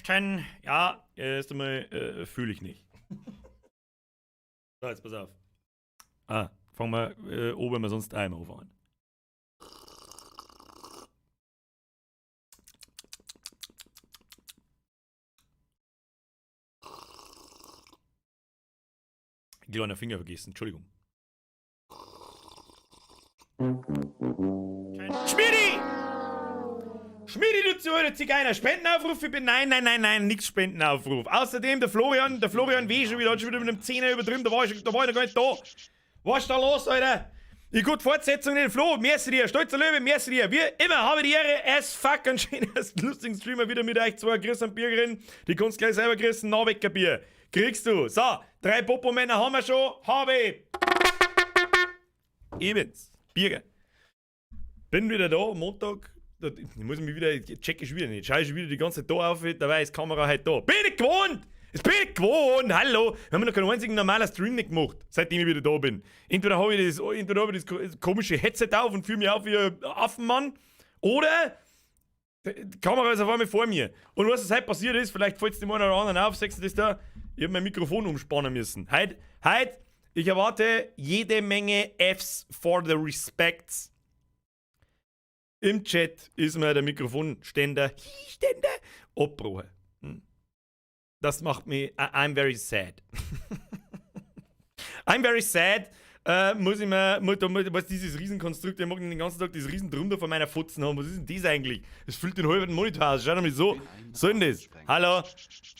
Möchten. Ja, erst einmal fühle ich nicht. So, jetzt pass auf. Ah, fangen wir oben, wenn wir sonst einmal anfangen. Kleiner Finger vergessen, Entschuldigung. Schmidi! Schmidi, du zu Zigeuner! Spendenaufruf? Ich bin. Nein, nein, nein, nein, nix Spendenaufruf. Außerdem, der Florian W. schon wieder, hat schon wieder mit einem Zehner übertrieben, da war ich noch gar nicht da. Was ist da los, Alter? Ich gut Fortsetzung den Flo, merci dir, stolzer Löwe, merci dir. Wie immer habe die Ehre, as fuck, einen schönen, lustigen Streamer wieder mit euch zwei Chris und Biergerin. Die kannst gleich selber grüßen, Norweger Bier. Kriegst du. So, 3 Popo-Männer haben wir schon. Habe. Ich bin's. Birger. Bin wieder da, Montag. Ich muss mich wieder, ich check ich wieder nicht. Schau ich wieder die ganze Zeit da auf, dabei ist die Kamera halt da. Bin ich gewohnt! Es bin ich gewohnt! Hallo! Wir haben noch keinen einzigen normalen Stream nicht gemacht, seitdem ich wieder da bin. Entweder habe ich das komische Headset auf und fühle mich auf wie ein Affenmann, oder die Kamera ist auf einmal vor mir. Und was heute passiert ist, vielleicht fällt es dem einen oder anderen auf, sagst du das da? Ich habe mein Mikrofon umspannen müssen. Heute, ich erwarte jede Menge Fs for the Respects. Im Chat ist mir der Mikrofonständer, Ständer, abgebrochen. Das macht mich, I'm very sad. I'm very sad. Muss ich mir, muss, was dieses Riesenkonstrukt, ich mag den ganzen Tag das Riesendrum da vor meiner Fotzen haben. Was ist denn das eigentlich? Das füllt den halben Monitor aus. Schau doch mal so. Was soll denn das? Hallo?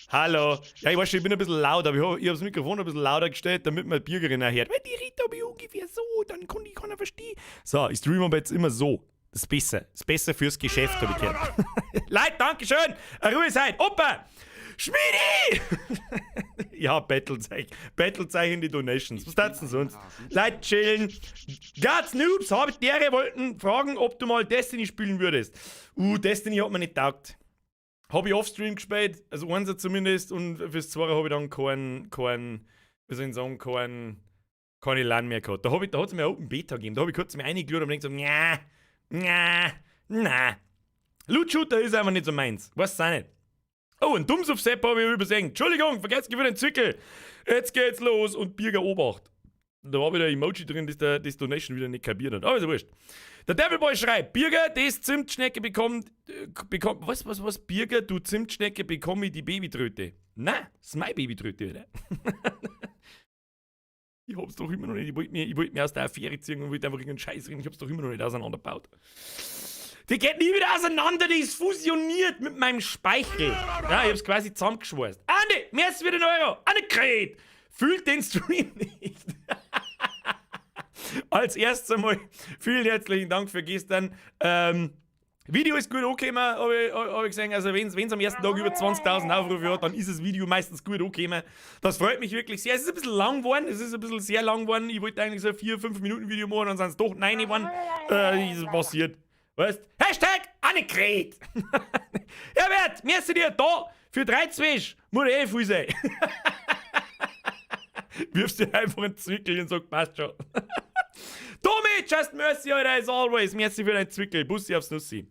Hallo? Ja, ich weiß schon, ich bin ein bisschen laut, aber ich hab das Mikrofon ein bisschen lauter gestellt, damit man Birgerin auch hört. Weil die redet aber ungefähr so, dann kann die keiner verstehen. So, ich streame aber jetzt immer so. Das ist besser. Das ist besser fürs Geschäft, habe ich gehört. Leute, Dankeschön. Ruhe seid. Opa! Schmidi! Ja, Battlezeichen. Battlezeichen die Donations. Was tat's denn sonst? Leute chillen. Guts Noobs, hab ich dere wollten fragen, ob du mal Destiny spielen würdest. Destiny hat mir nicht taugt. Hab ich offstream gespielt, also eins zumindest, und fürs zweite habe ich dann kein, wie soll ich sagen, keine LAN mehr gehabt. Da hat es mir Open Beta gegeben. Da habe ich kurz mir reingeschaut und mir gedacht so, nja, nja, na. Loot Shooter ist einfach nicht so meins. Weiß auch nicht. Oh, ein Dummsuff Sepp habe ich übersehen. Entschuldigung, vergesst für den Zwickel. Jetzt geht's los und Birger Obacht. Da war wieder ein Emoji drin, das der das Donation wieder nicht kapiert hat. Aber ist ja wurscht. Der Devilboy schreibt, Birger, das Zimtschnecke bekommt, was, Birger, du Zimtschnecke, bekomme ich die Babytröte. Na, das ist meine Babytröte, oder? Ich hab's doch immer noch nicht, ich wollt mir aus der Affäre ziehen und wollte einfach irgendeinen Scheiß reden, ich hab's doch immer noch nicht auseinandergebaut. Die geht nie wieder auseinander, die ist fusioniert mit meinem Speichel. Ja, ich hab's quasi zusammengeschweißt. Andi, mehr ist wieder ein Euro. Annegret, fühlt den Stream nicht. Als erstes einmal vielen herzlichen Dank für gestern. Video ist gut angekommen, hab ich gesehen. Also, wenn es am ersten Tag über 20.000 Aufrufe hat, dann ist das Video meistens gut angekommen. Das freut mich wirklich sehr. Es ist ein bisschen lang geworden, es ist ein bisschen sehr lang geworden. Ich wollte eigentlich so ein 4-5 Minuten Video machen, dann sind es doch 9 geworden. Ist passiert. Weißt? Hashtag Annegret! Herbert, merci dir da für 3 Zwisch. Muss eh viel sein. Wirfst dir einfach einen Zwickel und sagst, passt schon. Tommy, just mercy, Alter, as always. Merci für deinen Zwickel. Bussi aufs Nussi.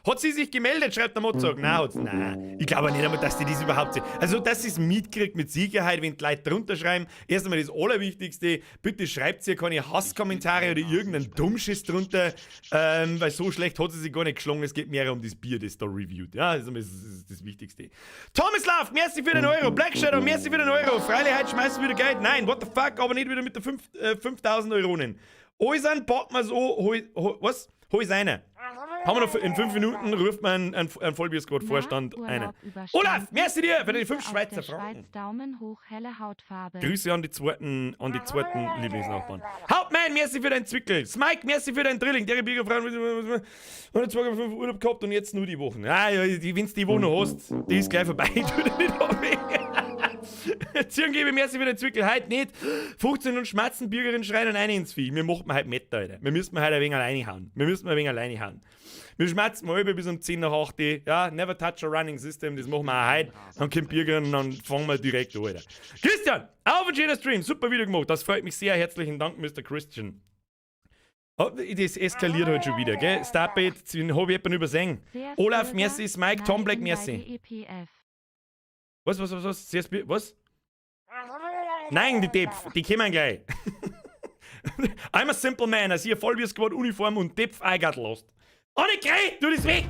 Hat sie sich gemeldet, schreibt der Mozart. Nein, hat's, nein. Ich glaube nicht einmal, dass die das überhaupt sehen. Also, dass sie es mitkriegt mit Sicherheit, wenn die Leute drunter schreiben. Erst einmal das Allerwichtigste, bitte schreibt ihr keine Hasskommentare oder irgendeinen Dummschiss drunter, weil so schlecht hat sie sich gar nicht geschlagen. Es geht mehr um das Bier, das da reviewt. Ja, das ist das Wichtigste. Tomislav, merci für den Euro. Black Shadow, merci für den Euro. Freilich, heute schmeißt du wieder Geld. Nein, what the fuck, aber nicht wieder mit der 5000 Euronen. Äußern packen wir so, hol, hol, was? Hol seine. Haben wir noch in 5 Minuten, ruft man einen Vollbier-Squad-Vorstand eine. Olaf, merci dir für die 5 Schweizer Franken. Daumen hoch, helle Hautfarbe. Grüße an die zweiten Lieblingsnachbarn. Hauptmann, merci für deinen Zwickel. Smike, merci für deinen Drilling. Der Bierfreund hat 2,5 Urlaub gehabt und jetzt nur die Wochen. Ja, ja, wenn du die Woche noch hast, die ist gleich vorbei. Tu dich nicht aufregen. Ziehen gebe merci für den Zwickel. Heute nicht. 15 und Schmatzen, Bürgerin schreien und eine ins Vieh. Wir machen heute Meter, Alter. Wir müssen heute ein wenig alleine hauen. Wir müssen ein wenig alleine hauen. Wir schmatzen mal bis um 10 nach 8. Ja, never touch a running system. Das machen wir auch heute. Dann kommt Bürgerin und dann fangen wir direkt an, Alter. Christian, auf ein schöner Stream. Super Video gemacht. Das freut mich sehr. Herzlichen Dank, Mr. Christian. Oh, das eskaliert halt schon wieder, gell? Stop it, den hab ich jemanden übersehen. CS Olaf, Bürger, merci, Mike, Tom Black, Nein, merci. DEPF. Was, was, was, was? CSB, was? Nein, die Depf, die kommen gleich. I'm a simple man, I see a Vollbier Squad Uniform und Depf, I got lost. Annegret, tu das weg!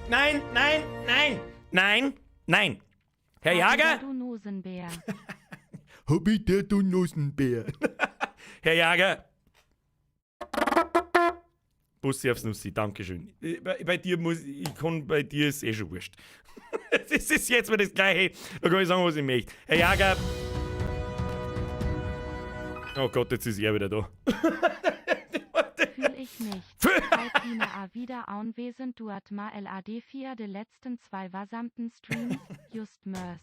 Nein, nein, nein, nein, nein. Herr Jager? Du Nosenbär. Hab ich der du Nosenbär. Herr Jager. Bussi aufs Nussi, Dankeschön. Bei dir muss ich kann, bei dir ist eh schon wurscht. Das ist jetzt mal das Gleiche. Da kann ich sagen, was ich möchte. Herr Jager. Oh Gott, jetzt ist er wieder da. Fühl ich nicht. Alpine A wieder anwesend duat ma LAD 4 de letzten zwei versamten Streams, just Mörs.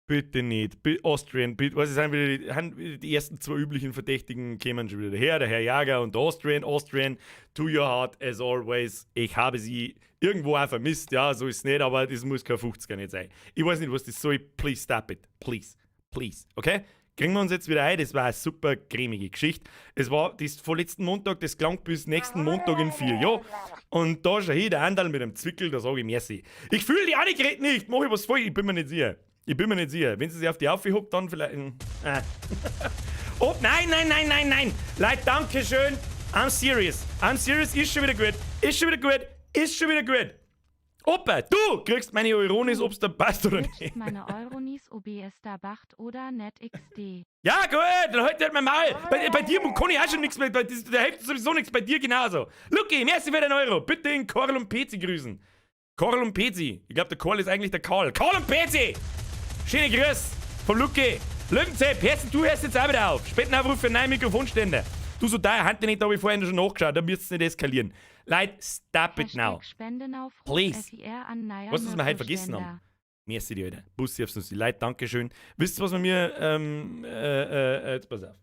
Bitte nicht. Austrian, bitte, was sind wieder die ersten zwei üblichen Verdächtigen kämen schon wieder daher, der Herr Jager und der Austrian. Austrian, to your heart, as always. Ich habe sie irgendwo auch vermisst, ja, so ist es nicht, aber das muss kein 50er nicht sein. Ich weiß nicht, was das soll. Please stop it. Please. Please. Okay? Kriegen wir uns jetzt wieder ein. Das war eine super cremige Geschichte. Es war das vorletzten Montag, das klang bis nächsten Montag in 4 Jahren. Und da schau hier, der Anderl mit dem Zwickel, da sage ich merci. Ich fühle die Annegret nicht, mach ich was voll, ich bin mir nicht sicher. Ich bin mir nicht sicher. Wenn sie sich auf die aufhockt, dann vielleicht. Oh, nein, nein, nein, nein, nein. Leute, danke schön. I'm serious. I'm serious. Ist schon wieder gut. Ist schon wieder gut. Ist schon wieder gut. Opa, du kriegst meine Euronis, ob's da passt oder nicht. Meine Euronis OBS da bacht oder net XD. Ja, gut, dann halt halt mein Maul. Bei dir kann ich auch schon nichts mehr, bei der hilft sowieso nichts, bei dir genauso. Lucky, merci für den Euro. Bitte den Korl und Pezi grüßen. Korl und Pezi. Ich glaube, der Korl ist eigentlich der Karl. Karl und Pezi! Schöne Grüß vom Lucky. Löwenzepp, du hörst jetzt auch wieder auf. Spendenaufruf für neue Mikrofonständer. Du so da, Hand nicht, da habe ich vorhin schon nachgeschaut, da müsst ihr nicht eskalieren. Leute, stop it now. Spendenaufruf Please. FIR an neuer Was, was wir heute vergessen haben? Merci dir, Alter. Bussi aufs Nussi. Leute, Dankeschön. Wisst ihr, was wir mir, jetzt pass auf.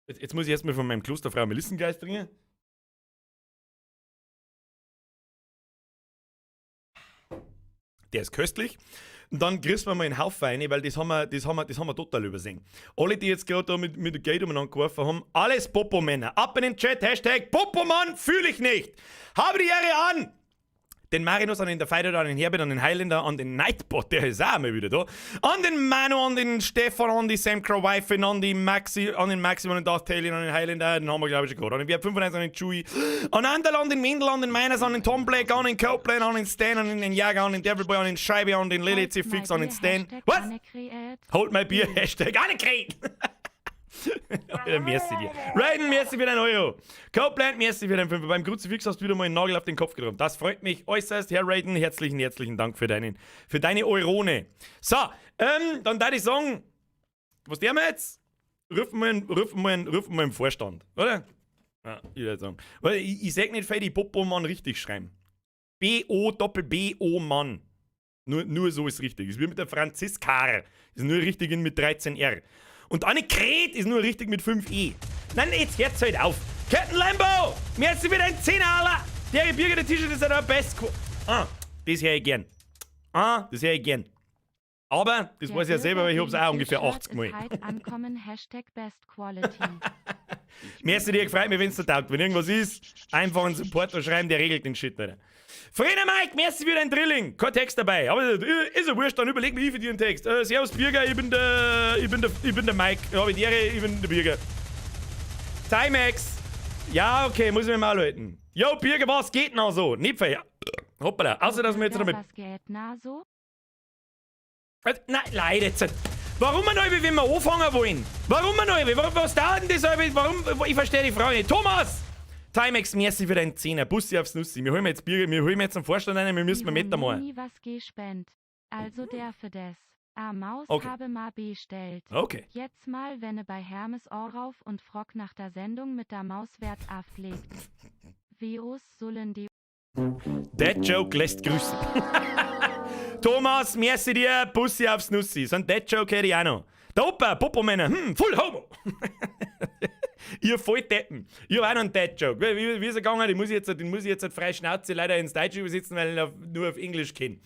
Jetzt muss ich erstmal von meinem Klosterfrau Melissengeist trinken. Der ist köstlich. Und dann grüßen wir mal einen Haufen rein, weil das haben wir total übersehen. Alle, die jetzt gerade da mit Geld umeinander geworfen haben, alles Popo-Männer. Ab in den Chat, #Popomann fühle ich nicht. Habe die Ehre an! Den Marinus, an den der Fighter, an den Herbert, an den Highlander, an den Nightbot, der ist auch mal wieder da. An den Manu, an den Stefan, an die Sam Crow Wife, an die Maxi, an den Maxi, an den Darth Talion, an den Highlander, den haben wir glaube ich schon gehabt. An den WR95, an den Chewie, an Anderl, an den Wendel, an den Miners, an den Tom Black, an den Copeland, an den Stan, an den Jager, an den Devil Boy, an den Scheibe, an den Lily Fix, an den Stan. Was? Hold my beer, #Annegret! Alter, merci dir. Raiden, merci für dein Euro. Copeland, merci für dein Fünfer. Beim Kruzifix hast du wieder mal einen Nagel auf den Kopf getroffen. Das freut mich äußerst. Herr Raiden, herzlichen, herzlichen Dank für deine Eurone. So, dann darf ich sagen, was der wir jetzt? Rufen wir einen Vorstand, oder? Ja, ich würde sagen. Weil ich sag nicht, die Popo-Mann richtig schreiben. B-O-Doppel-B-O Mann. Nur so ist richtig. Ist wie mit der Franziskar. Ist nur richtig in mit 13 R. Und Annegret ist nur richtig mit 5 E. Nein, jetzt hört's halt auf. Captain Lambo! Merci für dein 10er, Der Bürger der T-Shirt ist der best. Ah, das höre ich gern. Ah, das höre ich gern. Aber, das Der weiß ich ja selber, weil ich hab's auch ungefähr T-Shirt 80 Mal. ist heit ankommen, #BestQuality. Merci dir, gefreut mich, wenn's dir taugt. Wenn irgendwas ist, einfach einen Supporter schreiben, der regelt den Shit, Alter. Frena Mike, merci für dein Drilling. Kein Text dabei. Aber ist ja wurscht, dann überleg mir ich für dir einen Text. Servus Bürger, ich bin der Mike. Ja, mit Ehre, ich bin der Bürger. Timex. Ja, okay, muss ich mir mal halten. Yo, Bürger, was geht noch so? Nicht ver... Hoppala. Außer, dass wir jetzt damit. Was geht na so? Nein, leider jetzt. Warum wir noch, wenn wir anfangen wollen? Warum wir noch? Warum, was dauert denn das? Warum? Ich verstehe die Frage nicht. Thomas! Timex, merci für deinen Zehner. Bussi aufs Nussi. Wir holen jetzt Bier, wir holen jetzt einen Vorstand rein, wir müssen mal mit einmal. Nie was gespend. Also der für des. A Maus habe ma bestellt. Jetzt mal wenne bei Hermes rauf und frock nach der Sendung mit der Mauswert aufgelegt. WOs sollen die Dad Joke lässt grüßen. Thomas, merci dir, Bussi aufs Nussi. So ein Dad Joke hätte ich auch noch. Der Opa, Popo-Männer, full homo. Ihr Volldeppen. Ich hab auch noch einen Dad Joke. Wie ist er gegangen? Den muss ich jetzt frei Schnauze leider ins Deutsche übersetzen, weil ich ihn nur auf Englisch kenne.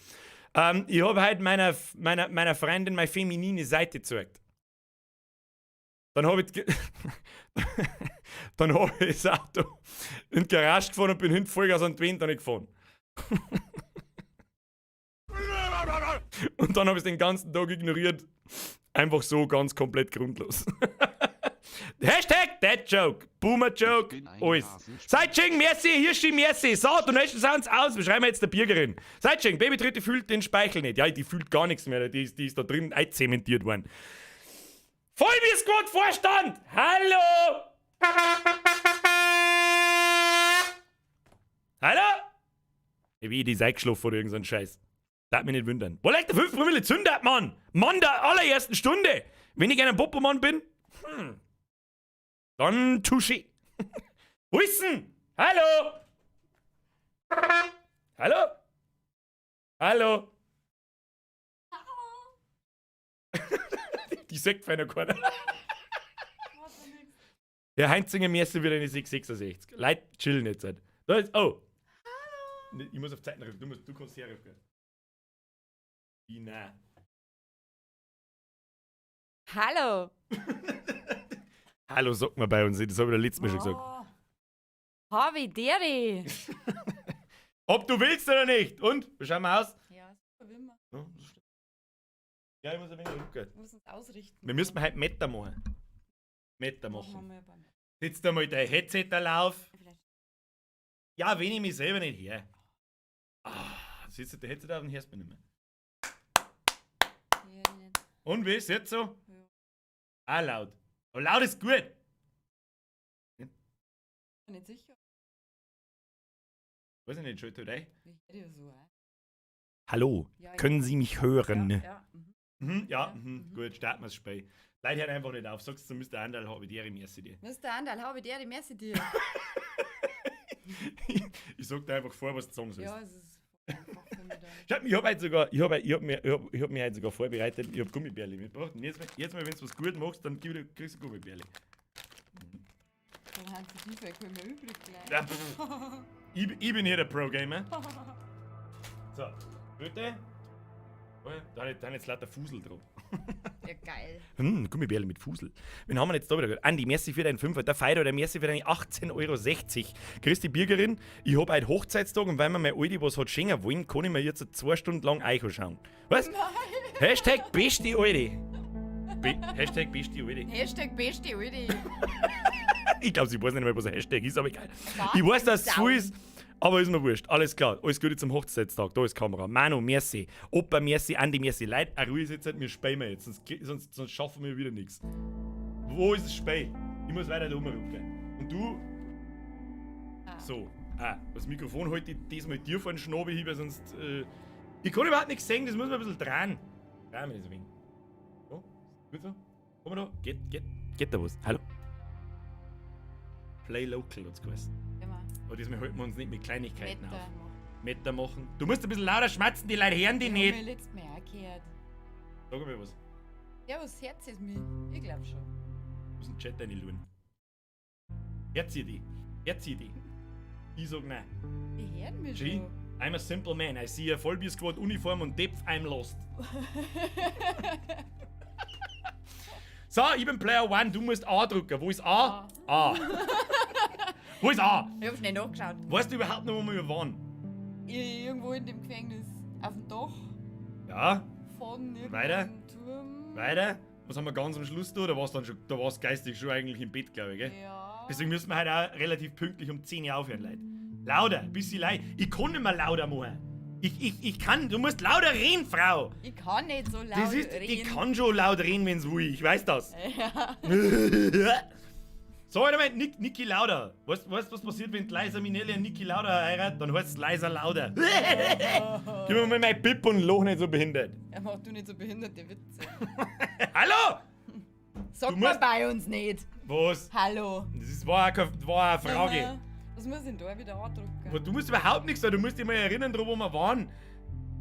Ich habe heute meiner Freundin meine feminine Seite gezeigt. Dann habe ich, dann Dann habe ich das Auto in die Garage gefahren und bin hinten Vollgas an die Wand gefahren. Und dann habe ich es den ganzen Tag ignoriert. Einfach so ganz komplett grundlos. Hashtag Dad Joke, Boomer Joke, alles. Seitsching, merci, Hirschi, merci. So, Donations sounds aus. Wir schreiben jetzt der Birgerin. Seitsching, Babytritte fühlt den Speichel nicht. Ja, die fühlt gar nichts mehr. Die ist da drin einzementiert worden. Vollbier Squad Vorstand! Hallo! Hallo? Wie, die ist eingeschlafen oder irgend so ein Scheiß. Darf mich nicht wundern. Wo leicht der 5 Promille zündet, Mann! Mann der allerersten Stunde! Wenn ich ein Popomann bin, dann touché. Wo ist denn? Hallo? Hallo? Hallo? Die sagt feiner keiner. Der Heinzinger Messe wieder eine 666. Leute, chillen jetzt halt. Da ist, oh. Hallo. Ich muss auf Zeiten du, musst, du kannst herrufen. Wie nein. Hallo. Hallo sagt man bei uns nicht, das habe ich letztes Mal schon gesagt. Oh. Habe Dere. Ob du willst oder nicht. Und? Wie schauen wir aus? Ja, super, wie immer. Ja, ich muss ein wenig rücken. Wir müssen uns ausrichten. Wir müssen heute Meter machen. Meter machen. Setz da mal dein Headset auf. Ja, wenn ich mich selber nicht her. Ah, setzt der Headset auf und hörst mich nicht mehr. Ja, nicht. Und wie ist jetzt so? Ja. Ah, laut. Aber laut ist gut. Bin nicht sicher. Weiß ich nicht, schalt halt ein. Ich höre so, auch. Hallo, Ja, können Sie mich hören? Ja, ja. Mhm. Mhm, ja, Ja, mhm. Gut, starten wir das Spiel. Leute hören einfach nicht auf. Sagst du, Mr. Anderl, habe ich dir, merci dir. Mr. Anderl, habe Dere, merci dir. Ich sag dir einfach vor, was du sagen sollst. Ja, es ist einfach für mich dann. Schau, ich hab heute sogar, ich hab, ich hab mir, ich hab mir heute sogar vorbereitet, ich hab Gummibärli mitgebracht. Und jetzt mal, wenn du was gut machst, dann kriegst du Gummibärli. Dann haben sie die vielleicht mehr übrig gleich. Ja, pff. Ich bin hier der Pro-Gamer. So, bitte. Oh, da ist jetzt lauter Fusel drauf. Ja, geil. Gummibärli mit Fusel. Wen haben wir jetzt da wieder? Andi, merci für deinen Fünfer. Der Feider, der merci für deine 18,60 Euro. Christi Birgerin, ich hab heute Hochzeitstag und weil mir meine Alte was hat schenken wollen, kann ich mir jetzt 2 Stunden lang Echo schauen. Was? Nein. Hashtag beste Alte. Hashtag beste Alte. Hashtag beste Alte. Ich glaube, sie weiß nicht mehr, was ein Hashtag ist, aber egal. Ich weiß, dass es viel ist, aber ist mir wurscht. Alles klar. Alles Gute zum Hochzeitstag. Da ist Kamera. Manu, merci. Opa, merci. Andi, merci. Leute, eine Ruhe ist jetzt, wir spielen wir jetzt. Sonst schaffen wir wieder nichts. Wo ist das Spiel? Ich muss weiter da rumrücken. Und du? Ah. So. Ah, das Mikrofon halte ich diesmal dir vor den Schnabel hin, weil sonst. Ich kann überhaupt nichts sehen, das muss man ein bisschen dran. Dran mit ein wenig. So, gut so. Komm mal da. Geht da was? Hallo? Play local hat's geheißen. Immer. Aber diesmal halten wir uns nicht mit Kleinigkeiten Meter auf. machen. Meter machen. Du musst ein bisschen lauter schmatzen, die Leute hören die Ich nicht. hab mir letztes Mal auch gehört. Sag mal was. Ja, was Herz ist mir? Ich glaub schon. Ich muss in den Chat reinschauen. Herz die. Herz die. Ich sag nein. Die hören mich G, schon. I'm a simple man. I see a Vollbier Squad Uniform und Depth, I'm lost. So, ich bin Player One, du musst A drücken. Wo ist A? A. Wo ist A? Ich hab schnell nachgeschaut. Weißt du überhaupt noch, wo wir waren? Irgendwo in dem Gefängnis. Auf dem Dach. Ja, Von irgendeinem Weiter. Turm. weiter. Was haben wir ganz am Schluss da? Da warst du dann schon, da warst geistig schon eigentlich im Bett, glaube ich, gell? Ja. Deswegen müssen wir heute auch relativ pünktlich um 10 Uhr aufhören, Leute. Lauter, ein bisschen leid. Ich kann nicht mehr lauter machen. Ich kann, du musst lauter reden, Frau. Ich kann nicht so laut Das ist, reden. die kann schon laut reden, wenn's will. Ich weiß das. Ja. So, warte mal, Niki Lauda. Weißt du, was passiert, wenn Liza Minnelli und Niki Lauda heiraten? Dann heißt es Liza Lauda. Gib mir mal mein Pip und loch nicht so behindert. Er macht du nicht so behinderte Witze. Hallo! Sagt man bei uns nicht. Was? Hallo. Das ist, war, auch keine, war eine Frage. Aha. Was muss ich denn da wieder andrücken? Aber du musst überhaupt nichts sagen, du musst dich mal erinnern, dran, wo wir waren.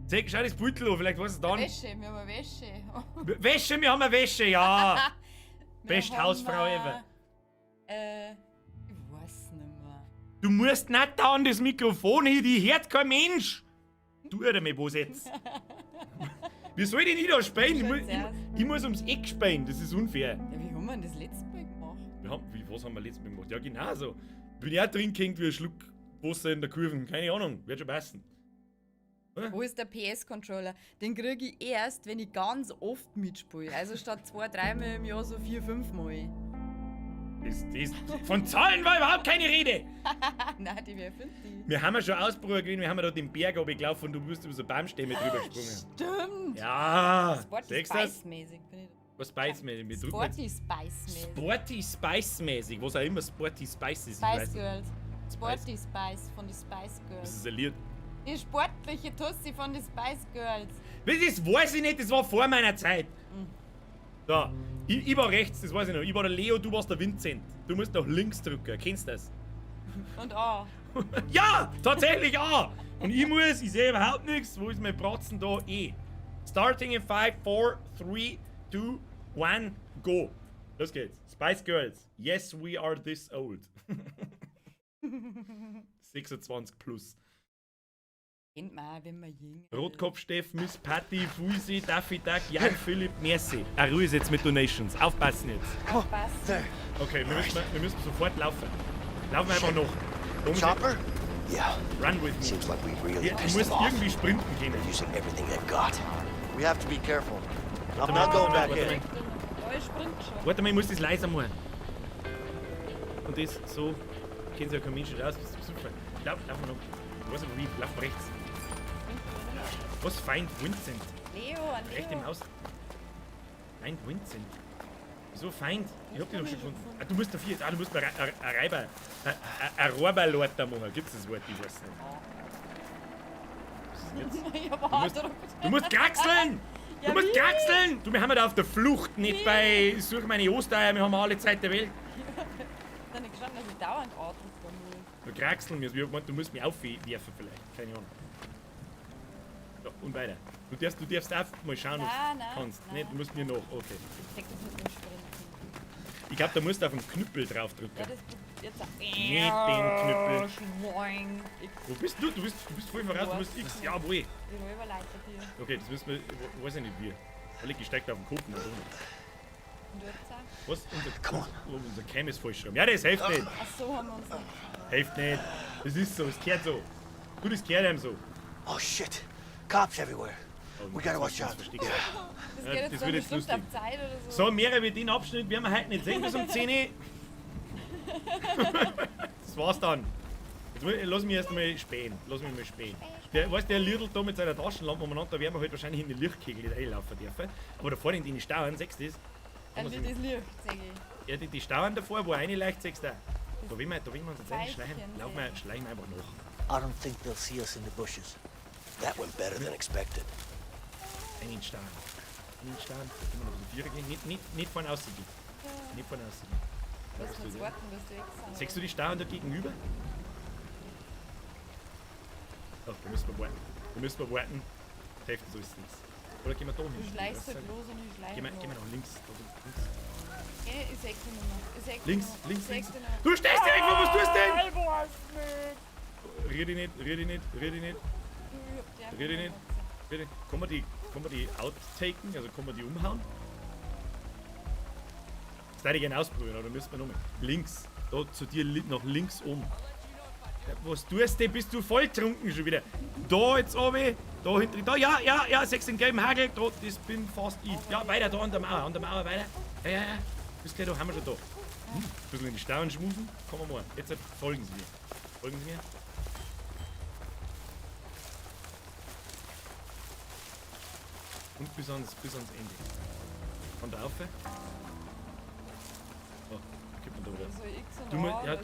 Zeig, schau das Beutel an, vielleicht weißt du es dann. Wäsche, wir haben eine Wäsche. Wäsche, wir haben eine Wäsche, ja. Wir Best haben Hausfrau ever. Ich weiß nicht mehr. Du musst nicht da an das Mikrofon hin, die hört kein Mensch. Du hör mir was jetzt. Wie soll ich denn da spielen? Ich muss ums Eck spielen, das ist unfair. Ja, wie haben wir denn das letzte Mal gemacht? Wir haben, wie, Was haben wir letztes Mal gemacht? Ja, genau so. Bin ich auch drin gehängt wie ein Schluck Wasser in der Kurve. Keine Ahnung, wird schon passen. Wo ist der PS-Controller? Den kriege ich erst, wenn ich ganz oft mitspiele. Also statt zwei, dreimal im Jahr so vier, fünf Mal. Von Zahlen war überhaupt keine Rede! Nein, die wer findet die? Wir haben ja schon ausprobiert, wir haben ja da den Berg gelaufen und du bist über so Baumstämme drüber gesprungen. Stimmt! Ja! Sporty? Spice-mäßig bin ich. Was Spice-mäßig? Wir Sporty Spice-mäßig. Sporty Spice-mäßig, was auch immer Sporty Spice ist. Spice Girls. Sporty Spice von den Spice Das Girls. ist ein Lied. Die sportliche Tussi von den Spice Girls. Das weiß ich nicht, das war vor meiner Zeit. So, ich war rechts, das weiß ich noch. Ich war der Leo, du warst der Vincent. Du musst nach links drücken, kennst du das? Und A. Ja, tatsächlich A! Und ich muss, ich sehe überhaupt nichts. Wo ist mein Bratzen da? E. Starting in 5, 4, 3, 2, 1, go. Los geht's. Spice Girls. Yes, we are this old. 26 plus. Kennt man auch, wenn man jünger ist. Rotkopf Steff, Miss Patty, Fusi, Daffy Duck, Jan Philipp, Merci. Ah, Ruhe ist jetzt mit Donations. Aufpassen jetzt. Aufpassen. Okay, wir müssen sofort laufen. Laufen wir einfach noch. Da Chopper? Yeah. Run with me. Seems like we really Ja, du pissed musst them off. irgendwie sprinten können. They're using everything they've got. We have to be careful. I'm not going back in. Ja, ich sprint schon. Warte mal, ich muss das leiser machen. Und das so. Kennt sich ja kein Mensch raus, bist du super. Lauf, lauf mal noch. Ich weiß nicht, wie, lauf mal rechts. Was? Find Vincent? Leo, an Leo. Rechte Maus. Find Vincent. Wieso Find? Ich hab dich doch schon gefunden. Ah, du musst dafür. Ah, du musst ein Reiber. Ein Räuberlorter machen. Gibt's das Wort? Ich weiß nicht. Was ist denn jetzt? Ich hab Du musst kraxeln! Du Ja, musst wie? kraxeln! Du, wir haben ja da auf der Flucht, nicht bei Such meine Ostereier, wir haben alle Zeit der Welt. Ich hab nicht gestanden, dass ich dauernd A drücken muss. Du kraxeln müssen. Ich hab gemeint, du musst mich aufwerfen vielleicht. Keine Ahnung. So, und weiter. Du darfst auch mal schauen, ob du kannst. nein. Nicht, du musst mir nach. Okay. Ich check das mit dem Sprinten. Ich glaub, da musst du auf den Knüppel draufdrücken. Ja, das jetzt auch. Nicht den Knüppel. Schwein. Ich Wo bist du? Du bist voll voraus, du musst X. Jawohl. die Räuberleiter dir. Okay, das müssen wir. Weiß ich nicht wie. Weil ich steigt auf den Kopf. Oder? Und du jetzt auch? Was? Unser, Come on. Oh, unser Cam ist falsch rum. Ja, das hilft nicht. Ach so, haben wir uns nicht. Hilft nicht. Das ist so, es gehört so. Du, das gehört einem so. Oh shit. Cops everywhere. Oh, We gotta watch out. Das Yeah. Das Ja, geht jetzt das dann wird jetzt bestimmt lustig. auf Zeit oder so. So, mehr wie den Abschnitt werden wir heute nicht sehen bis um 10 Uhr. Das war's dann. Jetzt lass mich erst mal spähen. Lass mich mal spähen. Der, weißt, der Lidl da mit seiner Taschenlampe umeinander, da werden wir halt wahrscheinlich in die Lichtkegel nicht reinlaufen dürfen. Aber da vorne in die Stauen, siehst du das? Dann wird das Licht, sag ich. Ja, die Stauen davor, wo eine leicht, siehst du auch. Da wollen wir uns jetzt reinschleichen. Veilchen Laufen wir, schleichen wir einfach nach. I don't think they'll see us in the bushes. That went better than expected. Rein in den Stauen. In den Stauen. Da können wir noch ein bisschen Vierer gehen. Nicht vorne rausgehen. Nicht vorne rausgehen. Du musst jetzt warten, bis du weg sind. Siehst du die Stauen da gegenüber? Oh, da müssen wir warten. Da müssen wir warten. Das hilft uns alles nichts. Oder gehen wir da hin? Du schleichst halt los und ich schleiche Gehen wir nach links. Da links. Ich seh dich nicht mehr. Ich seh dich Links, nicht mehr. links, Ich seh links. dich nicht mehr. Du stehst direkt vor, was tust du denn? Ich weiß nicht. Rier dich nicht, rier dich nicht, rier dich nicht, Du, ich hab die einfach rier dich nicht. Rier dich. Kann man die outtaken? Also kann man die umhauen? Das würde ich gerne ausprobieren, aber da müssen wir nochmal. Links. Da zu dir nach links um. Ja, was tust du denn? Bist du voll trunken schon wieder? Da jetzt runter, da hinten, da, ja, ja, ja, sechs den gelben Hagel, da, das bin fast ich. Ja, weiter da an der Mauer weiter. Ja, ja, ja. Bis gleich da haben wir schon da. Ein bisschen in die Stauen schmusen, kommen wir mal. Jetzt folgen Sie mir. Folgen Sie mir. Und bis ans Ende. Von da rauf. Oh, kommt man da wieder. Also X und Du, A, ja, das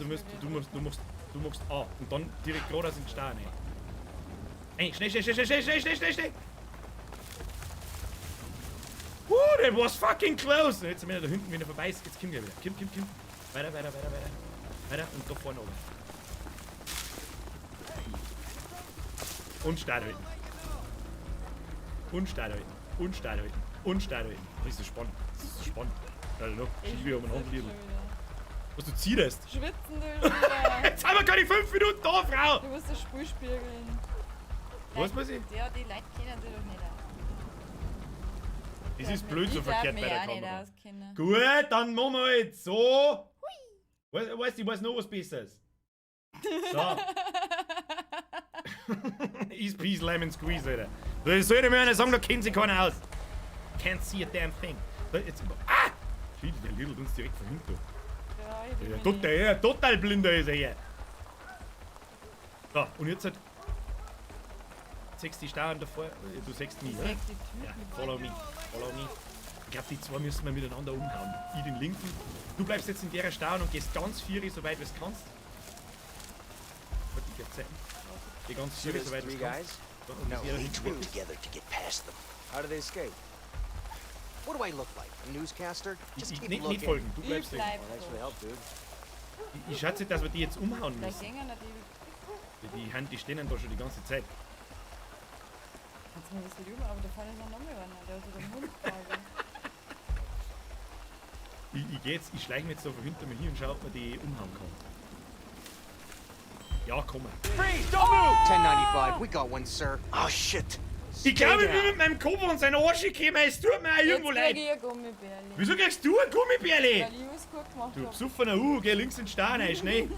du machst A und dann direkt geradeaus in den Stau rein. Ey, schnell, schnell, schnell, schnell, schnell, schnell, schnell, schnell, schnell! That was fucking close! Und jetzt sind wir da hinten wieder vorbei. Jetzt kommt er wieder. Komm, komm, komm. Weiter, weiter, weiter, weiter. Weiter und da vorne runter. Und Start halten. Und Start halten. Und Start halten. Und Start halten. Das ist so spannend. Das ist so spannend. Da noch. Schieb ich umeinander. Schwitzen. Was du zitterst. Schwitzen du schon wieder. Jetzt haben wir keine 5 Minuten da, Frau! Du musst das Spiel spiegeln. Was muss ich? Ja, die Leute kennen sich doch nicht aus. Das ist blöd so Ich darf verkehrt mich bei der auch nicht Kamera. auskennen. Gut, dann machen wir jetzt so. Weißt du, ich weiß noch was Besseres. So. Easy peasy lemon squeeze, Alter. Da sollte mir einer sagen, da kennt sich keiner aus. Can't see a damn thing. So, jetzt, ah! Shit, der lidelt uns direkt von hinten. Ja, ich bin Ja, mir total, ja, total blinder ist er hier. So, und jetzt halt. Sechs die Starren davor. Du siehst mich, Ich oder? seh die Typen. Ja, follow me, follow me. Ich glaube, die zwei müssen wir miteinander umhauen. Ich den linken. Du bleibst jetzt in der Stauen und gehst ganz vieri, so weit du es kannst. Warte, ich geb Zeit. Geh ganz So vieri, there's so weit du three es kannst. guys? So, und No. das We wäre need to work together to get past them. How do they escape? What do I look like? A newscaster? Just Ich, keep nicht, nicht looking. folgen, du Ich bleibst bleib Well, thanks for the da. help, dude. Ich schätze, dass wir die jetzt umhauen Vielleicht müssen. gehen die. Die, die Hand, die stehen da schon die ganze Zeit. Kannst du mir das rüber? Aber da vorne ist noch mal einer. Der hat so den Hund quasi. Ich geh jetzt, ich schleiche mir jetzt da von hinter mir hin und schau, ob man die umhauen kann. Ja, komm mal. Freeze! Don't move! 1095, we got one, sir. Oh shit! Ich glaube, ich bin mit meinem Kopf an seinen Arsch gekommen. Es tut mir auch irgendwo Jetzt leid. krieg ich ein Gummibärli. Wieso kriegst du ein Gummibärli? Weil ich alles gut gemacht Du hab. besoffener U, geh links in den Stau rein, schnell. So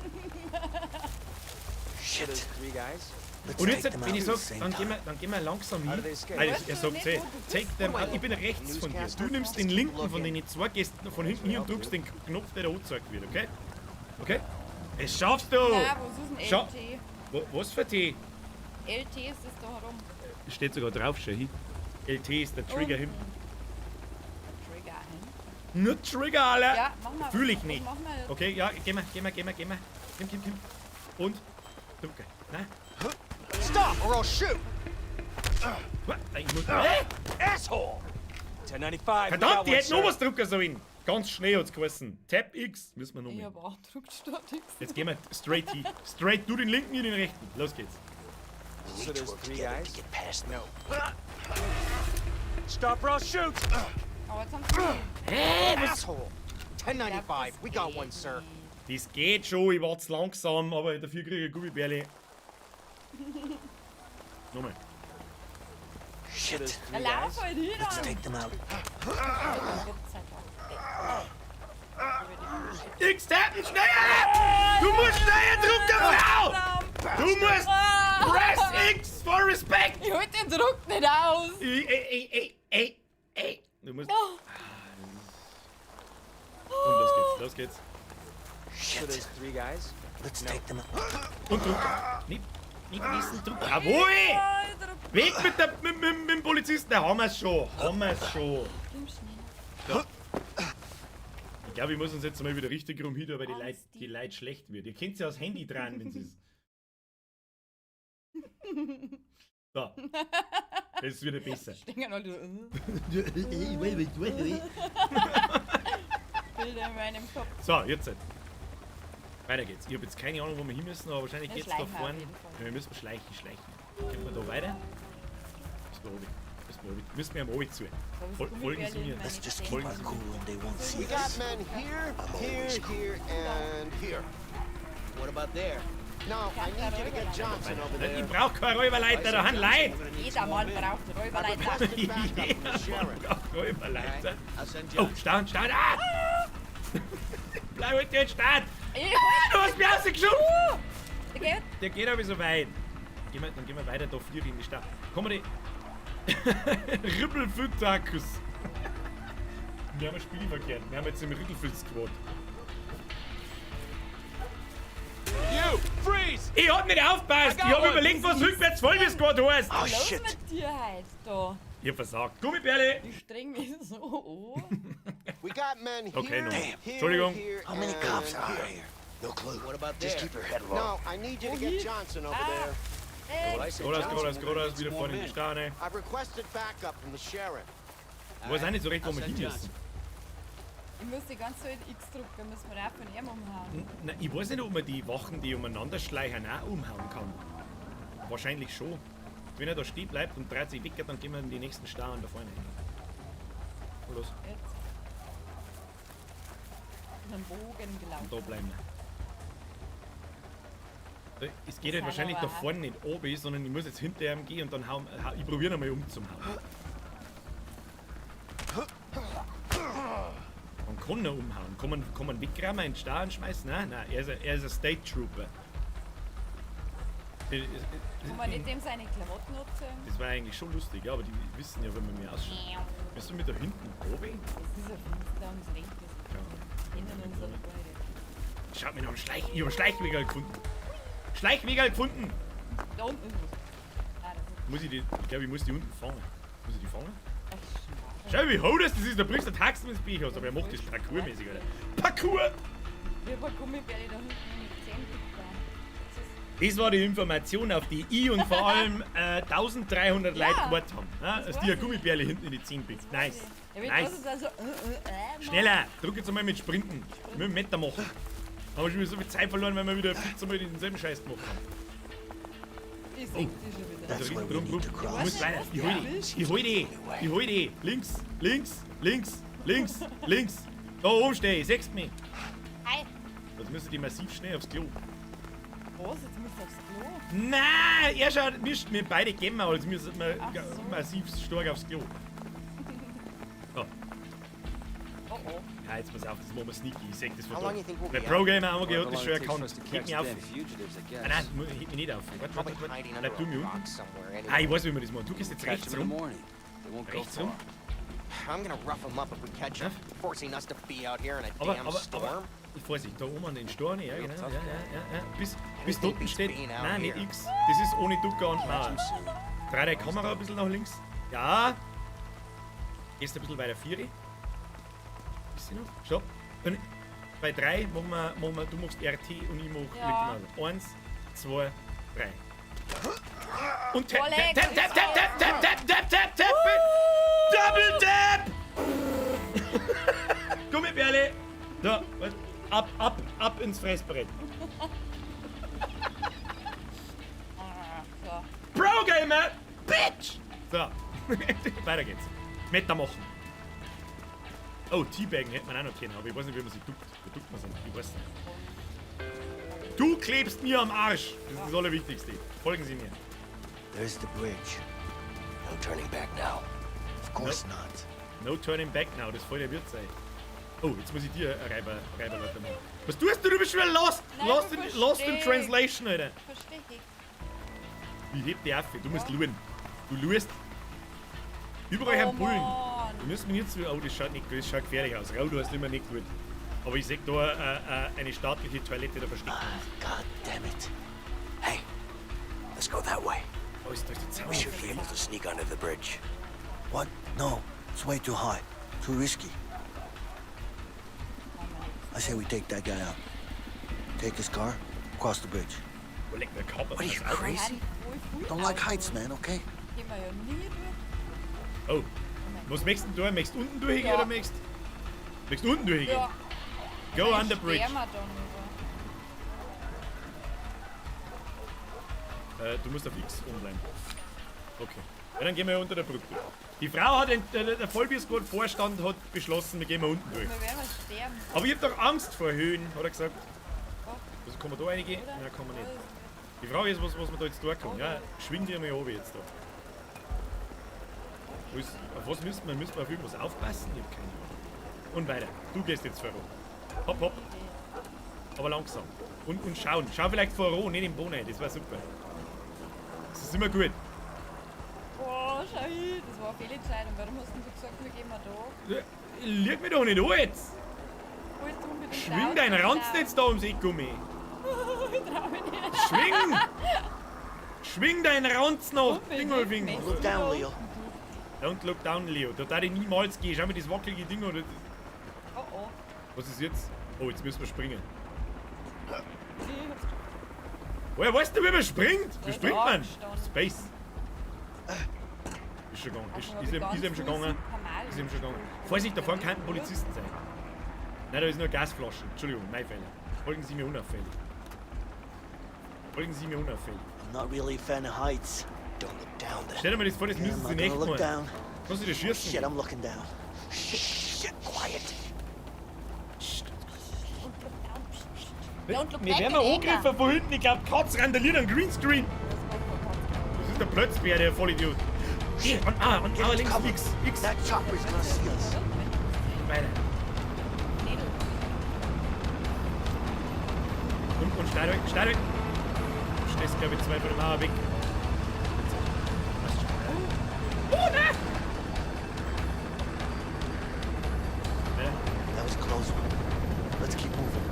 Shit! there's three guys? Let's Und jetzt, take them wenn out ich at the sag, same dann gehen time. wir, dann gehen wir langsam How hin. do they escape? Also, Weißt er du sagt, nicht, hey, wo du take bist? them out. Ich bin rechts von dir. Du nimmst den linken von den zwei, gehst von hinten hier und drückst den Knopf, der da angezeigt wird, okay? Okay? Es schaffst du! Nein, was ist denn Schau. LT? Was für T? LT ist das da herum. Steht sogar drauf, schau hin. LT ist der Trigger Unten. hinten. Trigger hin. Nur Trigger, Alter! Ja, mach mal. Fühl ich Was nicht. machen wir jetzt? Okay, ja, geh mal, geh mal, geh mal, geh mal. Komm, komm, komm. Und? Drücke. Na? Stop or I'll shoot! Ich muss. Hä? Asshole! 1095, we got Verdammt, die one, hätten noch sir. was drücken sollen. Ganz schnell hat's geheißen. Tab X müssen wir noch Ich mal. hab auch gedruckt statt X. Jetzt gehen wir straight hin. Straight, du den linken, ich den rechten. Los geht's. We So need to there's work three together guys? to get past them. No. Stop or I'll shoot! Aber jetzt haben sie Asshole! 1095, we got one, sir. Das geht schon, ich warte langsam, aber dafür kriege ich ein Gummibärli. Nochmal. So there's Shit! three Na, lauf guys? halt hin Let's dann. take them out. Gott sei Dank. X-Tappen, schneller! Du musst schneller drücken, Frau! Du musst press X for respect! Ich halt den Druck nicht aus. Ey, ey, ey, ey, ey. Du musst. Oh. Und los geht's, los geht's. So there's Shit! three guys? Let's take them out. Und drücken. Nicht, nicht diesen Druck. Jawohl! Ah, ich druck. Weg mit, der, mit dem Polizisten, da haben wir's schon. Haben wir's schon. Komm schneller. Ich glaube, ich muss uns jetzt mal wieder richtig rumhüten, weil die Ganz Leute, die dick. Leute schlecht wird. Ihr könnt ja das Handy dran, wenn sie es. So. Das ist wieder besser. Stehen alle so, Bilder in meinem Kopf. So, jetzt. halt. Weiter geht's. Ich habe jetzt keine Ahnung, wo wir hin müssen, aber wahrscheinlich Wir geht's da schleichen auf vorne. jeden Fall. Ja, wir müssen schleichen, schleichen. Geht man da weiter? Müssen wir oben. Müssen wir oben. Müssen wir am oben zu. Da ist Folgen Sie Gummibärli in mir. meinen Let's just keep Zähnen. our cool and they won't see We got us. men here, I'm here, always cool. here, and here. What about there? No, I need you to get Johnson over Ich there. brauch keine Räuberleiter, da haben Leute! Jeder Mann braucht Räuberleiter. Requested backup from the Jeder sheriff. braucht Räuberleiter. I'll send Oh, Start, Start! Ah! Bleib halt jetzt Start! Ich Du hast mich rausgeschoben! Der geht. Der geht aber so weit. Gehen wir, dann gehen wir weiter da vier in die Stadt. Kommen wir die. Rippelfüttakus. Wir haben ein Spiel verkehrt. Wir haben jetzt im Rüttelfüll-Squad. You! Freeze! Ich hab nicht aufgepasst! Ich hab überlegt, was rückwärts Vollbier-Squad heißt! Oh Los shit! mit dir heute da. Ich hab versagt. Gummibärle! Ich streng mich so an. We got men here, Okay, no. here, Entschuldigung. here, How many and cops are here. here? No clue. What about Just there? keep your head low. No, I need you to get Johnson over there. Geradeaus, geradeaus, geradeaus, wieder vorne in die Sterne. I've requested backup from the sheriff. Ich weiß auch nicht so recht, wo wir hin müssen. Ich muss die ganze Zeit X drücken, müssen wir auch von ihm umhauen. Na, ich weiß nicht, ob man die Wachen, die umeinander schleichen, auch umhauen kann. Wahrscheinlich schon. Wenn er da stehen bleibt und dreht sich weg, dann gehen wir in die nächsten Staren da vorne hin. Los, Jetzt. In einen Bogen gelaufen. und da bleiben wir. Es geht halt sind wahrscheinlich aber da auch- vorne nicht oben, sondern ich muss jetzt hinter ihm gehen und dann hauen, ich probiere nochmal umzuhauen. Dann Kann er umhauen? Kann man wegrammen, in den Stau schmeißen? Nein, nein, er ist ein State Trooper. Kann man nicht dem seine Klamotten abziehen? Das war eigentlich schon lustig, ja, aber die wissen ja, wenn man mir ausschaut. Müssen wir mit da hinten oben? Es ist ja finster und es regnet. Ja. Kennen uns alle beide. Schaut mir noch einen Schleich. Ich hab einen Schleichwegerl gefunden. Schleichwegerl gefunden! Da unten ist was. Ah, das ist. Muss ich die. Ich glaube, ich muss die unten fangen. Muss ich die fangen? Ach, Schmarrn. Schau, wie hoch das ist. Da brichst du Haxen, wenn du Pech hast. Aber er macht das parkourmäßig, Alter. Parkour! Ich hab ein Gummibärli da hinten in die Zähne getan. Das ist Das war die Information, auf die ich und vor allem 1300 Leute Ja, gewartet haben. Ne? das Dass die ein weiß ich. Gummibärli hinten in die Zähne pickt. Nice. Ja, aber ich Nice. das also, Schneller! Drück jetzt einmal mit Sprinten. Wir müssen Meter machen. Haben wir schon wieder so viel Zeit verloren, weil wir wieder 15 Mal denselben Scheiß gemacht haben. Ich seh die schon wieder. That's where we Drum, need to drum. cross. Du musst weiter. Ich hol die. Ich hol die. Ich hol die. Links, links, links, links, links. Da oben stehe ich. Siehst du mich? Hi. Jetzt müssen die massiv schnell aufs Klo. Was? Jetzt musst du aufs Klo? Nein, er schaut, wir beide gehen mal, also müssen wir Ach so. massiv stark aufs Klo. So. Oh oh. Ja, jetzt pass auf, das machen wir sneaky. Ich seh das von How da. long you think we'll Der be Pro-Gamer haben wir However hat das long schon it takes for erkannt. us to Heb catch mich auf. damn fugitives, I guess. Ah, nein, heb mich nicht auf. Warte, warte, Probably warte. hiding under Bleib du a mir unten. rock somewhere anyway. Ah, ich weiß, wie wir das machen. Du gehst jetzt Catch rechts them in the rum. morning. They won't go Rechts rum. far. I'm gonna rough them up if we catch them, forcing us to be out here in a Aber, damn aber, storm. aber, Vorsicht, da oben an den Storn, ja, genau, ja. Bis Anything dort beats steht, being out nein, nicht here. X, das ist ohne Ducker und Catch Mauer. 'em soon. Dreh deine Kamera ein bisschen nach links. Ja. Gehst ein bisschen weiter, Vieri. Bisschen noch. Stopp. Und bei drei machen wir, du machst RT und ich mach Ja. linke Maus. Eins, zwei, drei. Und tap, Oleg, tap, tap, tap, tap, tap, tap, tap, tap, tap, Double Tap! Gummibärle! So, was? Ab, ab, ab ins Fressbrett. Ah, so. Pro Gamer! Bitch! So, weiter geht's. Meter machen. Oh, Teabaggen hätte man auch noch können, aber ich weiß nicht, wie man sich duckt. Wie duckt man sich? Ich weiß nicht. Du klebst mir am Arsch! Das ist das Allerwichtigste. Folgen Sie mir. There's the bridge. No turning back now. Of course not. No turning back now, das voll der Wirt sein. Oh, jetzt muss ich dir Reiber, Reiberleute machen. Was tust du? Du bist schon wieder lost! Nein, Lost in versteh. translation, Alter. Verstehe ich. Wie hebt die auf? Du musst luren. Du lurst. Überall Oh, haben Bullen. Mann. Wir müssen jetzt. Oh, das schaut nicht gut, das schaut gefährlich aus. Rau, du hast immer nicht gut. Aber ich sehe da eine staatliche Toilette, da versteckt man uns. God damn it. Hey, let's go that way. Oh, ist da ist der Zaun. We should be able to sneak under the bridge. What? No, it's way too high. Too risky. I say we take that guy out. Take his car, cross the bridge. Wo leckt mir Körper? What are you, crazy? Voll viel Don't like Auto. heights, man, okay? Gehen wir ja nie durch. Oh. Was möchtest du da? Möchtest du unten durchgehen Ja. oder möchtest du unten durchgehen? Ja. Go under bridge. Sterben wir dann aber. Du musst auf X umbleiben. Okay. Ja, dann gehen wir unter der Brücke durch. Die Frau hat, der Vollbier-Squad-Vorstand hat beschlossen, wir gehen mal unten durch. Wir werden sterben. Aber ich hab doch Angst vor Höhen, hat er gesagt. Oh. Also kann man da reingehen? Oder? Nein, kann man nicht. Die Frage ist, was man da jetzt tun kann. Ja, schwing dir mal runter jetzt da. Auf was müssen wir? Müssen wir auf irgendwas aufpassen? Ich hab keine Ahnung. Und weiter. Du gehst jetzt voran. Hopp, hopp. Aber langsam. Und schauen. Schau vielleicht voran, nicht im Boden. Das war super. Das ist immer gut. Boah, schau hin. Das war eine Fehlentscheidung. Warum hast du denn so gesagt, wir gehen mal da? Ja, Lieg mir doch nicht an jetzt. Wolltest du unbedingt Schwing Auto deinen Ranzen klauen? jetzt da ums Eck, Gummi. Ich trau mich nicht. Schwing! Schwing deinen Ranzen nach Unbedingt Dingolfing. möchtest Look du down, da Leo. unten durch. Don't look down, Leo. Da darf ich niemals gehen. Schau mir das wackelige Ding an. Oh oh. Was ist jetzt? Oh, jetzt müssen wir springen. Ich hab's Woher weißt du, wie man springt? Wie Da ist springt man? angestanden. Space. Ist schon gegangen. Ist, Also, ist, ihm, ist ihm schon gegangen. Ist ihm schon gegangen. Vorsicht, da vorne könnten Polizisten sein. Nein, da ist nur Gasflaschen. Entschuldigung, mein Fehler. Folgen Sie mir unauffällig. Folgen Sie mir unauffällig. I'm not really a fan of heights. Don't look down then. Stell dir mal das vor, das Yeah, müssen I'm Sie not nicht gonna look machen. down. Kannst du das schießen? Shit, I'm looking down. Shit, quiet. Don't look Wir back werden in anger. angegriffen von hinten. Ich glaube, Katz randaliert am Greenscreen. Das ist der Plötzbär, der Vollidiot. Geh, und A, und A, links, Cover. X, X. That chopper's gonna see us. Weiter. Und steig halt, steig halt. Du stehst, glaube ich, zwei von der Mauer weg. Was? Oh, nein! Ja. That was a close one. Let's keep moving.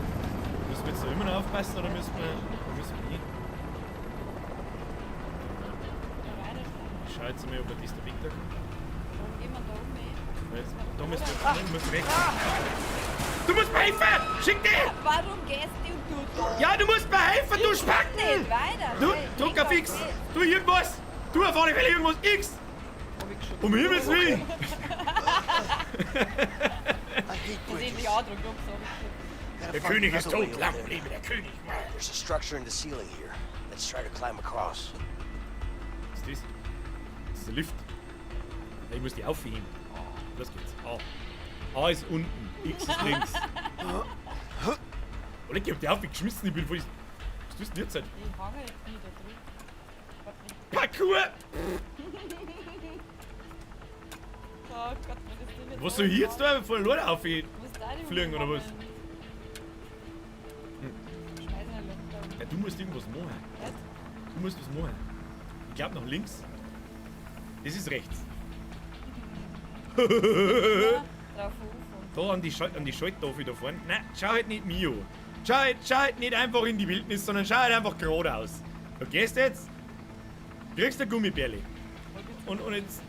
Müssen wir jetzt da immer noch aufpassen oder müssen wir, wo müssen wir hin? Ich schau jetzt mal, ob das der Weg da kommt. Warum gehen wir da um? Da müssen wir, du musst rechts. Du musst mir helfen! Schick dich! Warum gehst du du? Ja, du musst mir helfen, du Spacken! Nicht weiter! Du, drück auf X! Tu irgendwas! Tu auf alle Fälle irgendwas! X! Um Himmels Willen! I hate Das ist bridges. endlich auch drück, ich Gotta Der find König ist another way tot, over lang there. lebe der König! There's a structure in the ceiling here. Let's try to climb across. Was ist das? Das ist ein Lift. Ich muss die aufheben. Los geht's. A. A ist unten, X ist links. Oh, ich hab die aufgeschmissen, ich bin voll. Was tust du denn jetzt? Ich hange jetzt nicht da drüben. Parkour! Oh Gott, wenn das Ding jetzt Was soll ich jetzt da voll Leute aufheben? Fliegen oder was? Hm. Ja, du musst irgendwas machen. Was? Du musst was machen. Ich glaube nach links. Das ist rechts. Drauf auf und Da an die, an die Schalttafel da vorne. Nein, schau halt nicht mir an. Schau halt nicht einfach in die Wildnis, sondern schau halt einfach geradeaus. Du gehst jetzt, kriegst ein Gummibärli. Und jetzt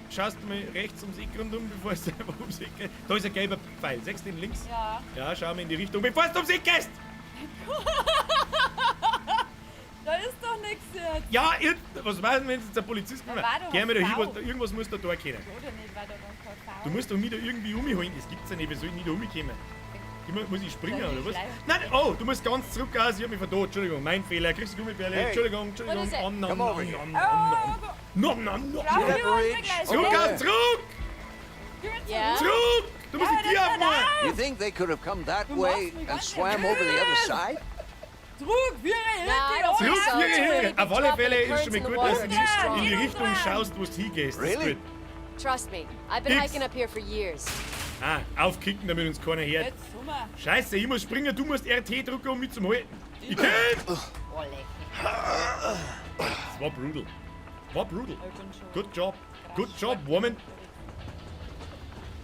schaust du mal rechts ums Eck rundum, bevor es einfach ums Eck geht. Da ist ein gelber Pfeil. Siehst du den links? Ja. Ja, schau mal in die Richtung, bevor du ums Eck gehst! Da ist doch nichts jetzt. Ja, was weiß denn, wenn jetzt der Polizist kommt? Geh mal da hin, was, irgendwas muss da da können. Oder nicht, weil da dann kein V. Du musst doch mich da irgendwie umholen. Das gibt's ja nicht, wie soll ich nicht da umkommen? Muss ich springen oder was? Nein, oh, du musst ganz zurück aus, ich hab mich verdot. Entschuldigung, mein Fehler. Kriegst du Gummibärle? Hey. Entschuldigung, Entschuldigung. What is it? Om, nom, Come over nom, here. nom, nom, nom, nom, nom, nom. Zurück, aus, zurück! Yeah? Zurück! Du musst die Tür aufmachen! You think they could have come that Du way machst mich and ganz swam over the other side? Zurück, Führer, I Zurück, so. Führer, Hilfe! Auf alle Fälle ist schon mal gut, dass du in die Geh Richtung dran. schaust, wo du hingehst. Das ist Really? gut. Trust me, I've been X. hiking up here for years. Ah, aufkicken, damit uns keiner hört. Jetzt Sommer. Scheiße, ich muss springen, du musst RT drücken, um mich zu halten. Ich komm! Oh, leck. Das war brutal. War brutal. Ich bin schon. Good job. Good job, woman.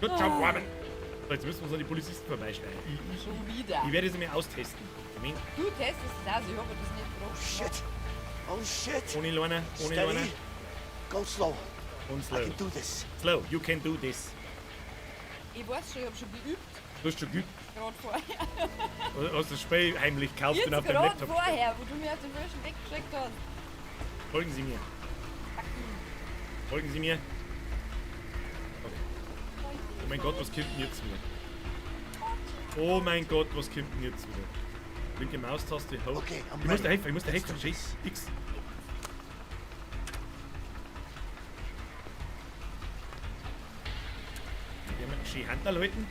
Good job, woman. So, jetzt müssen wir uns an die Polizisten vorbeischneiden. Schon wieder. Ich werde es mir austesten. Moment. Du testest es aus, ich hoffe, das nicht Oh gebracht. shit. Oh shit. Ohne Leine, ohne Leine. Steady. Go slow. Und I slow. can do this. Slow, you can do this. Ich weiß schon, ich hab schon geübt, Du hast schon geübt. gerade vorher. Du hast das Spiel heimlich gekauft Jetzt und auf deinem gerade Laptop. vorher, wo du mir auf den falschen Weg geschickt hast. Folgen Sie mir. Folgen Sie mir. Okay. Oh mein Gott, was kommt denn jetzt wieder? Oh mein Gott, was kommt denn jetzt wieder? Linke Maustaste, hoch. Okay, I'm Ich muss dir ready. helfen, ich muss dir helfen. Scheiß. X. Wir haben schön Handel halten.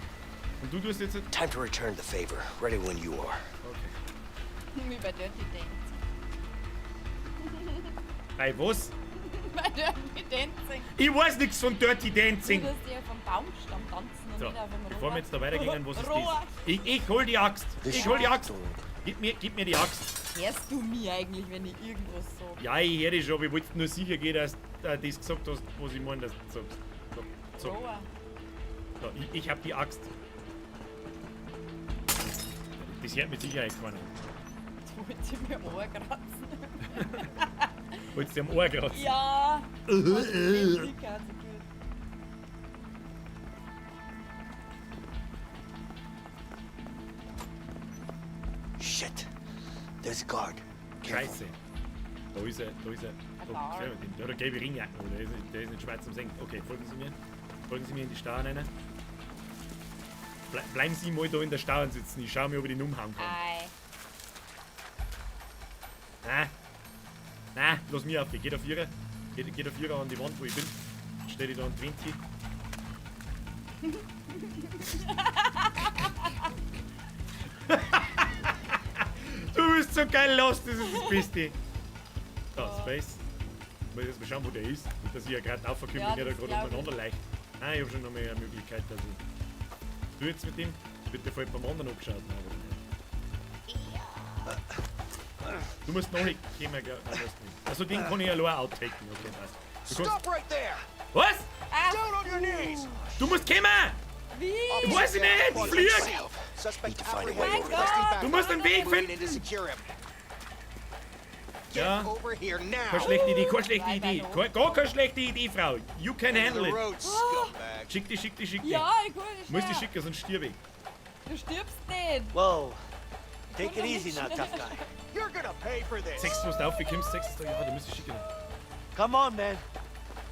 Und du tust jetzt. Time to return the favor. Ready when you are. Okay. Wie bei Dirty Dancing. Bei was? Bei Dirty Dancing. Ich weiß nichts von Dirty Dancing. Du wirst ja vom Baumstamm tanzen und So, nicht auf dem bevor wir jetzt da weitergehen, was ist das? Rohr. Ich hol die Axt. This Ich hol die Axt. door. Gib mir die Axt. Hörst du mich eigentlich, wenn ich irgendwas sage? Ja, ich höre dich schon, aber ich wollte nur sicher gehen, dass du das gesagt hast, was ich meine, dass du sagst. So, so. Rohr. So, ich hab die Axt. Das hört mit Sicherheit keiner. Jetzt wollte ich mir am Ohr kratzen. Wolltest du am Ohr kratzen? Ja. Das ist nicht so gut. Shit. There's a guard. Careful. Scheiße. Da ist er, da ist er. Da, der hat eine gelbe Ringjacke, oh, der ist nicht schwarz zum Senken. Okay, folgen Sie mir. Folgen Sie mir in die Stauern rein. Bleiben Sie mal da in der Stauern sitzen. Ich schau mir, ob ich den umhauen kann. Ei. Nein. Nein, lass mich auf. Geht auf ihre. Geht auf ihre an die Wand, wo ich bin. Stell dich da an 20. Du bist so geil los, das ist das Beste. Da, Space. Ich muss jetzt mal schauen, wo der ist. Nicht, dass ich ja gerade aufkomme, Ja, wenn der da das gerade glaub ich. umeinander leicht. Nein, ich hab schon noch mal eine Möglichkeit, dass ich. Was du jetzt mit dem? Wird der voll beim anderen angeschaut? Nein, aber nicht. Du musst noch nicht kommen, gell? Nein, musst nicht. Also den kann ich allein outtaken. Okay, passt. Du kannst, Stop right there! was? Down on your knees! Du musst kommen! Wie? Weiß ich nicht! Flieg! Suspect Need to find a way apprehended. over Requesting there. backup. Du musst einen Weg Moving finden! in to secure him. Get Ja. over here now! Keine schlechte Idee, keine schlechte Bye, Idee. bye, Keine, gar keine schlechte Idee, Frau. You can The handle it. road, scumbag. Schick dich, schick dich, schick dich. Ja, ich hol dich Muss dich schnell. schicken, sonst stirb ich. Du stirbst nicht. Whoa. Take it easy now, tough guy. You're gonna pay for this! Sechs, wo du aufkommst, sechs ist da, ja, du musst dich schicken. Come on, man.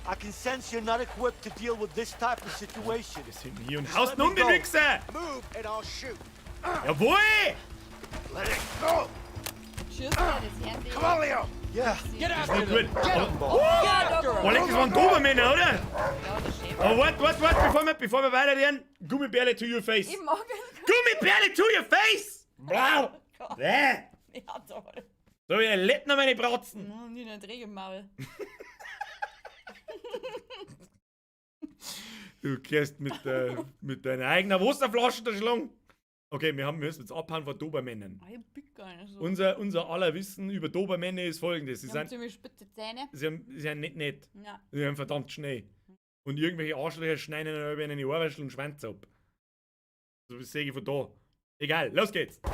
I can sense you're not equipped to deal with this type of situation. Wir sind hier und haust um den Wichser! Move and I'll shoot. Jawohl! Let it go! Schießt dir das Handy. Come on, Leo! Yeah. Get Das ist after nicht them! gut. Get him! Oh, Ja, da oh, leck, das waren Dobermänner, oder? Ja, das ist schön. Oh, warte, warte, warte, bevor wir weiterreden. Gummibärle to your face. Ich mag es Gummibärle to your face! Blau! Bäh. Ja, toll. So, ihr lebt noch meine Bratzen. Nicht ein Dreck im Maul. Du kehrst mit deiner eigenen Wasserflasche der Schlange. Okay, wir müssen jetzt abhauen vor Dobermännern. Ah, ich bin gar nicht so. Unser aller Wissen über Dobermänner ist folgendes. Sie Die haben sind, ziemlich spitze Zähne. sie sind nicht nett. Ja. Sie sind verdammt schnell. Und irgendwelche Arschlöcher schneiden ihnen über einen Ohrwaschel und Schwanz ab. So das sehe ich von da. Egal, los geht's. Oh,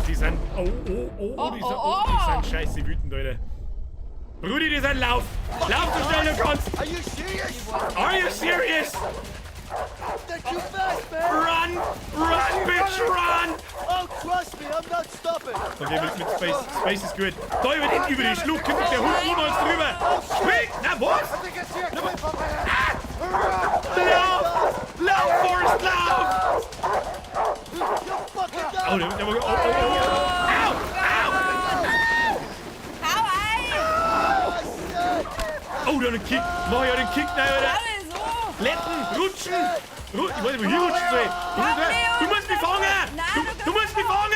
die sind. Oh, oh, oh, oh, die sind, oh, die sind scheiße wütend, Alter. Brudi, die sind lauf! Lauf so schnell du kannst! Are you serious? Are you serious? They're too fast, man. Run! Run, bitch, run! Oh, trust me, I'm not stopping. Okay, mit Space. Space ist gut. Da über die Schlucht kommt der Hund niemals drüber! Spring! Na, was? I think I see a cliff up ahead! Lauf! Lauf, Forrest, lauf! You're fucking Oh, down. der war. Oh, oh, oh! Au! Au! Hau ein! Oh, da hat einen Kick! Mach ja den Kick, nein, Alter! Alle so! Letten! Rutschen! Ich weiß nicht, wo ich rutschen soll! Du musst mich fangen! Nein, Du musst mich fangen!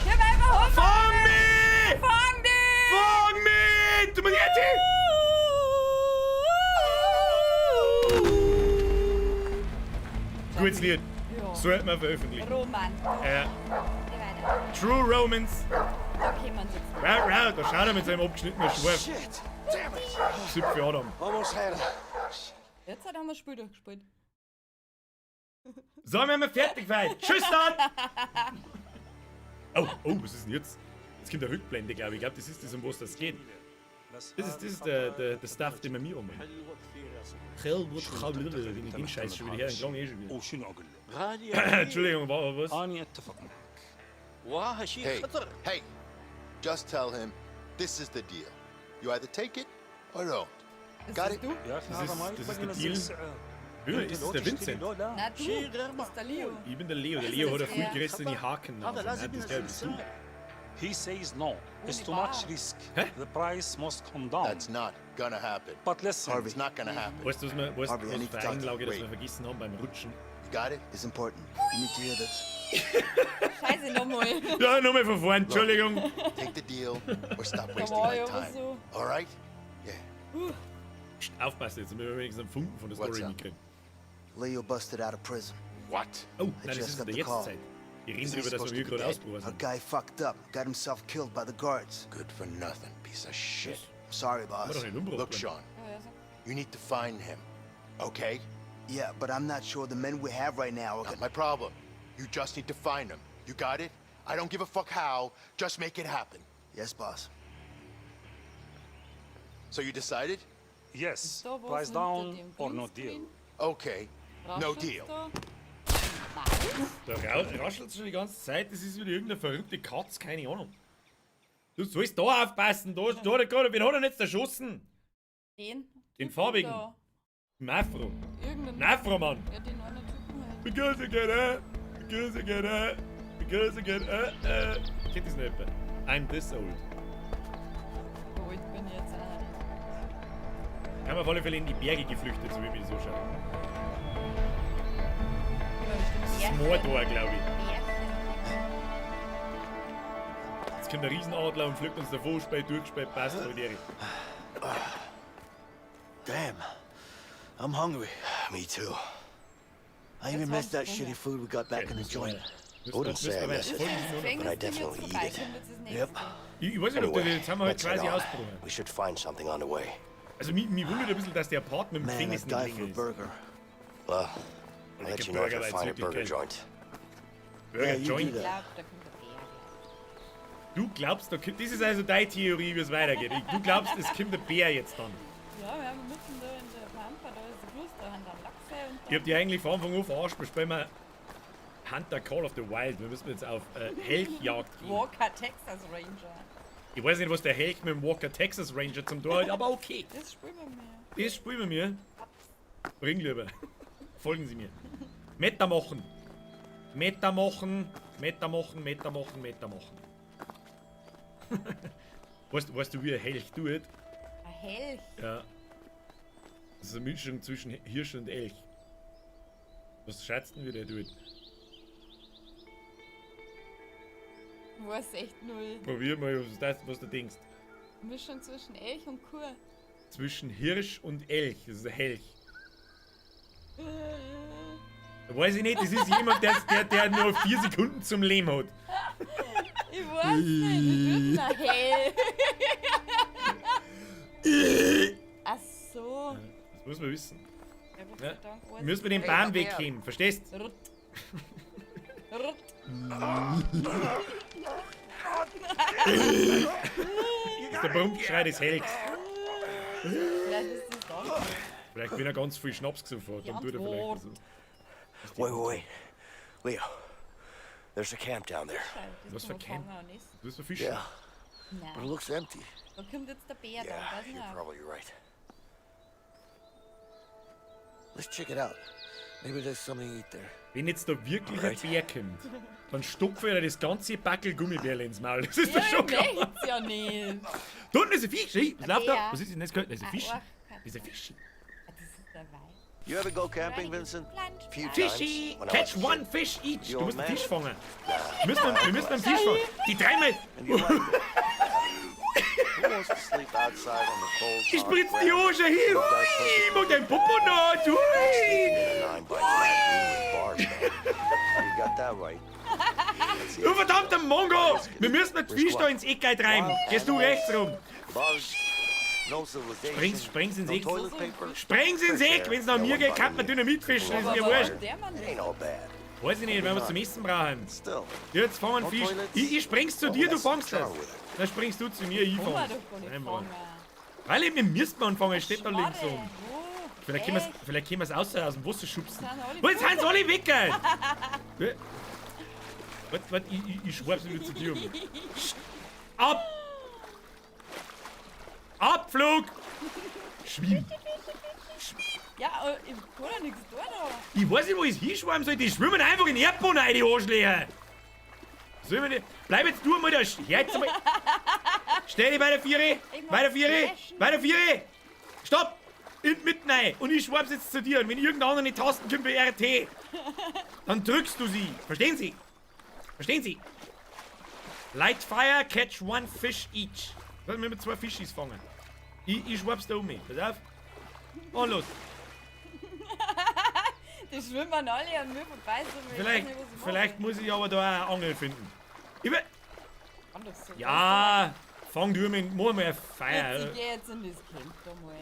Gib einfach um! Fang mich! Fang dich! Fang mich! Du musst jetzt hin! Gutes Lied. Ja. Sollte man veröffentlichen. Roman. Ja. Geh weiter. True Romance. Da kommen sie jetzt. Rau, rau, da schaut er mit seinem abgeschnittenen Schweif. Shit! Damn it! Zipfel Adam. Almost had him. Jetzt haben wir das Spiel durchgespielt. So, wir haben fertig gefeiert. Tschüss dann! Oh, oh, was ist denn jetzt? Jetzt kommt eine Rückblende, glaube ich. Ich glaube, das ist das, um was das geht. Das ist der Stuff, den wir mir umholen. Den Scheiß schon wieder her, den klang eh schon wieder. وشنو اقول لك؟ Entschuldigung, war was? اني اتفق معك واه شيء Hey, خطر hey, just tell him this is the deal. You either take it or don't. Ist Got das it? du? يا اخي Das هذا ما ist يقبل der ينزل Deal. السعر Ja, أنت ist لو das der تشتري Vincent? لو لا Nein, du. شيء غير Das ist der Leo. Ich bin der Leo. Der Leo hat eine viel Ja. größere Haken. هذا لازم Nein, das ينزل glaub ich du. السعر He says no. It's too Ohne much Bart. risk. Hä? The price must come down. That's not gonna happen. But listen, It's not gonna happen. Weißt du, was wir, weißt, Harvey, I was need to für talk to Einlage, das Wait. wir vergessen haben beim Rutschen? You got it? It's important. You need to hear this. Scheiße, nochmal. Ja, nochmal von vorn, Entschuldigung. Take the deal or stop Da wasting war my ich aber time. so. All right? Yeah. Psst, aufpassen, jetzt haben wir wenigstens einen Funken von der What's Story up? mitgekriegt. Leo busted out of prison. What? Oh, I nein, das just ist got in der the call. Jetztzeit. Die reden Isn't he darüber, dass supposed wir to be gerade dead? ausgebrochen Our sind. guy fucked up, got himself killed by the guards. Good for nothing, piece of shit. Sorry, Haben wir boss. doch nicht umgebracht Look, worden. Sean, Ja, ja, so. you need to find him. Okay? Yeah, but I'm not sure the men we have right now are Not gonna. my problem. You just need to find him. You got it? I don't give a fuck how. Just make it happen. Yes, boss. So you decided? yes, Da was price hinter down dem or no deal. Greenscreen. Okay. No Raschelt's deal. Da? Nein. Da raschelt schon die ganze Zeit, das ist wieder irgendeine verrückte Katz, keine Ahnung. Du sollst da aufpassen, da, wen hat er denn jetzt erschossen? Den? Den Typen farbigen. Da. Im Afro. Irgendeinen. Ein Afro, Mann. Ja, den einen Typen halt. Because I get it, because I get it, because I get it, Kennt das nicht etwa? I'm this old. So alt bin ich jetzt auch nicht. Haben wir auf alle Fälle in die Berge geflüchtet, so wie mir das so schaut. Ich war bestimmt Das ist Bärchen. Mordor, glaube ich. Bärchen. Jetzt kommt der Riesenadler und fliegt uns davor, spät durchgespielt, passt, aber die Damn. I'm hungry. Me too. I even Jetzt missed that war's shitty food we got back in the joint. Wouldn't say I miss it, Gefängnis but I sind jetzt definitely vorbei, eat it. kommt jetzt das nächste. Yep. Ich weiß nicht, ob das Anyway, jetzt haben wir halt let's head quasi on. ausprobiert. We should find something on the way. Also mich wundert ein bisschen, dass der Part mit dem Man, Gefängnis I'd nicht die länger for a ist. burger. Well, I'll Like let a you know if burger, I weil es find a wirklich burger geil. joint. Burger Yeah, you do Joint. Ich that. glaube, da kommt der Bär. Du glaubst, da kommt, das ist also deine Theorie, wie es weitergeht. Du glaubst, es kommt der Bär jetzt dann. Ja, wir haben mitten da in der Pampa, da ist der Fluss, da haben dann Lachse und Ich hab die eigentlich von Anfang an verarscht. Wir spielen mal Hunter Call of the Wild. Wir müssen jetzt auf Elchjagd gehen. Walker Texas Ranger. Ich weiß nicht, was der Elch mit dem Walker Texas Ranger zum Tor hat, aber okay. Das spielen wir mir. Das spielen wir mir. Bring lieber. Folgen Sie mir. Meta machen. Meta machen. Meta machen, Meta machen, Meta machen. Weißt du, wie ein Elch tut? Ein Elch. Ja. Das ist eine Mischung zwischen Hirsch und Elch. Was schätzt denn, wie der tut? Ich weiß echt null. Probier mal, was du denkst. Mischung zwischen Elch und Kuh. Zwischen Hirsch und Elch. Das ist ein Elch. Weiß ich nicht, das ist jemand, der nur 4 Sekunden zum Leben hat. Ich weiß nicht, wie tut denn ein Elch? Ach so. Das muss man wissen. Ja, Gott sei Ja. Dank weiß Müssen wir den ich. Baum wegnehmen, verstehst? Rutt. Rutt. Das ist der Brummgeschrei des Helks. Vielleicht ist das dann. Vielleicht, wenn er ganz viel Schnaps gesoffen hat, dann tut er vielleicht so. Wait, wait, wait. Leo, there's a camp down there. Das Was für kann man Camp? fangen und essen. Du bist ein Fisch. Yeah, but it Nein. looks empty. Da kommt jetzt der Bär Yeah, dann, weiß you're nicht. probably right. Let's check it out. Maybe there's something to eat there. Wenn jetzt da wirklich ein Alright. Bär kommt, dann stopfe ich dir das ganze Backel Gummibärle ins Maul. Das ist doch Ja, schon ich klar. möcht's ja nicht. Da unten ist ein Fisch. Hey, was läuft da? Bär. Was ist denn das? Das ist ein Fisch. Ein Das ist ein Fisch. Ah, das ist der Wein. You ever go camping, Vincent? Few times Fischi! when I Catch was a one kid. fish each! You Du old musst einen man. Fisch fangen. Wir müssen einen Fisch fangen. Die dreimal. And you like it? Who wants to sleep outside on the cold, Ich hard spritz die ground? Hose hin. Hui! Mach dein Popo nass. Hui! In a 9 by 9 room with bars, man. You got that right. Du verdammter Mongo! Wir müssen den Fisch da ins Eck treiben. Gehst du rechts rum? Bugs, no civilization, Spreng's ins no Eck. toilet paper. Spreng's ins Eck! Wenn's nach mir geht, kann man Dynamit fischen. Das ist mir wurscht. Der Mann It ain't all bad. Weiß ich nicht, wenn wir zum Essen brauchen. Still, Jetzt fangen No Fisch. toilets. Ich spring's zu dir, du fangst das. Charm with it. Dann springst du zu mir, ich kann man fang's. doch gar nicht Nein, Mann. fangen. Weil eben, wir müssen anfangen, es steht da links Schmarre, um. wo? Vielleicht können wir's, vielleicht können wir's außer aus dem Wasser schubsen. Sind alle Wo, jetzt sind sie alle weg, ey. Warte, warte, ich schwab's wieder zu dir um. Ab! Abflug! Schwimm! Ja, aber ich kann ja nichts tun da. Ich weiß nicht, wo ich hinschwimmen soll. Die schwimmen einfach in den Erdboden rein, die Arschlöcher. Soll ich mir nicht... Bleib jetzt du mal da. Jetzt mal. Stell dich bei der Viere. Ich mach Bei der Viere. Flaschen. Bei der Viere. Stopp. In mitten rein. Und ich schwabb's jetzt zu dir. Und wenn irgendeiner andere die Tasten kommt bei RT, dann drückst du sie. Verstehen Sie? Verstehen Sie? Light fire, catch one fish each. Lass mich mit 2 Fischis fangen. Ich schwabb's da um mich. Pass auf. Und los. Die schwimmen alle an mir vorbei. So ich weiß Vielleicht, nicht, was ich vielleicht mache. muss ich aber da auch eine Angel finden. Ich will, Kann doch so ja, fang du mit, mach mal ein Feuer. Jetzt, ich geh jetzt in das Camp da mal.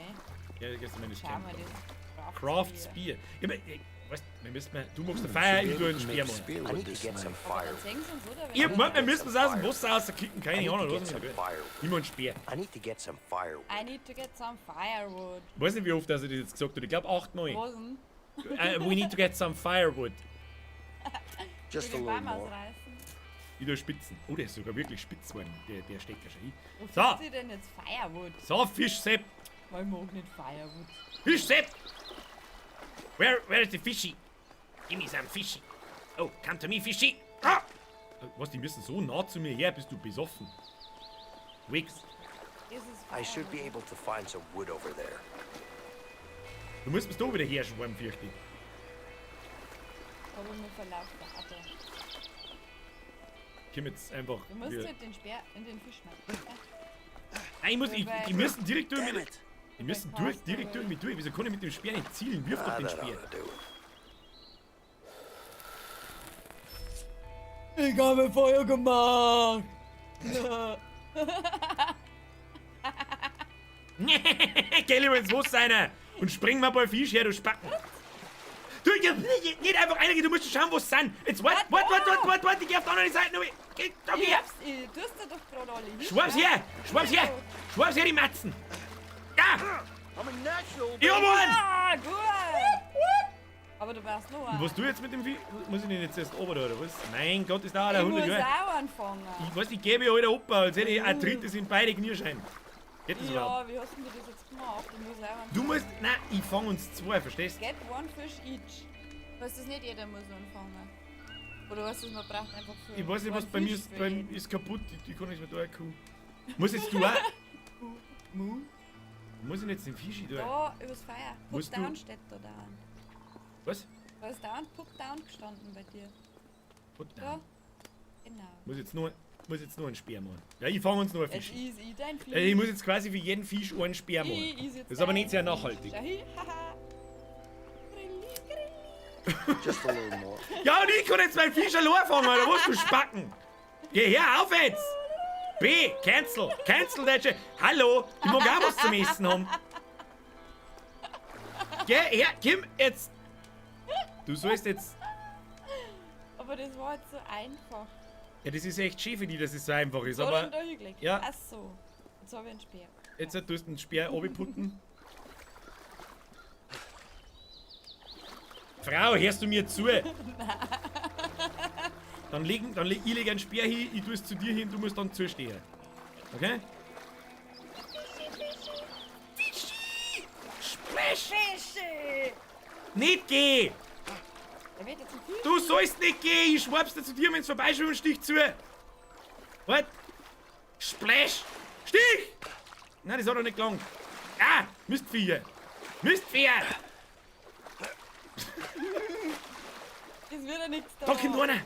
Ja, gehst du mal in das Schau Camp. mal, das Craft Spear. Ja, aber, ey, weißt, wir müssen mal, du machst ein Feuer, ich tue einen Speer machen. Spear I with need to this get some knife. firewood. Sehen sie uns, oder? Ich hab gemeint, wir müssen es aus dem Fire. Wasser rauskicken, keine I need Ahnung, to was get ist some denn firewood. Nimm einen Speer. I need to get some firewood. I need to get some firewood. Ich weiß nicht, wie oft dass ich das jetzt gesagt habe. Ich glaube 8, 9. Was denn? We need to get some firewood. Just a Den little Baum more. ausreißen. Ich tue Spitzen. Oh, der ist sogar wirklich spitz geworden, der Stecker schon. Wo So. findet ihr denn jetzt Firewood? So, Fischsepp. Weil ich mag nicht Firewood. Fischsepp! Where is the fishy? Give me some fishy. Oh, come to me, fishy. Ah! Was, die müssen so nah zu mir her, bist du besoffen. Wix. Das ist I should be able to find some wood over there. Du musst mich da wieder herschwimmen, fürchte ich. Aber mir verlauft der Auto. Ich komm jetzt einfach. Du musst wir- halt den Speer in den Fisch schmeißen. Nein, ich muss, ich müssen direkt durch mit. it. Die müssen durch, direkt durch mich durch. Wieso kann ich mit dem Speer nicht zielen? Wirf doch Ah, den that Speer. ought to do it. Ich habe Feuer gemacht. Geh lieber ins Wasser rein und spring mal ein paar Fisch her, du Spacken. Du, ja, nicht einfach reingehen, du musst schauen, wo sie sind. Jetzt wart, wart, wart, wart, wart, wart, ich geh auf die andere Seite. noch. Geh, da Ich her. hab's, ich tust du doch gerade alle hin. Schwabb's her, schwabb's her, schwabb's her, die Matzen. Da, I'm a natural. ich hab einen. Ah, gut. Aber du brauchst noch einen. Und was du jetzt mit dem Vieh? Muss ich den jetzt erst oben oder was? Mein Gott, ist da Ich 100 muss Jahre. auch anfangen. Ich weiß, ich gebe ja alter Opa, als hätte ich Arthritis in beide Kniescheiben. Geht das überhaupt? Ja, wie hast denn du das jetzt gemacht? Ich muss auch anfangen. Du musst, nein, ich fang uns zwei, verstehst? Get one fish each. Weißt du, das nicht jeder muss anfangen. Oder weißt du, man braucht einfach für Ich weiß nicht, one was bei mir Fish ist, für bei jeden. mir ist kaputt, ich kann nichts mehr da, Kuh. Muss jetzt du auch? Muss ich jetzt den Fischi da? Da, übers Feuer. Put Musst du- down steht da down. Was? Da ist dauernd Put down gestanden bei dir. Put Da. down. Genau. Muss jetzt nur einen Speer machen. Ja, ich fang uns nur einen Jetzt Fisch. ist ich dein Fisch. Ich muss jetzt quasi für jeden Fisch einen Speer machen. Ich is jetzt Das ist aber dein nicht sehr Fisch. nachhaltig. Schau hin, haha. Grilli, grilli. Just a little more. Ja, und ich kann jetzt meinen Fisch allein fangen, oder was, du Spacken? Geh her, auf jetzt! B, cancel, cancel that shit. Hallo, ich mag auch was zum Essen haben. Geh her, Kim, jetzt. Du sollst jetzt. Aber das war jetzt so einfach. Ja, das ist echt schön für die, dass es so einfach ist, Wo aber denn da hingelegt? Ja. Ach so. Jetzt habe ich einen Speer. jetzt tust du den Speer runterputten. Frau, hörst du mir zu? Dann leg ich leg einen Speer hin, ich tue es zu dir hin, du musst dann zustehen. Okay? Fischi! Splash! Fische! Nicht geh! Der wird jetzt ein Fisch. Du sollst nicht gehen! Ich schwab's dir zu dir, wenn's vorbeischwimmt, stich zu! Halt! Splash! Stich! Nein, das hat doch nicht gelangt. Ah! Mistviecher! Mistviecher! Das wird ja nichts da. Da kommt einer!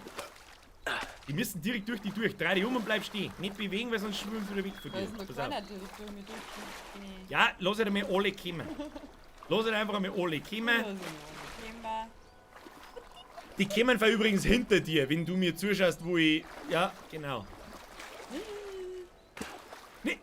Die müssen direkt durch die durch. Dreh dich um und bleib stehen. Nicht bewegen, weil sonst schwimmen sie wieder weg von Da dir. ist noch Pass auf. keiner direkt durch mich durch. Nee. Ja, lass halt einmal alle kommen. Lass halt einfach einmal alle kommen. Da sind alle gekommen. Die kommen übrigens hinter dir, wenn du mir zuschaust, wo ich. Ja, genau. Nee.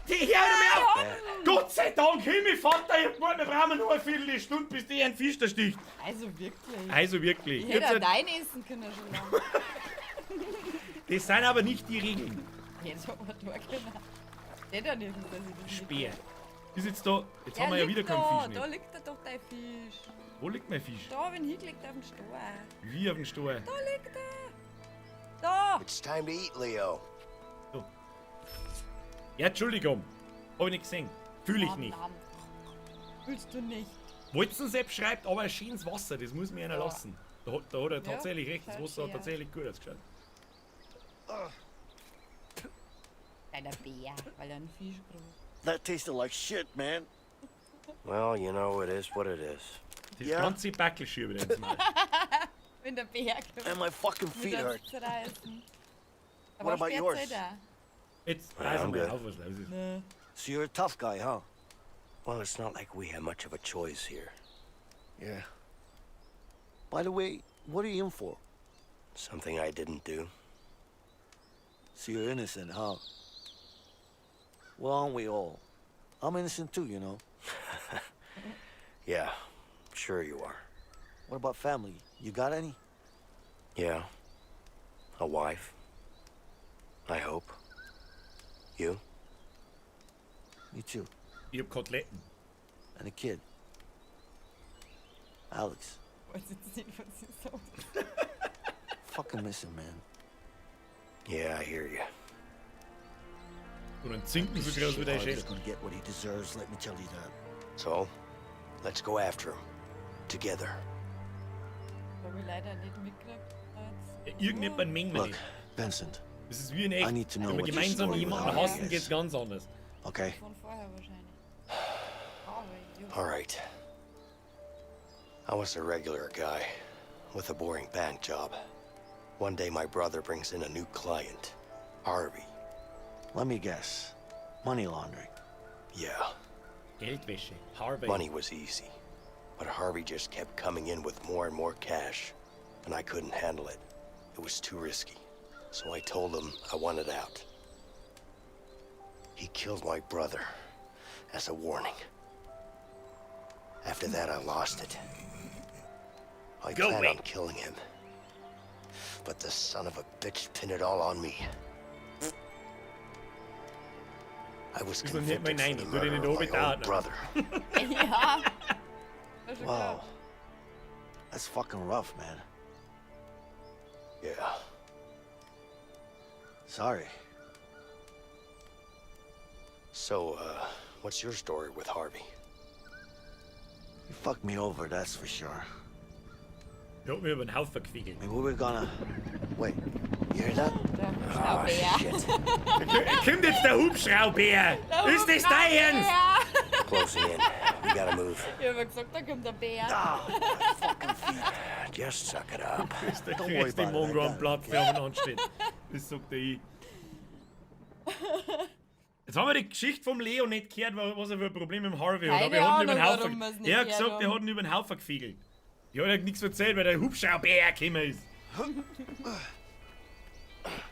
Die, hör doch mal auf! Gott sei Dank, Himmelvater, ich hab gemeint, wir brauchen nur eine Viertelstunde, bis die einen Fisch da sticht. Also wirklich. Also wirklich. Ich hätte Jetzt auch dein essen können schon lange. Das sind aber nicht die Regeln. Jetzt haben wir da können. Steht ja nirgends, dass ich das nicht Speer. Ist jetzt da. Jetzt Ja, haben wir ja liegt wieder keinen da, Fisch Da nicht. liegt da doch dein Fisch. Wo liegt mein Fisch? Da hab ich ihn hingelegt auf den Stuhl. Wie auf dem Stuhl. Da liegt er. Da. It's time to eat, Leo. So. Ja, Entschuldigung. Hab ich nicht gesehen. Fühl ich Nam, nicht. nam. Fühlst du nicht? Wolzensepp schreibt aber ein schönes Wasser, das muss mir einer Ja. lassen. Da hat er tatsächlich recht, das schaut Wasser hat schön aus. tatsächlich gut ausgeschaut. Kleiner Bär, weil er einen Fisch braucht. That tasted like shit, man. Well, you know, it is what it is. Das Ja. ganze Backel wieder ins Maul. Wenn der Bär kommt, And my fucking feet wieder hurt. zerreißen. What about yours? Jetzt Ja, reiß I'm mal good. auf, was los ist. So you're a tough guy, huh? Well, it's not like we have much of a choice here. Yeah. By the way, what are you in for? Something I didn't do. So you're innocent, huh? Well, aren't we all? I'm innocent too, you know. Yeah, sure you are. What about family? You got any? Yeah. A wife. I hope. You? Me too. Ich hab Koteletten. And a kid. Alex. Weiß jetzt nicht, was ich sage. Fucking miss him, man. Yeah, I hear you. Und ein Zinken so groß wie dein Harvey's Schädel. gonna get what he deserves, let me tell you that. So, let's go after him. Together. Hab ich leider nicht mitgekriegt. Jetzt. Ja, irgendjemand mengen wir Look, nicht. Vincent, Das ist wie in echt. I need to know Wenn wir what your gemeinsam story with jemanden Harvey hassen, is. geht's ganz anders. Okay? Von vorher wahrscheinlich. Harvey, ja. All right. I was a regular guy with a boring bank job. One day, my brother brings in a new client, Harvey. Let me guess. Money laundering. Yeah, Geldwäsche. Harvey. money was easy, But Harvey just kept coming in with more and more cash, and I couldn't handle it. It was too risky. So I told him I wanted out. He killed my brother as a warning. After that, I lost it. I Go planned away. on killing him. But the son of a bitch pinned it all on me. I was Ist noch nicht mal convicted for nein, the ich würde murder nicht of my oben own brother. Ja. War schon Wow. klar. That's fucking rough, man. Yeah. Sorry. So, what's your story with Harvey? He fucked me over, that's for sure. Der hat mir über den Haufen gefiegelt. I mean, we were gonna. Wait, you hear that? Der Oh, Hubschrauber. shit. Kommt jetzt der Hubschrauber! Ist das dein Ernst? Ja. Closing in. We gotta move. Ich hab ja gesagt, da kommt der Bär. Just suck it up. Das ist der Don't worry größte about it, I Mongo got am it. Platz, der umeinander steht. Das sagt der ich. Jetzt haben wir die Geschichte vom Leo nicht gehört, was er für ein Problem mit dem Harvey hat. Keine Aber er hat ihn über den Ahnung, Haufen. warum wir's nicht Er hat gehört gesagt, er haben. hat ihn über den Haufen gefiegelt. Ich hab ja nichts erzählt, weil der Hubschrauber gekommen ist.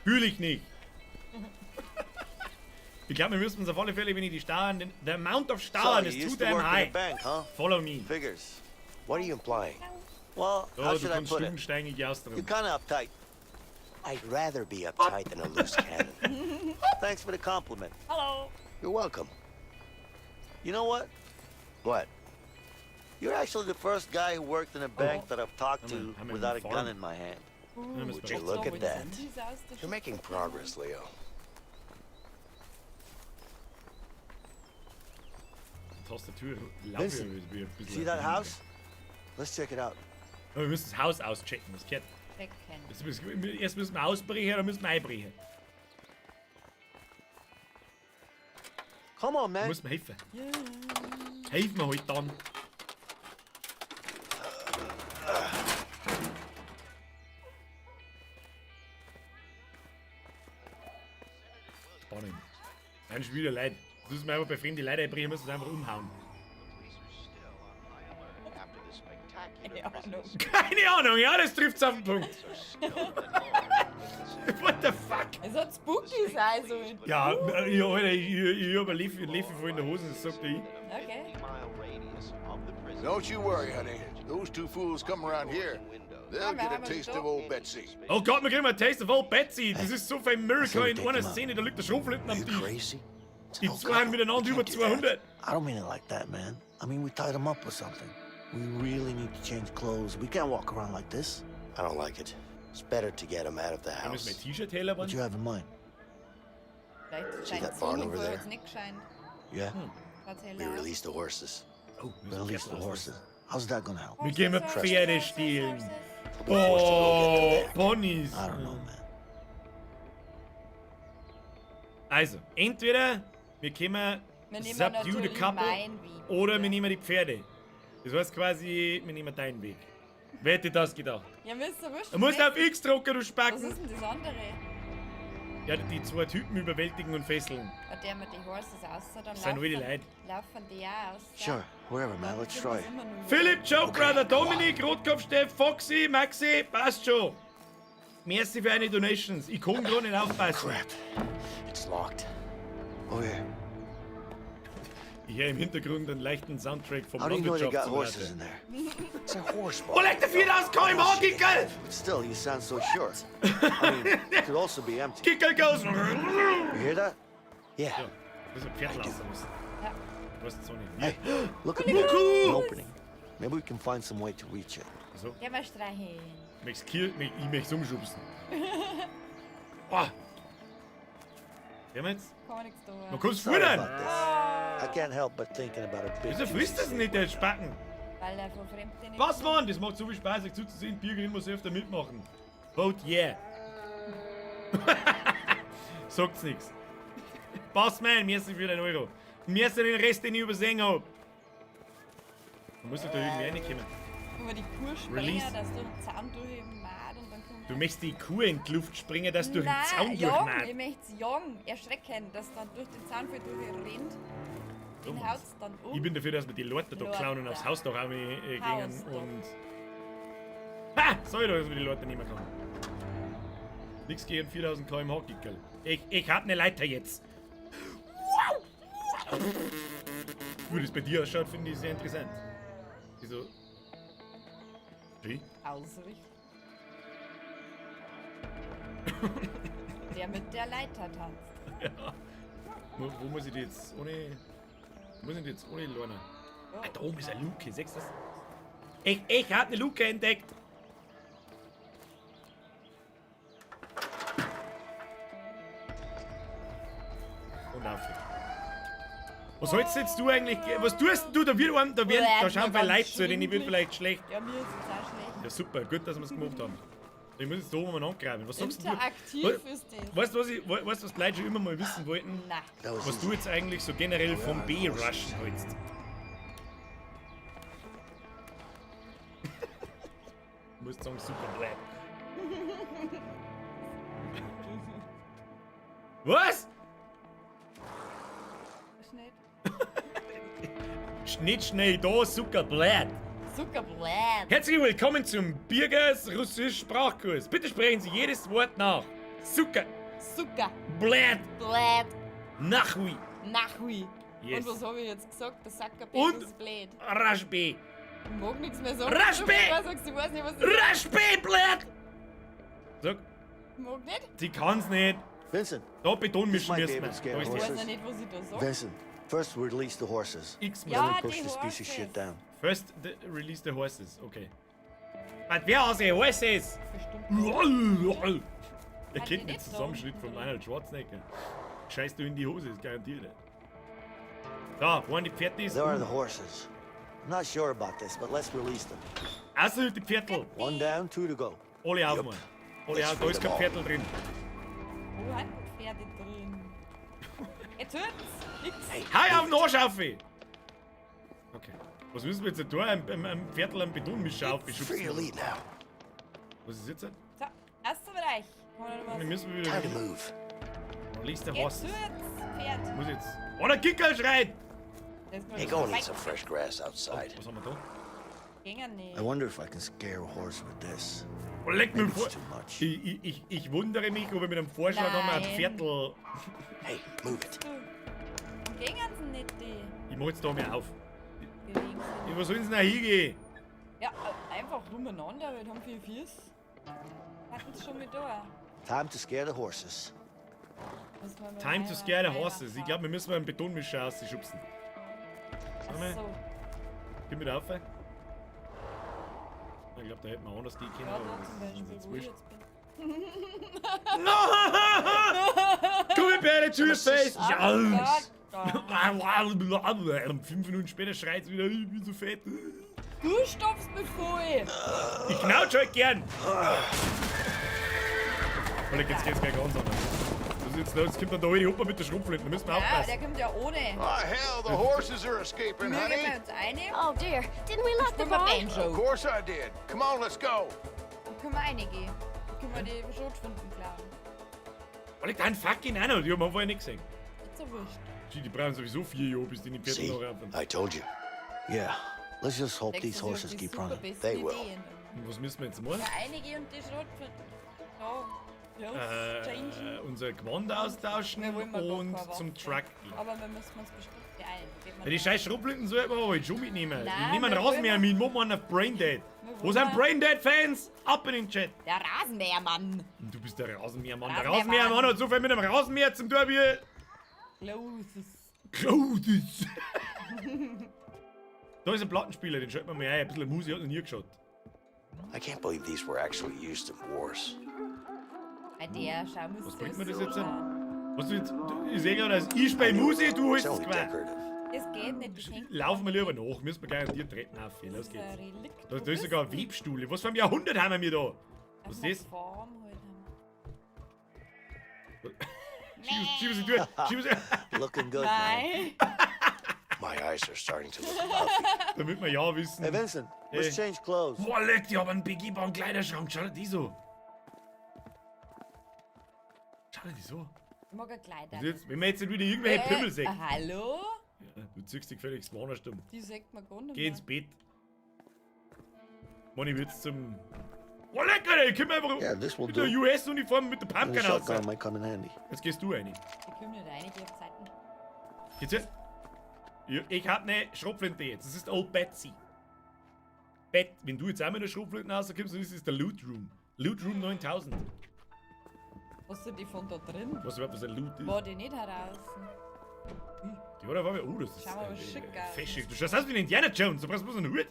Fühl ich nicht. Ich glaube, wir müssen uns auf alle Fälle, wenn ich die Stauern, the amount of So, Stauern you is too used to damn work in a high. bank, huh? Follow me. Figures. What are you implying? Well, Oh, how du should I kannst put it? Stufen ich You're aus drin. kind of uptight. I'd rather be uptight than a loose cannon. Thanks for the compliment. Hallo. You're welcome. You know what? What? You're actually the first guy who worked in a bank that I've talked to I'm in without a farm. gun in my hand. Would you look at that? You're making progress, Leo. Tastatur Vincent, laufe ich ein bisschen. See that house? Let's check it out. Aber wir müssen das Haus auschecken, das gehört. Checken. Erst müssen wir ausbrechen, dann müssen wir einbrechen. Come on, Du man. musst mir helfen. Helfen mir halt dann. Spannend. Dann schon wieder Leid. Das müssen wir einfach bei fremden Leuten einbrechen, müssen wir einfach umhauen. Keine Ahnung. Keine Ahnung, ja, das trifft's auf den Punkt. What the fuck? Es hat spooky sein sollen. Ja, ich, Alter, ich überlebe lebe voll in der Hose, das sagt ich. Okay. Don't you worry, honey. Those two fools come around here. They'll get a taste of old Betsy. Oh Gott, wir kriegen mal Taste of Old Betsy. Das ist so viel Miracle in einer mal. Szene, da liegt der Schrotflinten Are am you Tisch. crazy? It's Die an old zwei haben couple. miteinander We über can't do that. 200. I don't mean it like that, man. I mean, we tied him up or something. We really need to change clothes. We can't walk around like this. I don't like it. It's better to get him out of the Da müssen wir house. T-Shirt heller What you waren. have in mind? Vielleicht See scheint that barn Sonne, over vorher there? hat's nicht gescheint. Yeah? Schaut's We heller aus. release the horses. Oh, wir müssen Release the Pferd horses. How's that gonna help? Wir gehen mit Horses, Pferde horses, stehlen. horses. They'll be forced to go get Oh, them back. Ponys. I don't know, man. Also, entweder wir kommen Wir nehmen subdue the natürlich couple meinen Weg. oder wir nehmen die Pferde. Das heißt quasi, wir nehmen deinen Weg. Wer hätte das gedacht? Ja, mir ist so wurscht. Du musst auf X drücken, du Was Spacken. ist denn das andere? Ja, die zwei Typen überwältigen und fesseln. Hat der mit den Horses aus, dann Das sind wilde Leute. laufen die auch aus. Sure, wherever, man. Let's try. Philipp, Joe Brother, Dominik, Rotkopf, Steff, Foxy, Maxi, passt schon. Merci für eine Donations. Ich kann gerade nicht aufpassen. Crap. It's locked. Over here. Ich höre im Hintergrund einen leichten Soundtrack vom How do you know they got horses Landwirtschaftssimulator. in there? It's a horse Oh, barn. leck der 4000 km/h, Kickel! But still, you sound so sure. I mean, it could also be empty. Kickel goes! You hear that? Yeah. Das ist ein Pferd lassen müssen. Ja. Du weißt es auch nicht. Hey, look at there. An opening. Maybe we can find some way to reach it. So, Geh mal streicheln. ich möcht's kill, ich möcht's umschubsen. Oh. Gehen wir jetzt? Kann man nichts tun. Man kann's Sorry futtern! about this. I can't help but thinking about a big Wieso juicy frisst das steak nicht, der right now. Spacken? Weil er von Fremden nicht. Was, Mann? Das macht so viel Spaß, euch zuzusehen. Birgit muss öfter mitmachen. Vote yeah. Sagt's nix. Passt, man, merci für den Euro. Merci den Rest, den ich übersehen hab. Man muss doch da irgendwie reinkommen. Können wir die Kuh springen, Release. dass du den Zaun durchmacht und dann können wir. Du möchtest die Kuh in die Luft springen, dass du durch den Nein, Zaun jagen. durchmacht. Ich möchte jagen, erschrecken, dass dann durch den Zaun voll durchrennt. Den haut's dann um. Ich bin dafür, dass wir die Leute da klauen und aufs Hausdach auch gehen und. Ha! Sorry doch, dass wir die Leute nicht mehr klauen. Nix gegen 4000 km/h, Gickel. Ich hab ne Leiter jetzt. Wow! Wie das bei dir ausschaut, finde ich sehr interessant. Wieso? Wie? Ausrichten. Der mit der Leiter tanzt. Ja. Wo muss ich die jetzt ohne. Wo muss ich die jetzt ohne Lorna? Ah, da oben ist eine Luke, siehst du das? Ich hab eine Luke entdeckt! Und auf. Was hältst jetzt du eigentlich? Was tust denn du? Da wird einem, da werden, da schauen vielleicht Leute zu, denen wird vielleicht schlecht. Ja, mir ist es auch schlecht. Ja, super, gut, dass wir es gemacht haben. Ich muss jetzt da oben mal angraben. Was sagst du? Interaktiv ist das. Weißt du, was die Leute schon immer mal wissen wollten? Nein. Was du jetzt eigentlich so generell vom B-Rushen hältst? Du musst sagen, super blöd. Was? Schnell. Nicht schnell da, super blöd. Super blöd. Herzlich willkommen zum Birgers Russisch Sprachkurs. Bitte sprechen Sie jedes Wort nach. Zucker. Zucker. Blöd. Blöd. Nachhui. Nachhui. Yes. Und was habe ich jetzt gesagt? Der Sacker Und ist blöd. Raschbe. Ich mag nichts mehr sagen. Raschbe! Du ich weiß nicht, was ich Raschbe, blöd! Sag. Ich mag nicht. Sie kann's nicht. Vincent. Da Beton mischen müssen wir. Ich weiß ja nicht, was ich da sag. Vincent, first we release the horses. X Then we push this piece of shit down. First release the horses, okay. Was wer aus den Horses? Bestimmt. Der kennt den Zusammenschnitt von Arnold Schwarzenegger. Scheiß du in die Hose, ist garantiert nicht. Da, wo sind die Pferde? There are the horses. I'm not sure about this, but let's release them. Also die Pferdl. One down, two to go. Alle auf, Mann. Alle auf, da ist kein Pferdl drin. Wo sind denn Pferde drin? Jetzt hört's! Nix! Hey, hau auf den Arsch auf! Okay. Was müssen wir jetzt tun? Ein Pferdl am Betonmischer aufgeschubst. Was ist jetzt? So, erster Bereich. Wir müssen wieder. Time to move. Release the horses. Jetzt hört's, Pferd. Muss jetzt. Oh, der Kickerl schreit! Hey, go and eat some fresh grass outside. Oh, was haben wir da? Gängen nicht. I wonder if I can scare a horse with this. Oh, leck mich Maybe vor. it's too much. Ich wundere mich, ob ich mit einem Vorschlag haben ein Nein. Pferdl. Hey, move it. Du. Gängen sie nicht, die. Ich mach jetzt da mal auf. Bewegen sie. Ja, wo sollen sie denn hingehen? Ja, einfach rumeinander, weil die haben vier Füße. Hatten sie schon mit da. Time to scare the horses. Time to scare the horses. Ich glaube, wir müssen mal einen Betonmischer rausschubsen. Warte mal. So. Geh mit auf. Ich glaube, da hätten wir anders gehen können. Ja, aber da das zum ist Beispiel, jetzt wo ich wurscht. jetzt bin. Gummibärle to your face! Ja! Ja, 5 Minuten später schreit sie wieder, ich bin so fett. Du stopfst mich voll! Ich knautsch halt gern! Oder jetzt geht's gleich ganz anders. Das ist jetzt, jetzt kommt dann der alte Opa mit der Schrotflinte, da müssen wir Ja, aufpassen. der kommt ja ohne. Oh, hell, the horses are escaping, Wir gehen honey. jetzt rein. Oh dear, didn't we lock the Spielen wir barn? Banjo. Of course I did. Come on, let's go. Dann können wir reingehen. Dann können wir die Schrotflinten klauen. Weil ich da einen fucking Arnold, die haben wir vorher nicht gesehen. Ist ja wurscht. Die brauchen sowieso 4 Jahre, bis die in die Pferde See, noch rauf. I told you. Yeah. Let's just hope Denkst these du, sie horses haben die keep running. super besten They will. Ideen. Und was müssen wir jetzt machen? Ja, reingehen und die Schrotflinten. Ja. Ja, changen. Unser Gewand austauschen Wir wollen mal gar und keine zum Waffe. Truck gehen. Aber wir müssen uns bestimmt beeilen. Geht man Ja, die da- scheiß Schrotflinten sollten wir aber halt schon mitnehmen. Nein, ich nehme einen wir Rasenmäher wollen- mit, mach mal einen auf Braindead. Wir Wo sind wollen- Braindead-Fans? Ab in den Chat. Der Rasenmähermann. Und du bist der Rasenmähermann. Der Rasenmähermann. Rasenmähermann hat so viel mit dem Rasenmäher zum tun wie... Closes. Closes. Da ist ein Plattenspieler, den schalten wir mal ein. Ein bisschen Musik hat noch nie geschaut. I can't believe these were actually used in wars. Bei der schau muss Was bringt mir das jetzt? Was du jetzt? Ich sehe gerade, dass ich spiele Musik, du holst It's es only quer. decorative. Das geht nicht. Das hängt Laufen wir lieber nach, müssen wir garantiert treten auf. Los Das ist geht's. ein Relikt. Da ist sogar ein Webstuhl. Was für ein Jahrhundert haben wir da? Was ist das? Form halt haben. Schieben Sie durch. Schieben Sie. Looking good, man. Nein. My eyes are starting to look puffy. Damit wir ja wissen. Hey, Vincent, let's Hey. change clothes. Boah, leck, die haben einen begehbaren Kleiderschrank. Schau dir die so. Schau dir die so. Ich mag ein Kleid. Also jetzt, wenn wir jetzt nicht wieder irgendwelche Pimmel sehen. Hallo? Ja, du Ziehst dich gefälligst mal anders um. Die sagt man gar nicht Geh ins mehr. Bett. Mann, ich würd's zum. Oh, lecker, ey! Ich komm einfach Yeah, this will mit der do. US-Uniform mit der And the Pumpgun raus. shotgun might come in handy. Jetzt gehst du rein. Ich komm nicht rein, ich geh auf die Seiten. Geht's jetzt? Ja, ich hab ne Schrotflinte jetzt. Das ist Old Betsy. Bett, wenn du jetzt auch mit der Schrotflinte rauskommst, dann ist es der Loot Room. Loot Room 9000. Was sind die von da drin? Was überhaupt was ein Loot ist? War die nicht heraus? Die war da war oh, das ist Schau mal, was schick aus. feschig. Du schaust aus wie ein Indiana Jones, du brauchst bloß einen Hut.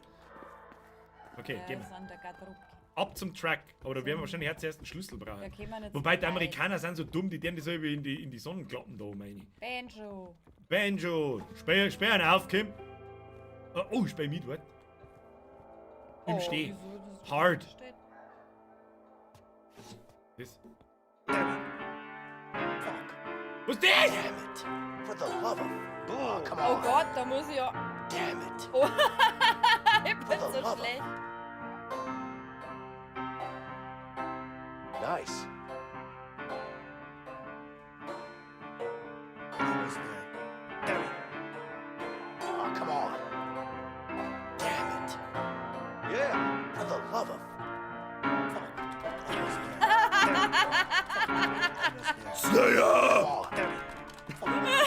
Okay, Ja, gehen wir. sind der Garderobe. Ab zum Truck. Aber da werden wir wahrscheinlich auch zuerst einen Schlüssel brauchen. Da können wir nicht Wobei die vorbei. Amerikaner sind so dumm, die deren die so in die Sonne klappen da, meine ich. Banjo. Banjo! Sperr einen auf, Kim! Oh, oh, ich spiel mit, warte. Im Oh, Steh. wieso das Hard. steht? Das. Damn it. Was ist das? Damn it. For the love of. Oh, come Oh on. Gott, da muss ich ja. Damn it. Oh, ich bin For the so love of- schlecht. Nice. Almost there. Damn it. Oh, come on. Damn it. Yeah. For the love of. Fuck. Almost there. Damn it. Almost there. Slayer! Come on. Damn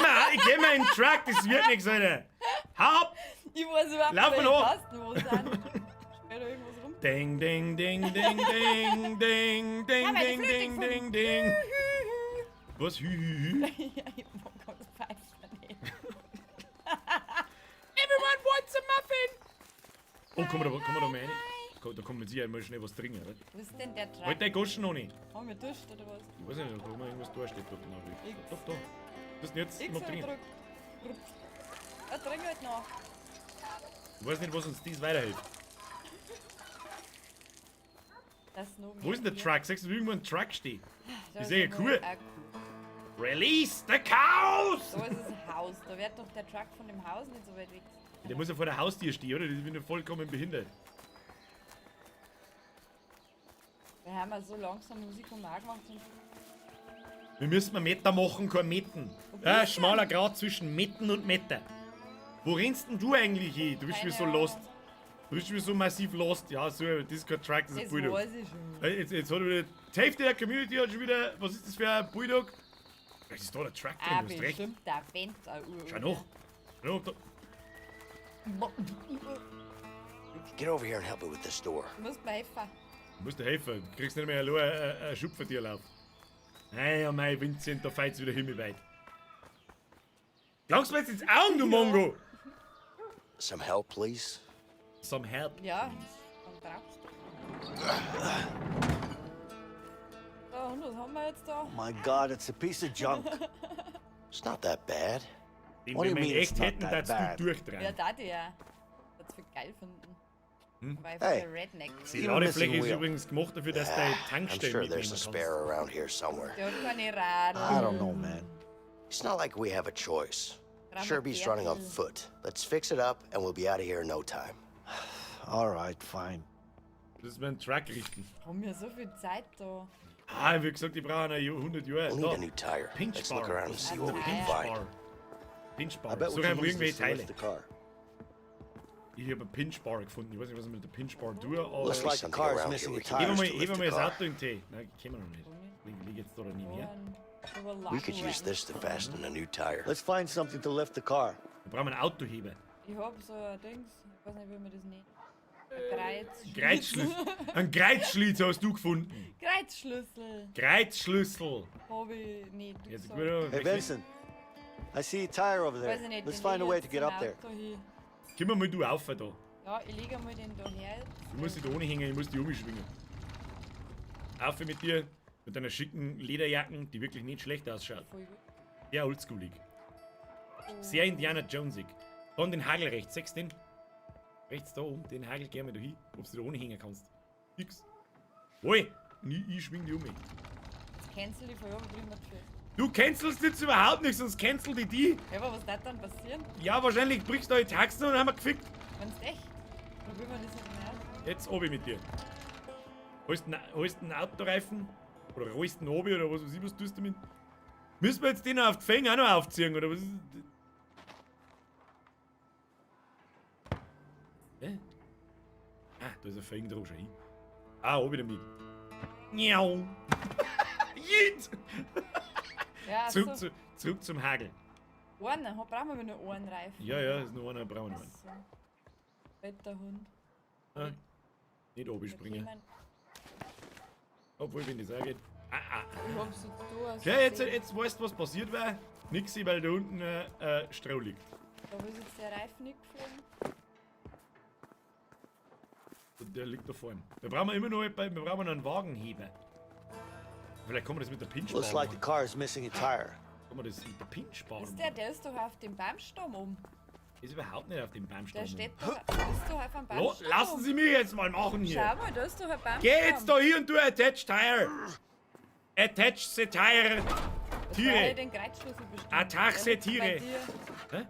it. Geh mal in den Truck, das wird nichts, Alter. Hau ab! Ich weiß überhaupt Lauf nicht, mal hoch. Tasten wo sind. Später irgendwas rum. Ding, ding, ding, ding, ding, ding, ding, Hab eine ding, Flöte ding, gefunden. ding, ding. Was? Hü, hü, hü? Ja, ich mag das Pfeifen nicht. Everyone wants a muffin! Oh, komm da mal rein. Komm, da kommt mit Sicherheit mal schnell was trinken, oder? Wo ist denn der Truck? Halt dein Goschen noch nicht. Haben wir Durst oder was? Ich weiß nicht, da kann man irgendwas da steht dort noch. X. Doch, da. Was ist denn jetzt X noch trinken? gedrückt. Ja, trink halt noch. Ich weiß nicht, was uns dies weiterhilft. Das ist noch Wo ist denn der mehr. Truck? Sagst du, irgendwo ein Truck steht? Da ist ja noch cool. ein Kuh. Release the cows! Da ist das Haus. Da wird doch der Truck von dem Haus nicht so weit weg. Der muss ja vor der Haustür stehen, oder? Die sind ja vollkommen behindert. Wir haben ja so langsam Musik vom Markt gemacht. Und Wir müssen mal Meter machen, kein Metten. Ja, schmaler Grat zwischen Metten und Meter. Wo rennst denn du eigentlich hin? Du bist Keine mir so lost. Du bist mir so massiv lost. Ja, so, das ist kein Truck, das ist ein das Bulldog. weiß ich schon. Jetzt hat er wieder. Die Hälfte der Community hat schon wieder. Was ist das für ein Bulldog? Vielleicht ist da der Truck drin, Ah, du hast recht. bestimmt, der Fenster. Schau noch. Schau noch, da. Get over here and help me with this door. Du musst mir helfen. Du musst dir helfen. Du kriegst nicht mehr allein einen Schupfertierlauf. Nein, ja, mein Vincent, da fällt's wieder himmelweit. Langst mir jetzt ins Augen, du Mongo! Some help, please? Some help. Ja, dann brauchst du. So, und was haben wir jetzt da? Oh my God, it's a piece of junk. It's not that bad. Den, What do wenn you wir in mean it's echt not hätten, that darfst du bad? durchdrehen. Ja, da die ja. Das wird geil finden. Hm? Aber einfach Hey. der Redneck. Die Even Ladefläche missing ist wheel. übrigens gemacht dafür, dass du deine I'm Tankstellen sure there's a mitnehmen kannst. spare around here somewhere. Der hat keine Radl. I don't know, man. It's not like we have a choice. Brauchen Sherby's running on Gärtel. foot. Let's fix it up and we'll be out of here in no time. All right, fine. Das ist mir einen Truck richten. Haben wir so viel Zeit da? Ah, wie gesagt, ich brauche eine 100 Jahre. We'll need Da. a new tire. Pinch Let's look Bar. around and see what we can Pinch find. Bar. Pinch I Bar. bet we Such can einfach use irgendwelche this to lift Teile. the car. Ich habe ein Pinch Bar gefunden. Ich weiß nicht, was ich mit der Pinch Bar tue, aber. Looks like the Something car is around here missing we a can tire. Heb use mal, to heb lift mal the das car. Auto in den Tee. Nein, kennen wir noch nicht. Lieg jetzt da nicht mehr. We could use this to fasten a new tire. Let's find something to lift the car. Da brauchen wir einen Autoheber. Ich hab so ein Dings, ich weiß nicht, wie man das nennt. Ein Kreuz. Kreuzschlüssel. Ein Kreuzschlitz hast du gefunden. Kreuzschlüssel. Kreuzschlüssel. Hab ich nicht. Du Jetzt gesagt. gut, Hey, Vincent. I see a tire over there. Weiß ich nicht, Let's den find a leg way ich to jetzt get zum up there. Auto hin. Komm mal du auf da. Ja, ich lege mal den da her. jetzt. Du musst dich da ohne hängen, ich muss dich umschwingen. Auf mit dir, mit deiner schicken Lederjacken, die wirklich nicht schlecht ausschaut. Voll gut. Sehr oldschoolig. Sehr Indiana Jonesig. Dann den Hagel rechts, sechs den. Rechts da oben, den Hagel gerne da hin, ob du da ohne hängen kannst. Fix. Oi, und ich schwing die um mich. Jetzt cancel ich von oben drüber tschüss. Du cancelst jetzt überhaupt nichts, sonst cancel die die. Ja, aber was wird dann passieren? Ja, wahrscheinlich brichst du die Taxen und haben wir gefickt. Wenn's echt? Probieren wir das jetzt mal aus. Jetzt obi mit dir. Holst einen Autoreifen? Oder rollst einen obi oder was weiß ich, was tust du damit? Müssen wir jetzt den auf die Fänge auch noch aufziehen oder was ist das? Hä? Ah, da ist ein Felgen drauf, schau hin. Ah, hab ich damit. Miau. Jeet! Ja, Zurück, so. zurück zum Hagel. Einen, brauchen wir nur einen Reifen. Ja, ja, ist nur einer, brauchen wir noch einen. So. Fetter Hund. Ah, nicht oben springen. Obwohl, wenn das auch geht. Ah, ah. Ich hab's jetzt da. Also Ja, jetzt weißt du, was passiert war. Nix, weil da unten Stroh liegt. Da ist jetzt der Reifen nicht geflogen. Der liegt da vorne. Wir brauchen immer noch, wir brauchen noch einen Wagenheber. Vielleicht kann man das mit der Pinchbar Looks like the machen. car is missing a tire. Kann man das mit der Pinchbar Ist machen? der ist doch auf dem Baumstamm oben. Ist überhaupt nicht auf dem Baumstamm. Der steht doch, ist doch auf dem Baumstamm. Lassen Sie mich jetzt mal machen hier. Schau mal, da ist doch ein Baumstamm. Geh jetzt da hier und du attach tire. Attach the tire. Jetzt brauche ich Tiere. den Kreuzschlüssel bestimmt. Attach the Der liegt bei Tiere. dir. Hä?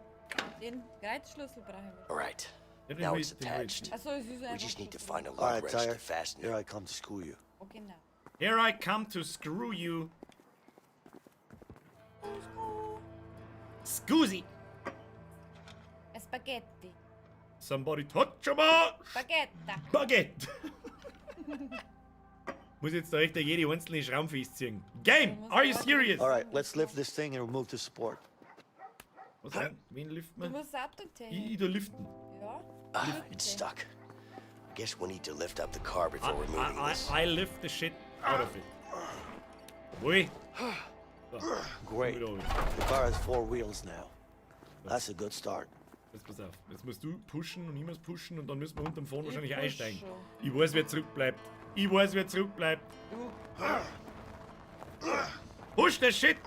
Den Kreuzschlüssel brauche ich. All right. Ja, den Now hol it's ich- den hol ich. attached. Achso, es ist We einfach just need to so. find a All lug right, wrench to tire. fasten Here it. I come to screw you. Oh, genau. Here I come to screw you. Scusi. Spaghetti. Somebody touch my Spagetta. Baguette. Muss jetzt da echt jede einzelne Schraube festziehen. Game! Are you serious? All right, let's lift this thing and remove the support. Was denn? Wen liften Du wir? musst das Auto Ich da liften. Ja. Ah, it's stuck. I guess we need to lift up the car before removing this. I lift the shit out of it. Ui. So, Great. wieder runter. The car has four wheels now. That's a good start. Jetzt pass auf. Jetzt musst du pushen und ich muss pushen und dann müssen wir unterm Fahren wahrscheinlich push einsteigen. schon. Ich weiß, wer zurückbleibt. Ich weiß, wer zurückbleibt. Push the shit!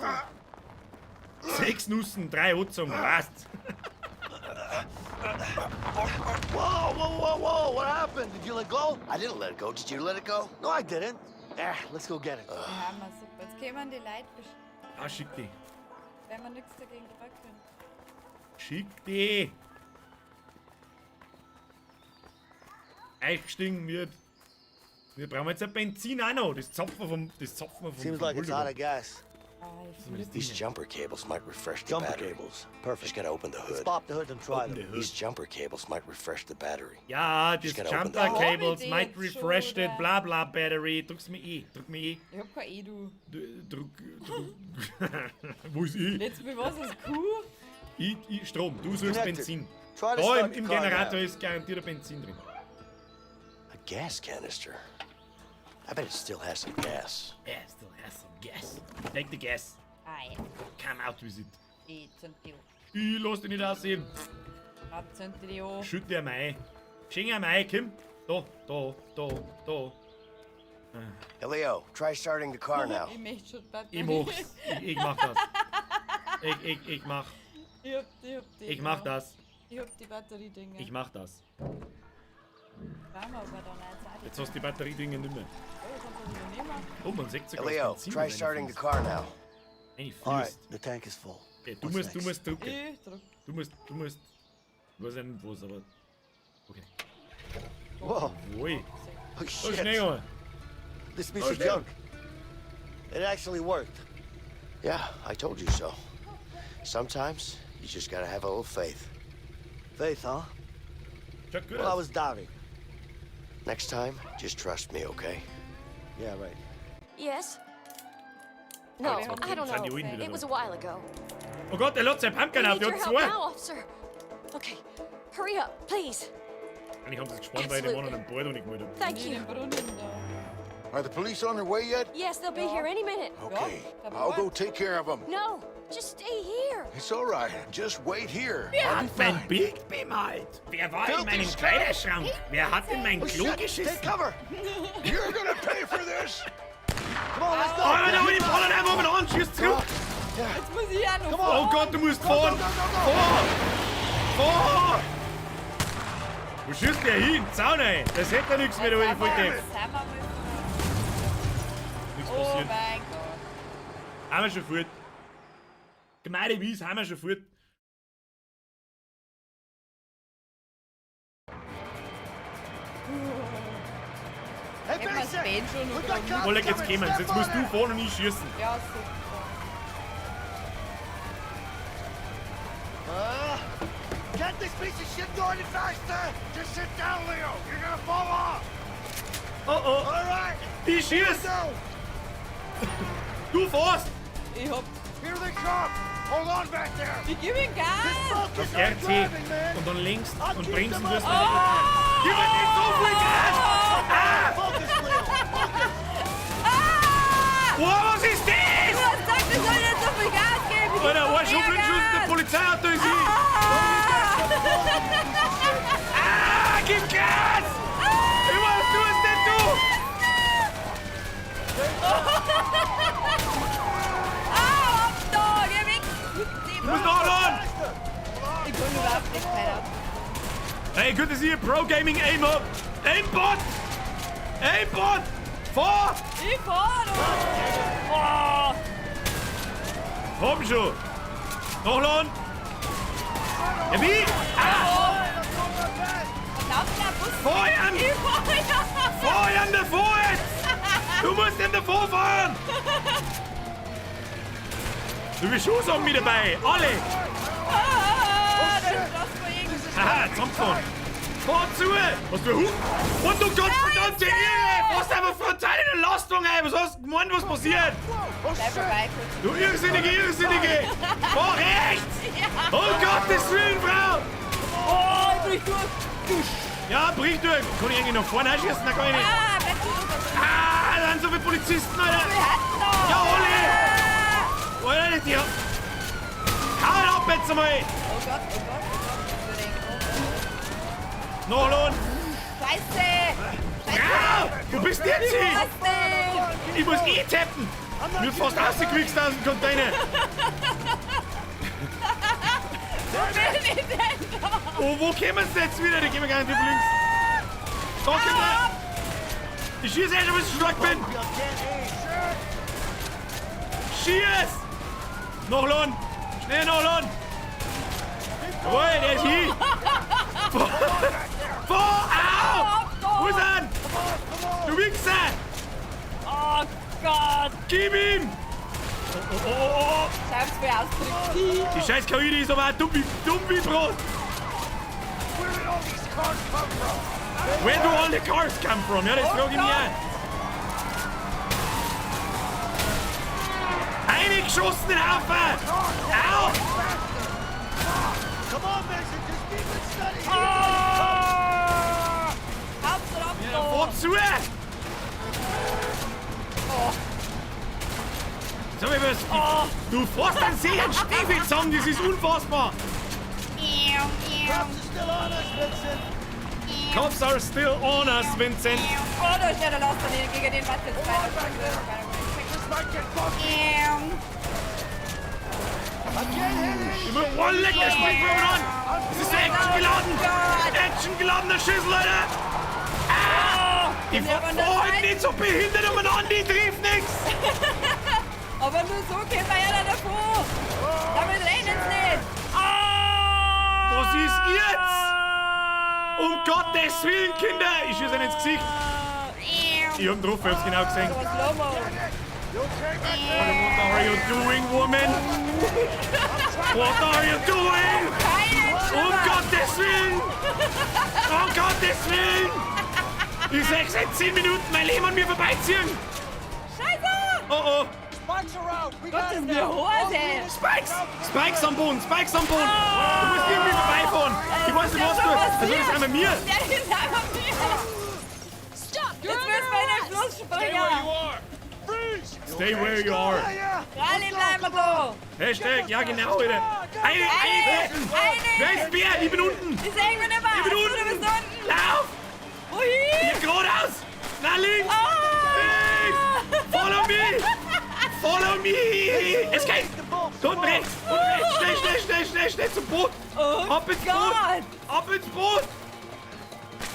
6 Nussen, 3 Hutzung, passt. Whoa, whoa, whoa, whoa! What happened? Did you let go? I didn't let it go. Did you let it go? No, I didn't. Eh, let's go get it. Ja, mal super. Jetzt kämen die Leute, Ah, schick die. wenn wir nichts dagegen tun können. Schick die. Eingestiegen wird. Wir brauchen jetzt ein Benzin auch noch. Das zapfen wir vom. Das zapfen wir vom. Seems vom like it's Bulldog. out of gas. Ah, ich flipp. These jumper cables might refresh the Jumper battery. cables. Just Perfect. gotta open the Let's hood. pop the hood and try Open the them. hood. These jumper cables might refresh the battery. Ja, das Just gotta open the Jumper hood. Cables Hab ich might die jetzt refresh schon, it, oder? bla bla battery. Drück's mir eh. Drück mir eh. Ich hab kein E, du. Drück. Drück. Wo ist ich? Letztes Mal was ist Q? Ich Strom. Du suchst Connected. Benzin. Try to Da start im, the im car Generator now. ist garantiert Benzin drin. A gas canister. I bet it still has some gas. Yeah, still has some gas. Take the gas. Ei, Come out with it. ich zünd die an. Ich lass dich nicht aussehen. Ah, zünd die an. Schütt dir Mai. Schenk ein Mai, komm. Da, da, da, da. Hey, Leo, try starting the car now. Ich möchte schon Batterie. Ich mach's. Ich mach das. Ich mach. Ich hab die. Ich mach das. Ich hab die Batteriedinger. Ich mach das. Brauchen wir aber dann jetzt auch die. Jetzt hast du die Batteriedinge nicht mehr. Oh, kannst du das übernehmen? Oh, man sieht sogar Hey, Leo, das Benzin try wenn starting the fließt. car now. Eine All right, fließt. the tank is full. Okay, du What's musst, du next? musst drücken. Ich drück. Du musst. Ich weiß ja nicht was, aber. Okay. Whoa! Ui. Oh So shit! schnell, Junge. This piece Oh, of schnell. junk. It actually worked. Yeah, I told you so. Sometimes you just gotta have a little faith. Faith, huh? Schaut gut Well, I aus. was doubting. Next time, just trust me, okay? Yeah, right. Yes? No, jetzt I don't sind die know. Uhren wieder It was da. a while ago. Oh Gott, der lässt sein Pumpgun We auf, need der your hat help zwei. now, officer. Okay, hurry up, please. Eigentlich haben sie es gespannt, weil ich den einen an Bord nicht gemeldet habe. Thank In you. den Brunnen da. Are the police on their way yet? Yes, they'll be here any minute. Okay, Ja, I'll go take care of them. No, just stay here. It's all right. Just wait here. Wer I'll be hat mein fine. Bild bemalt? Wer war in Filthy meinem scum! Kleiderschrank? Wer hat in mein Oh, Klo shit! Take geschissen? cover! You're gonna pay for this. Come on, let's go! Oh, nein, ich ballern einfach mal an, schieß zurück! Jetzt muss ich auch noch Come on. Oh Gott, du musst fahren! Go, go, go, go, go. Fahr! Fahr! Wo schießt der hin? Zaun rein! Das hätte ja nichts mehr, du Jetzt sind voll wir- Depp. jetzt sind wir mal Nichts Oh passiert. mein Gott. Haben wir schon fort. Gemeine Wies, haben wir schon fort. Hey, Hätten wir das Basic! Bein schon noch We've got dran. cops Oleg, jetzt coming. gehen wir. Step Jetzt musst on du it. fahren und ich schießen. Ja, super. Get this piece of shit go any faster? Just sit down, Leo. You're gonna fall off. Oh oh. All right. Ich schieß! Go. Du fährst! Ich hab. Here they come. Hold on back there. Ich geb ihm Gas! Focus Auf on RT driving, man. und dann links I'll und keep bremsen them wirst du. up. Gib mir nicht so viel Gas! Ah! Focus, Leo. Focus. Ah! Oh, was ist Du das? hast gesagt, wir sollen nicht so viel Gas geben! Ich geb Alter, noch Arsch, mehr Schuss, der Gas. Polizeiauto ist hin! Ah! Ah, gib Gas! Ich weiß, du es nicht, du! Ah, ab da! Geh weg! Du musst nachladen! Ich kann überhaupt nicht weiter. Hey, gut, dass ich hier Pro Gaming Aim hab! Aimbot! Aimbot! Fahr! Ich fahr doch! Oh. Komm schon! Nachladen! Ja, wie? Ah! Verdammter Bus! Feuern! Ich fahr ja! Feuern davor jetzt! Du musst ihn davor fahren! Du bist Schuss haben mit dabei! Alle! Ah, das ist das von irgendwie. Haha, zusammengefahren! Fahr zu! Was du Huch? Und du Gott verdammte Irre! Fährst einfach frontal in den Lastwagen ein! Was hast du gemeint, was passiert? Bleib vorbei, kurz. Du Irrsinnige, Irrsinnige! Fahr rechts! Ja. Oh Gottes Willen, Frau! Oh, ich brich durch! Ja, brich durch! Kann ich eigentlich noch vorne einschießen? Nein, kann ich nicht. Ah, bleib zurück! Ah, da sind so viele Polizisten, Alter! Wir hatten da! Ja, alle! Alter, die... Hau ab jetzt einmal! Oh Gott, oh Gott, oh Gott, das wird eng. Nachladen! Scheiße! Frau! Wo bist du jetzt hin? Was denn? Ich muss eh tappen! Mir fast rausgewichst aus dem Container! Wo bin ich denn da? Oh, wo kommen sie jetzt wieder? Die kommen gar nicht über links. Da kommt er! Ich schieße eh schon, bis ich stark bin! Schieß! Nachladen! Schnell nachladen! Jawohl, der ist hier! Vor! Au! Wo ist er? Du Wichser! Oh Gott! Gib ihm! Oh, oh, oh, oh, oh. Schreib's mir ausgedrückt. Die scheiß KI, die ist aber auch dumm wie Brot! Where did all these cars come from? Where do all the cars come from? Ja, das Oh frage ich mich Gott. auch. Eingeschossen den Haufen! Au! Come on, Mason, just keep it steady. Ah! Hauptsache ab Ja, da! fahr zu! Sag mal, was, du fährst einen See Stiefel zusammen, das ist unfassbar! Cops are still on us, Vincent. Cops are still on us, Vincent. Oh, da ist ja der Laster, gegen den was jetzt weiter. This might get bumpy. I can't hit it. Oh, leck, der springt von oben an! Das ist so actiongeladen! Actiongeladener Schüssel, Alter! Ah! Ich Ja, aber fahr halt das nicht so behindert umeinander, ich triff nix! Aber nur so kommen wir ja da davon. Damit rechnen sie nicht. Was ist jetzt? Um Gottes Willen, Kinder! Ich schieße ihnen ins Gesicht. Ich hab ihn drauf, ich hab's genau gesehen. Was Slow-Mo. You okay back there? What are you doing, woman? What are you doing? Keine Um Gottes Willen! Um Gottes Willen! Ich seh seit 10 Minuten mein Leben an mir vorbeiziehen! Scheiße! Oh oh! Spikes are out. We Gott, got ist him mir now. Hose. Spikes! Spikes am Boden! Spikes am Boden! Du musst irgendwie vorbeifahren! Ich weiß nicht, was du. Also, das ist einmal mir! Ja, das ist einmal mir. Stop! You're Jetzt under müssen wir in den arrest! Fluss springen. Stay where you are! Yeah, yeah. Rally, bleiben wir da. Hashtag, ja genau, Alter! Eine, eine! Eine. Wer ist wer? Ich bin unten! Ich seh mich nicht mehr. Ich bin Du unten! bist unten. Lauf! Wohin? Hier geradeaus! Na links! Ah. Links! Follow me! Follow me! Es geht! Da unten rechts! Unten rechts! Schnell, schnell, schnell, schnell, schnell zum Boot! Oh Ab ins Boot! Gott. Ab ins Boot!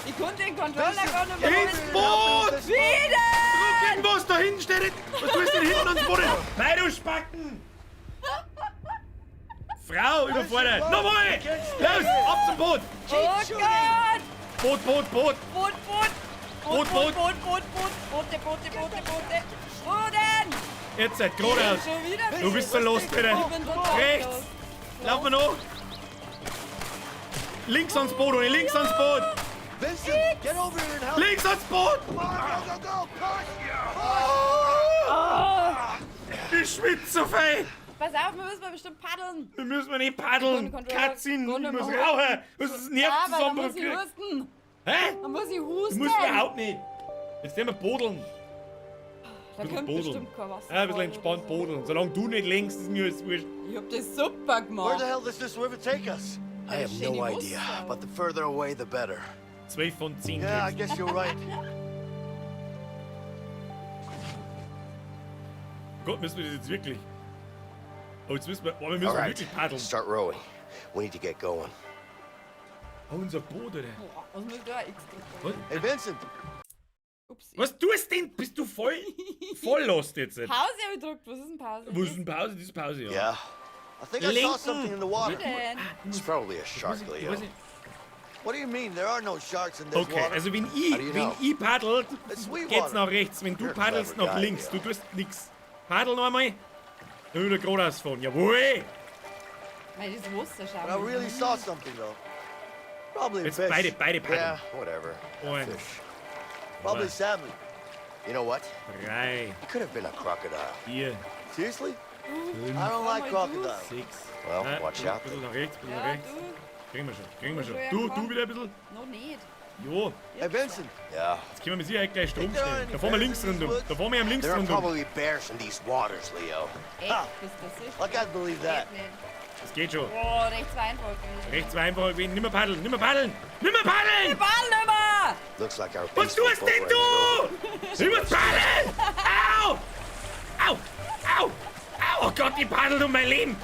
Ich konnte den Controller gar nicht mehr. Ins Boot! Wieder! Drück irgendwas da hinten steht! Was tust du denn hinten ans Boot? Nein, du Spacken! Frau, überfordert! Nochmal! Los! Ab zum Boot! Oh Gott! Boot, Boot, Boot! Boot, Boot! Boot, Boot, Boot. Boot, Boot, Boot, Boote, Boote, Boote, Boote! Boden! Jetzt seid geradeaus! Schon wieder? Du bist so los, bitte! Ich bin total Rechts! los. Lauf mal noch! Links ans Boot, und links ans Boot! Vincent, get over here and help. Links ans Boot! Come on, go, go, go! Push! Push! Ich schwitze so viel! Pass auf, wir müssen mal bestimmt paddeln. Wir müssen nicht paddeln! Katzin, ich muss rauchen! Das ist Ja, aber dann Nervenzusammenbruch! muss ich husten. Hä? Dann muss ich husten. Du musst überhaupt nicht! Jetzt nehmen wir bodeln. Da Ein kommt bisschen bestimmt bodeln. kein Wasser. Ja, ein bisschen entspannt bodeln. Solange du nicht lenkst, ist mir alles wurscht. Ich hab das super gemacht. Where the hell does this river take us? I have no idea, but the further away, the better. 12 von 10. Yeah, I guess you're right. Gott, müssen wir das jetzt wirklich? Oh, jetzt müssen wir, oh, wir müssen All right, wirklich paddeln. start rowing. We need to get going. Oh, unser Boot, oder? Boah, was muss ich da X drücken? Was? Hey, Vincent. Ups. Was tust denn? Bist du voll, voll lost jetzt? Pause habe ich gedrückt. Was ist denn Pause? Wo ist denn Pause? Das ist Pause, ja. Yeah? I think I saw Linken. something in the water. Wie denn? It's probably a shark, Leo. What do you mean? There are no sharks in this Okay, water. also wenn ich, How do you wenn know? ich paddelt, It's sweet geht's water. nach rechts. Wenn du You're a paddelst, clever nach guy, links. Du Leo. tust nix. Paddel noch einmal. Dann wieder geradeaus fahren. Jawohl! Mei, das Wasser schaut But I really saw something though. Probably a Jetzt fish. beide paddeln. Yeah, whatever. A Eins. fish. Probably One. salmon. You know what? Drei, It could have been a crocodile. vier, Seriously? fünf, I don't like crocodiles. sechs. Well, Ah, watch out. Ein bisschen nach rechts, ein bisschen nach Ja, rechts. du. Kriegen wir schon, kriegen wir schon. Schon ja Du, du gefahren. wieder ein bisschen. Noch nicht. Jo, Hey, Vincent. Yeah. jetzt können wir mit Sicherheit gleich Strom Think there are stellen. any Da fahren wir links bears in these rundum. woods? Da fahren wir am links There are rundum. probably bears in these waters, Leo. Echt? Bist du sicher? I can't believe that. Geht nicht. Das geht schon. Boah, rechts war einfach gewesen. Rechts war einfach gewesen. Nimmer paddeln, nimmer paddeln, nimmer paddeln! Ball nimmer! Looks like our Was peaceful tust boat denn ride is over. du? Ich muss paddeln! Au! Au! Au! Au! Oh Gott, ich paddel um mein Leben!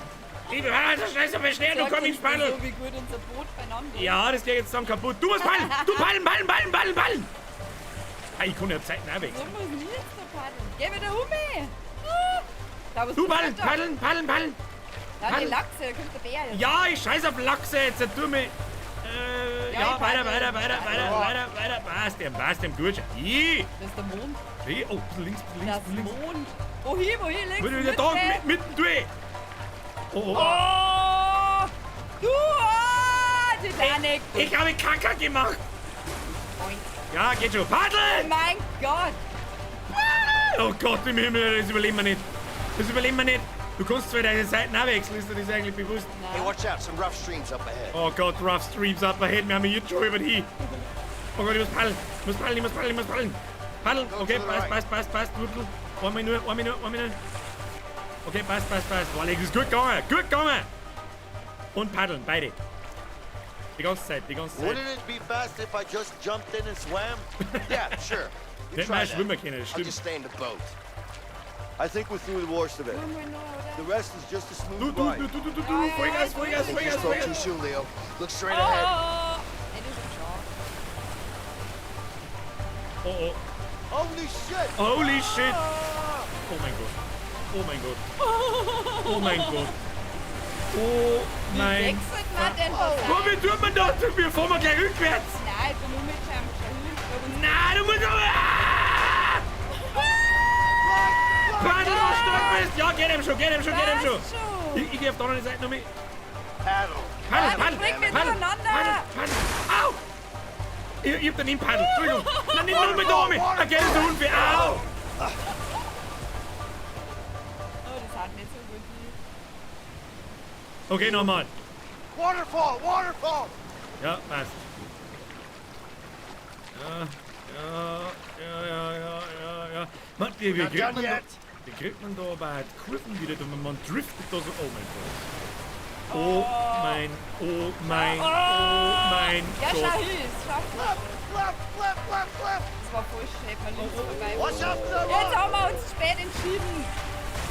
Ich war so schnell, so schnell, du Sag komm uns ins Paddel! So, wie gut unser Boot beieinander ist. Ja, das geht jetzt dann kaputt. Du musst paddeln! Du paddeln, paddeln, paddeln, paddeln, paddeln! Ah, ich kann ja Zeiten auch So wechseln. muss ich jetzt da paddeln. Geh wieder um mich! Ah, da, was Du paddeln, passiert da? paddeln, paddeln, paddeln! Da, die paddeln. Lachse, da kommt der Bär jetzt. Ja, ich scheiß auf Lachse jetzt, tu mich. Ja, Ja, ich weiter, paddel. weiter, weiter, weiter, weiter, weiter. Passt dem, passt dem, gut. Ih, Das ist der Mond. Ih, oh, bisschen links, bisschen links, Das bisschen links. Mond. Wohin, wohin, links? Wieder, wieder da, Mitte. mitten durch. Oh, oh. Oh! Du! Oh, Titanic! Ich habe Kacke gemacht. Oink. Ja, geht schon. Oh Paddeln! mein Gott! Oh Gott im Himmel, das überleben wir nicht. Das überleben wir nicht. Du kannst zwar deine Seiten auch wechseln, ist dir das eigentlich bewusst? Hey, watch out. Some rough streams up ahead. Oh Gott, rough streams up ahead. Wir haben jetzt schon über die. Oh Gott, ich muss paddeln. Ich muss paddeln, ich muss paddeln, ich muss paddeln. Paddeln, okay, passt, passt, passt, passt. Wurzel. Einmal nur, einmal nur, einmal nur. Okay, passt, passt, passt. Boah, das ist gut gegangen, gut gegangen. Und paddeln, beide. Die ganze Zeit, die ganze Zeit. Wouldn't it be fast if I just jumped in and swam? Yeah, sure. You Hätten try wir auch that. schwimmen können, das I'll stimmt. just stay in the boat. I think we're through the worst of it. Nur mal noch, oder? The rest is just a smooth Du, du, ride. du, du, du, du, du, Vollgas, Vollgas, I think you Vollgas, spoke too Vollgas. soon, Leo. Look straight ahead. Oh! Ey, das ist schon. Oh, oh. Holy shit! Holy shit. Oh mein Gott. Oh mein Gott. Oh mein Gott. Oh Wie mein wechselt man denn Gott. was? Wie tut man das? Wir fahren wir gleich rückwärts. Nein, ich bin nur mit Schau, schau hin. Nein, du musst aber... Ah! Paddel, was stark bist. Ja, geht ihm schon, geht ihm schon, geht ihm schon. Passt schon. Ich geh auf der anderen Seite noch mit. Paddle. Paddel, Ah, paddel, bring mich paddel, durcheinander. paddel, paddel. Au! Ich hab daneben paddelt, Entschuldigung. Nein, nicht nur mit da mit. Er geht so unfair. Au! Oh, das hat nicht so gut. Okay, nochmal. Waterfall! Waterfall! Ja, passt. Ja, ja, ja, ja, ja, ja, ja. Man, wie Not kriegt done man da, yet. wie kriegt man da aber die Kurven wieder? Da, man driftet da so. Oh mein Gott. Oh mein, oh mein, oh mein Ja, schau Gott. hin, es schafft man. Left, left, left, left, left! Das war voll schön, mal links vorbei. Watch out for that Jetzt rock! haben wir uns spät entschieden.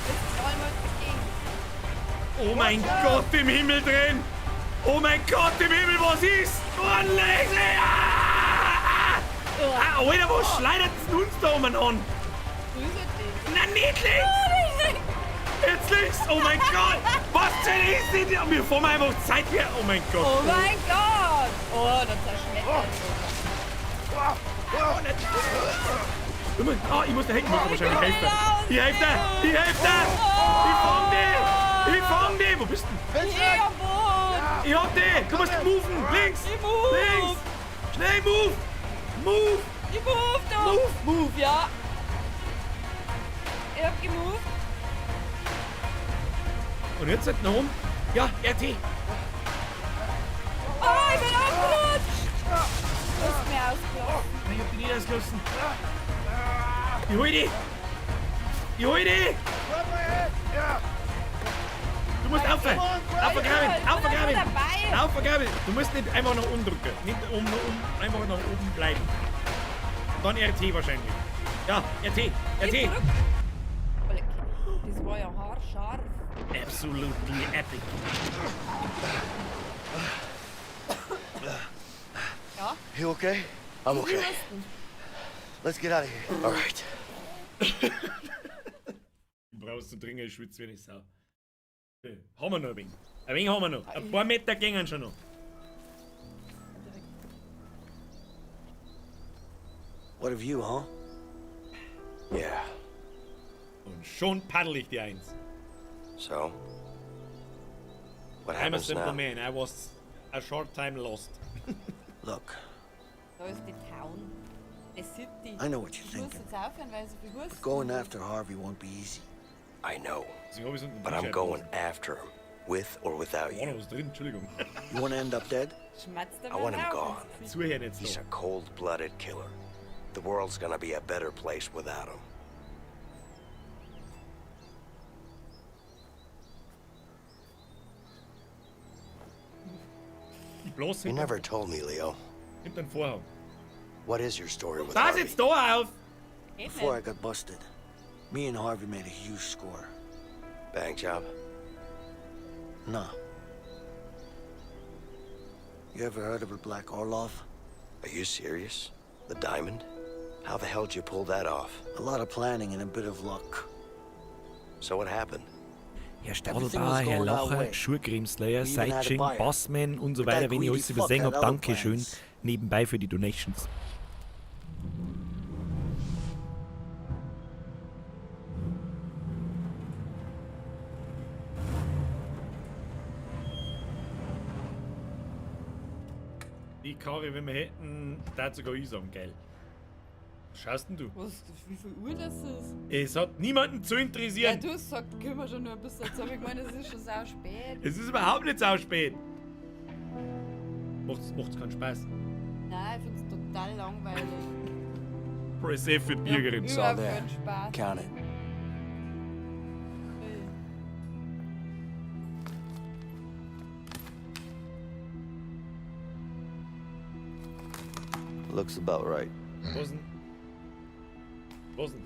Jetzt knallen wir uns dagegen. Oh mein Gott im Himmel drin! Oh mein Gott im Himmel, was ist? Oh, Leise! Ah! Ah! Ah, Alter, was schleudert denn uns da umeinander? Grüße dich. Na, nicht links! Jetzt links! Oh mein Gott! Was denn ist denn? Wir fahren einfach Zeit hier! Oh mein Gott! Oh mein Gott! Oh, da zerschmettert. Ah, ich muss da hinten, muss wahrscheinlich helfen. Ich helfe dir! Ich helfe dir! Ich fang dich! Ich fang dich! Wo bist du denn? Hier am Boot! Ich hab die! Du musst moven! Links! Ich move! Links! Schnell, move! Move! Ich move doch! Move, move! Ja! Ich hab gemoved. Und jetzt halt nach oben. Ja, RT! Oh, ich bin abgerutscht! Du hast mich ausgelassen. Ich hab die nicht ausgelassen. Ich hol die! Ich hol die! Du musst aufhören! Aufgraben! Aufgraben! Aufgraben! Du musst nicht einfach nach oben drücken. Nicht um, nach oben, einfach nach oben bleiben. Und dann RT wahrscheinlich. Ja, RT! RT! Das war ja haarscharf. Absolutely epic. Ja? You okay? I'm okay. Let's get out of here. All right. Ich brauch's zu trinken, ich schwitze wie eine Sau. Okay. Haben wir noch ein wenig. Ein wenig haben wir noch. Ein paar Meter gingen schon noch. What of you, huh? Yeah. Und schon paddel ich die Eins. So? What I'm a happens simple now? man. I was a short time lost. Look, Da ist die Town. Die City. I know what you're Ich muss thinking. jetzt aufhören, weil so viel Husten. Going after Harvey won't be easy. I know. Deswegen hab ich's unten But I'm going after him, with or without War noch you. was drin, Entschuldigung. You want to end up dead? Schmatzt I want him gone. Zuhören jetzt He's noch. a cold-blooded killer. The world's gonna be a better place without him. Ich bloß You never told me, Leo. hinter den Vorhang. What is your story with Da Harvey? sitzt da auf! Before I got busted, me and Harvey made a huge score. Bank job? Nah. You ever heard of a Black Orlov? Are you serious? The diamond? How the hell did you pull that off? A lot of planning and a bit of luck. So what happened? Herr Everything Stadelbauer, was Herr going our Lacher, way. Schurgrimslayer, We even had a Seitsching, buyer. Bassman und so But that weiter, wenn ich greedy alles fuck übersehen had hab, other Dankeschön. plans. Nebenbei für die Donations. Die Karre, wenn wir hätten, da sogar ich sagen, geil. Was schaust denn du? Was, wie viel Uhr das ist? Es hat niemanden zu Ja, interessieren. du hast gesagt, können wir schon nur ein bisschen. Jetzt hab ich gemeint, es ist schon sau spät. Es ist überhaupt nicht sau spät. Macht's keinen Spaß. Nein, ich find's total langweilig. Press F für die Bürgerin. Ja, überhaupt keinen Spaß. Count it. Looks about right. Was denn? Was denn?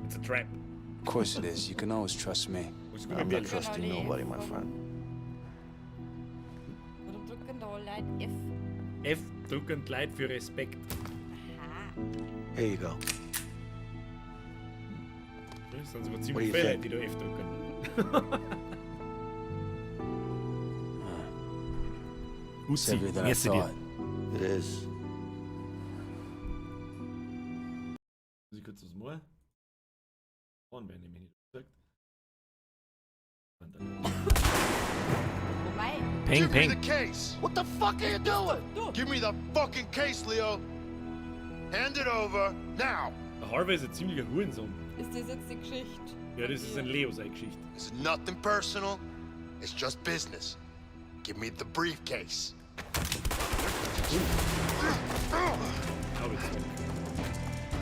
It's a trap. Of course it is. You can always trust me. Was gut I'm mit not Bier? trusting nobody, my friend. Warum drücken da alle Leute F? F drücken die Leute für Respekt. Aha. Here you go. Das sind sogar What do ziemlich you viele Leute, think? die da F drücken. It's Uzi, heavier than I merci dir. thought. It is. Muss ich kurz was machen? Vorn werden nämlich nicht gesagt. Oh mein. Peng, Give me peng. the case. What the fuck are you doing? Give me the fucking case, Leo. Hand it over now. Der Harvey ist ein ziemlicher Hurensohn. Ist das jetzt die Geschichte? Ja, das ist ein Leo seine Geschichte. It's nothing personal. It's just business. Give me the briefcase. Hab ich gesagt.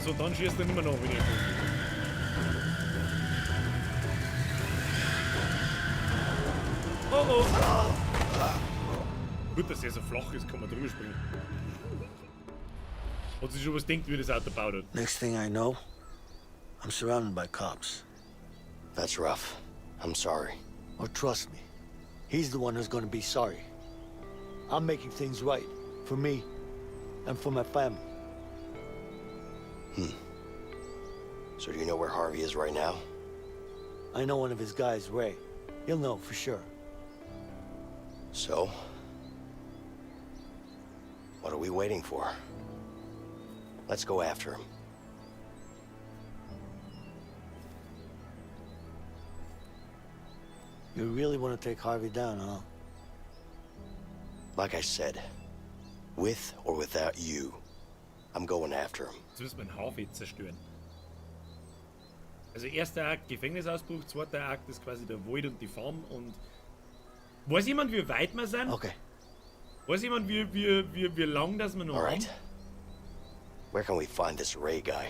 So, dann schießt er nicht mehr nach, wenn ich Oh oh! Gut, dass er so flach ist, kann man drüber springen. Hat sich schon was denkt, wie das Auto gebaut hat. Next thing I know, I'm surrounded by cops. That's rough. I'm sorry. Oh, trust me, he's the one who's gonna be sorry. I'm making things right for me and for my family. So do you know where Harvey is right now? I know one of his guys, Ray. He'll know for sure. So? What are we waiting for? Let's go after him. You really want to take Harvey down, huh? Like I said, with or without you, I'm going after him. Jetzt müssen wir den Harvey zerstören. Also erster Akt Gefängnisausbruch, zweiter Akt ist quasi der Wald und die Farm und... Weiß jemand, wie weit wir sind? Okay. Weiß jemand, wie lang das wir noch All haben? right. Where can we find this Ray guy?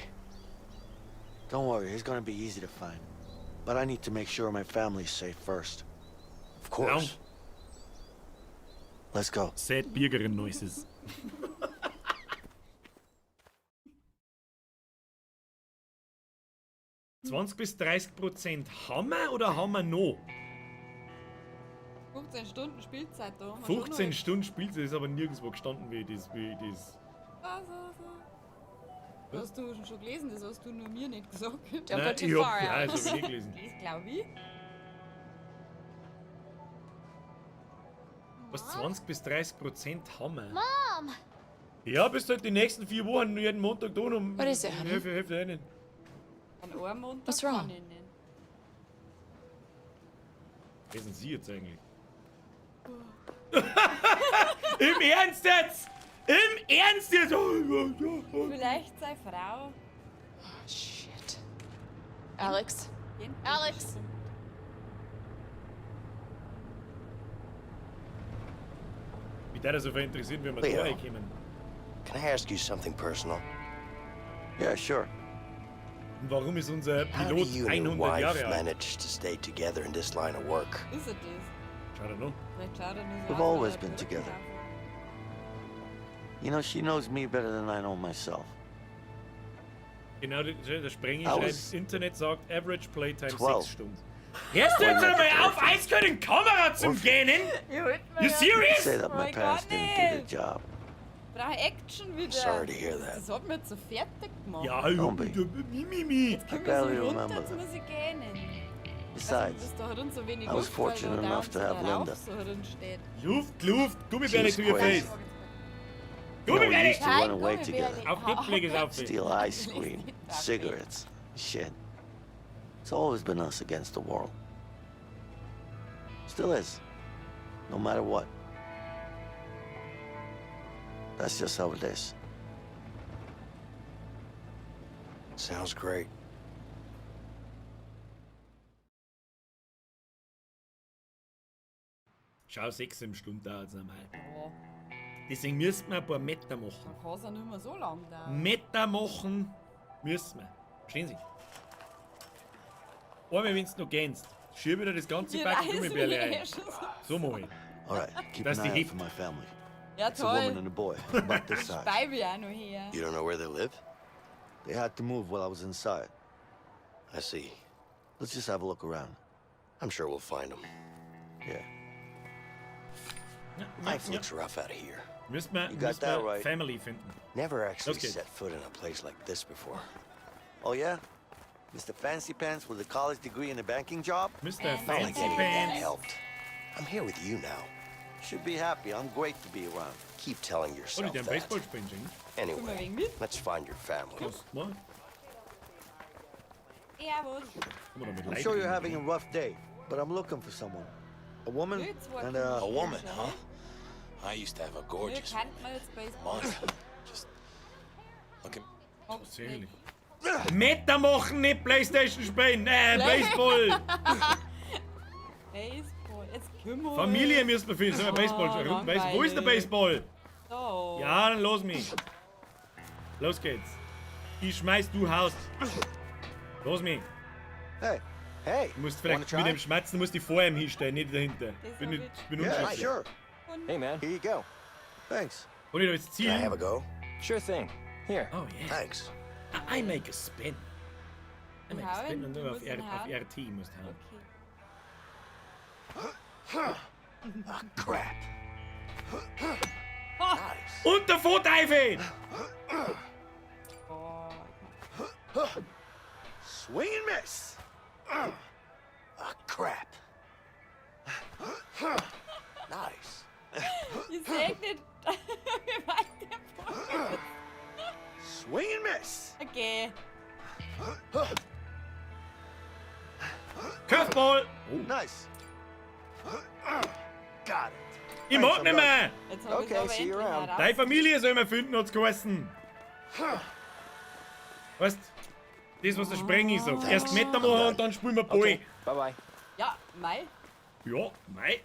Don't worry, he's gonna be easy to find. But I need to make sure my family's safe first. Of course. Lang. Let's go. Sad Bürgerin Noises. 20 bis 30% haben wir oder haben wir noch? 15 Stunden Spielzeit da. haben wir schon 15 noch. Stunden Spielzeit ist aber nirgendwo gestanden, wie das. Was, was, was? Hast du schon gelesen? Das hast du nur mir nicht gesagt. Don't Nein, go too ich hab, far, nein, Alex. das hab ich nicht gelesen. Das glaube ich. Was, 20 bis 30% haben wir? Mom! Ja, bist halt die nächsten 4 Wochen jeden Montag da und What is it, honey? Hilfe, Hilfe, nicht. An einem Montag What's wrong? kann ich nicht. Wer sind Sie jetzt eigentlich? Im Ernst jetzt? Im Ernst jetzt? Vielleicht seine Frau. Oh, shit. Alex? Kennt ihn Alex! bestimmt. Mich würde das so viel interessieren, wie wir Leo. da reinkommen. Can I ask you something personal? Yeah, sure. Und warum ist unser How do Pilot you and your 100 wife Jahre alt? manage to stay together in this line of work? Ist er das? Schaut er noch? Vielleicht schaut er nur so We've aus, always weil er been Brücken together. aufhat. You know, she knows me better than I know myself. Genau, der Sprengi I schreibt, was Internet sagt, Average Playtime 6 12. Stunden. Hörst du jetzt einmal auf, eiskalt in Kamera zum Gähnen? Ich halt mir You ja- serious? Say that my Oh, parents gar didn't do their nicht. job. Brauch Action wieder. Sorry to hear that. Das hat mir jetzt so fertig gemacht. Ja, ich Don't be. mi, mi, mi. Jetzt können I wir barely so runter, remember jetzt that. muss ich gähnen. Besides, also, da hat so wenig I was Luft, weil fortunate da enough to dauernd have so der Linda. Rauch so drin steht. Luft, Luft, Gummibärle She to was your crazy. face. You know, we Gummibärle! used to run away together. Auf Netflix ist auf. Steal ice cream, cigarettes, shit. It's always been us against the world. Still is. No matter what. That's just how it is. Sounds great. Schau, 6, 7 Stunden dauert es einmal. Ja, Deswegen müssen wir ein paar Meter machen. dann kann es ja nicht mehr so lang dauern. Meter machen müssen wir. Verstehen Sie? Einmal, wenn du noch gehst, schiebe dir das ganze Die Pack reißen Gummibärle mich ein. eh schon so. So mach ich. All right, keep That's an the eye out heat. for my family. Ja, It's a woman toll. and a boy, about this size. Speibe auch noch her. You don't know where they live? They had to move while I was inside. I see. Let's just have a look around. I'm sure we'll find them. Yeah. Life looks rough out here. Müssen wir, You got müssen that wir right. Family finden. Never actually Los geht's. set foot in a place like this before. Oh, yeah? Mr. Fancy Pants with a college degree and a banking job? Mr. Not like Fancy any of that Pants. helped. I'm here with you now. Should be happy. I'm great to be around. Keep telling Soll yourself ich dir that. Baseball spielen, Jing? Anyway, wegen mit? let's find your family. Was? Was? Ja, was? Kann man da mit I'm Leuten sure you're reden? having a rough day, but I'm looking for someone. A woman Jetzt war and a... A woman, huh? I used to have a Wir gorgeous könnten wir jetzt Baseball. Monica. Just look at Tatsächlich. Meter machen, nicht Playstation spielen. Baseball. Baseball. Jetzt kümmern Familie müssen wir finden. Sollen wir Baseball Oh, spielen? Baseball. Wo ist der langweilig. Baseball? So. Ja, dann los mich. Los geht's. Ich schmeiß, du haust. Los mich. Hey, Hey, Du musst wanna vielleicht try? mit dem Schmerzen musst du vor ihm hinstellen, nicht dahinter. Das Bin, hab nicht, ich. bin yeah, unschlüssig. sure. Hey, man. Here you go. Thanks. Und ich da jetzt Can I have zielen? a go? Sure thing. Here. Oh yeah. Thanks. I make a spin. I make a Hauen? spin und Du nur auf, musst R, ihn auf hauen. RT musst hauen. Okay. Ah, crap. Nice. Und der Vorteufel! Oh, ich mach- Swing and miss. Ah, crap. Nice. Ich seh nicht, wie weit der Ball ist. Swing and miss. Okay. Curveball! Oh. Nice. Ich mag nicht mehr! Jetzt hab ich's Okay, aber see you endlich around. mal Deine raus. Familie soll man finden, hat's geheißen. Weißt, das, was der Sprengi sagt. Erst Meter machen und dann spielen wir Ball. Okay. Bye bye. Ja, mei. Ja, mei.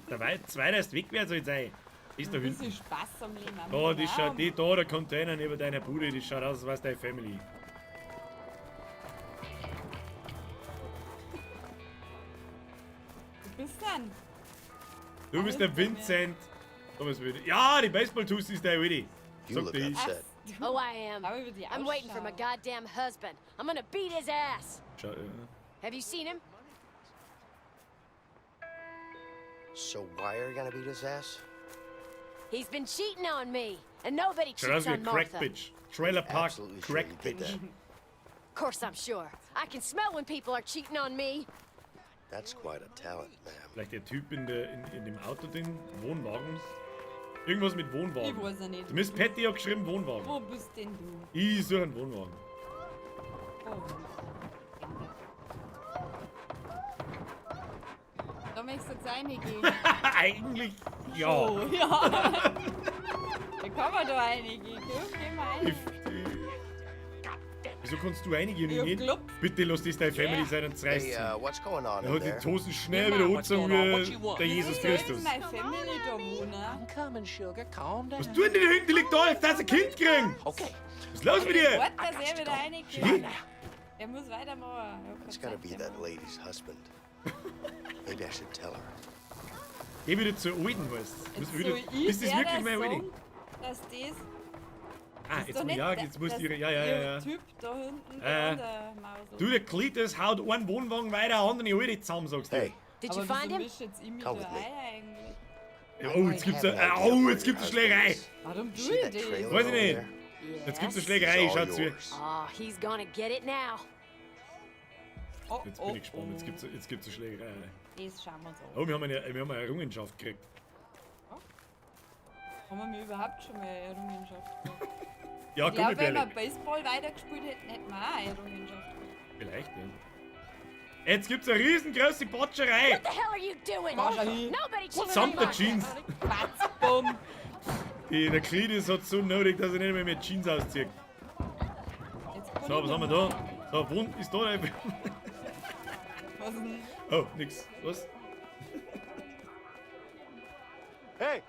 Der zweite ist weg, wer soll sein. Ist da Ein hinten. bisschen Spaß am Leben. Da, die schaut, die da, der Container neben deiner Bude, die schaut aus, als wär's deine Family. Du bist dann. Du bist der Vincent. Thomas Wilde. Ja, die Baseball-Tussi ist der Willi. You Sagt look der ich. upset. Oh, I am. Schau, wie die I'm waiting for my ausschaut. goddamn husband. I'm gonna beat his ass. Schau, ja. Have you seen him? So why are you gonna beat his ass? He's been cheating on me, and nobody Schaut aus cheats wie on ein Crack Martha. Bitch. Trailer Park Absolutely sure Crack you did Bitch. that. Of course I'm sure. I can smell when people are cheating on me. That's quite a talent, ma'am. Vielleicht der Typ in dem Auto, den Wohnwagen. Irgendwas mit Wohnwagen. Ich weiß ja nicht. Du Miss Patty hat geschrieben Wohnwagen. Wo bist denn du? Ich suche einen Wohnwagen. Oh. Da möchtest du jetzt reingehen. Eigentlich ja. Oh, ja. Da kann man da reingehen. Komm, geh mal rein. Wieso kannst du reingehen Ich und hab nicht? geklopft. Bitte lass das deine Family sein und zerreißt Hey, sie. what's going on Er in hat die there? Hosen schnell wieder What's angezogen going on? What wie you want? der Jesus Wieso soll Christus. denn meine Family da wohnen? I'm coming, sugar. Calm down. Was tut denn die da hinten? Die liegt da, jetzt darfst du ein Kind kriegen. Okay. Was ist los mit dir? Warte, dass er wieder reingeht. Er muss weitermachen. Er hat It's keine gotta be Zeit that mehr. lady's husband. Maybe I should tell her. Geh wieder zur Alten, weißt du. Jetzt Muss wieder, soll ich ist das der wirklich meine Alte? sagen, dass das Ah, ist jetzt doch muss nicht ja, der- jetzt muss dass ihre. Ja, ja, ja, ihr ja. Typ da hinten, Äh, der Mausel. Du, der Cletus haut einen Wohnwagen weiter, andere Alte zusammen, sagst du. Hey, Did Aber you find wieso him? misch jetzt ich mich Come da with me. ein eigentlich? Ja, oh, jetzt gibt's eine, oh, jetzt gibt's eine Schlägerei. Warum you tue see ich that das? trailer Weiß ich over nicht. there? Jetzt gibt's eine Yes. Schlägerei, It's all schau zu. yours. Oh, he's gonna get it now. Oh, Jetzt oh, bin ich gespannt, oh. jetzt gibt's eine Schlägerei. Das schauen wir uns an. Oh, wir haben eine Errungenschaft gekriegt. Haben wir überhaupt schon mal eine Errungenschaft gehabt? Ja, Ich glaube, wenn wir Gummibärle. Baseball weitergespielt hätten, hätten wir auch eine Errungenschaft gehabt. Vielleicht, ja. Jetzt gibt's eine riesengroße Botscherei. What the hell are you doing? Nobody cheats on Samt der Martha. Jeans. Batz, bumm. Der Cletus hat so nötig, dass er nicht mehr mit Jeans auszieht. Jetzt kann So, ich was haben wir nicht da? So, wo ist da der... mehr. Was denn? Oh, nix. Was? Hey,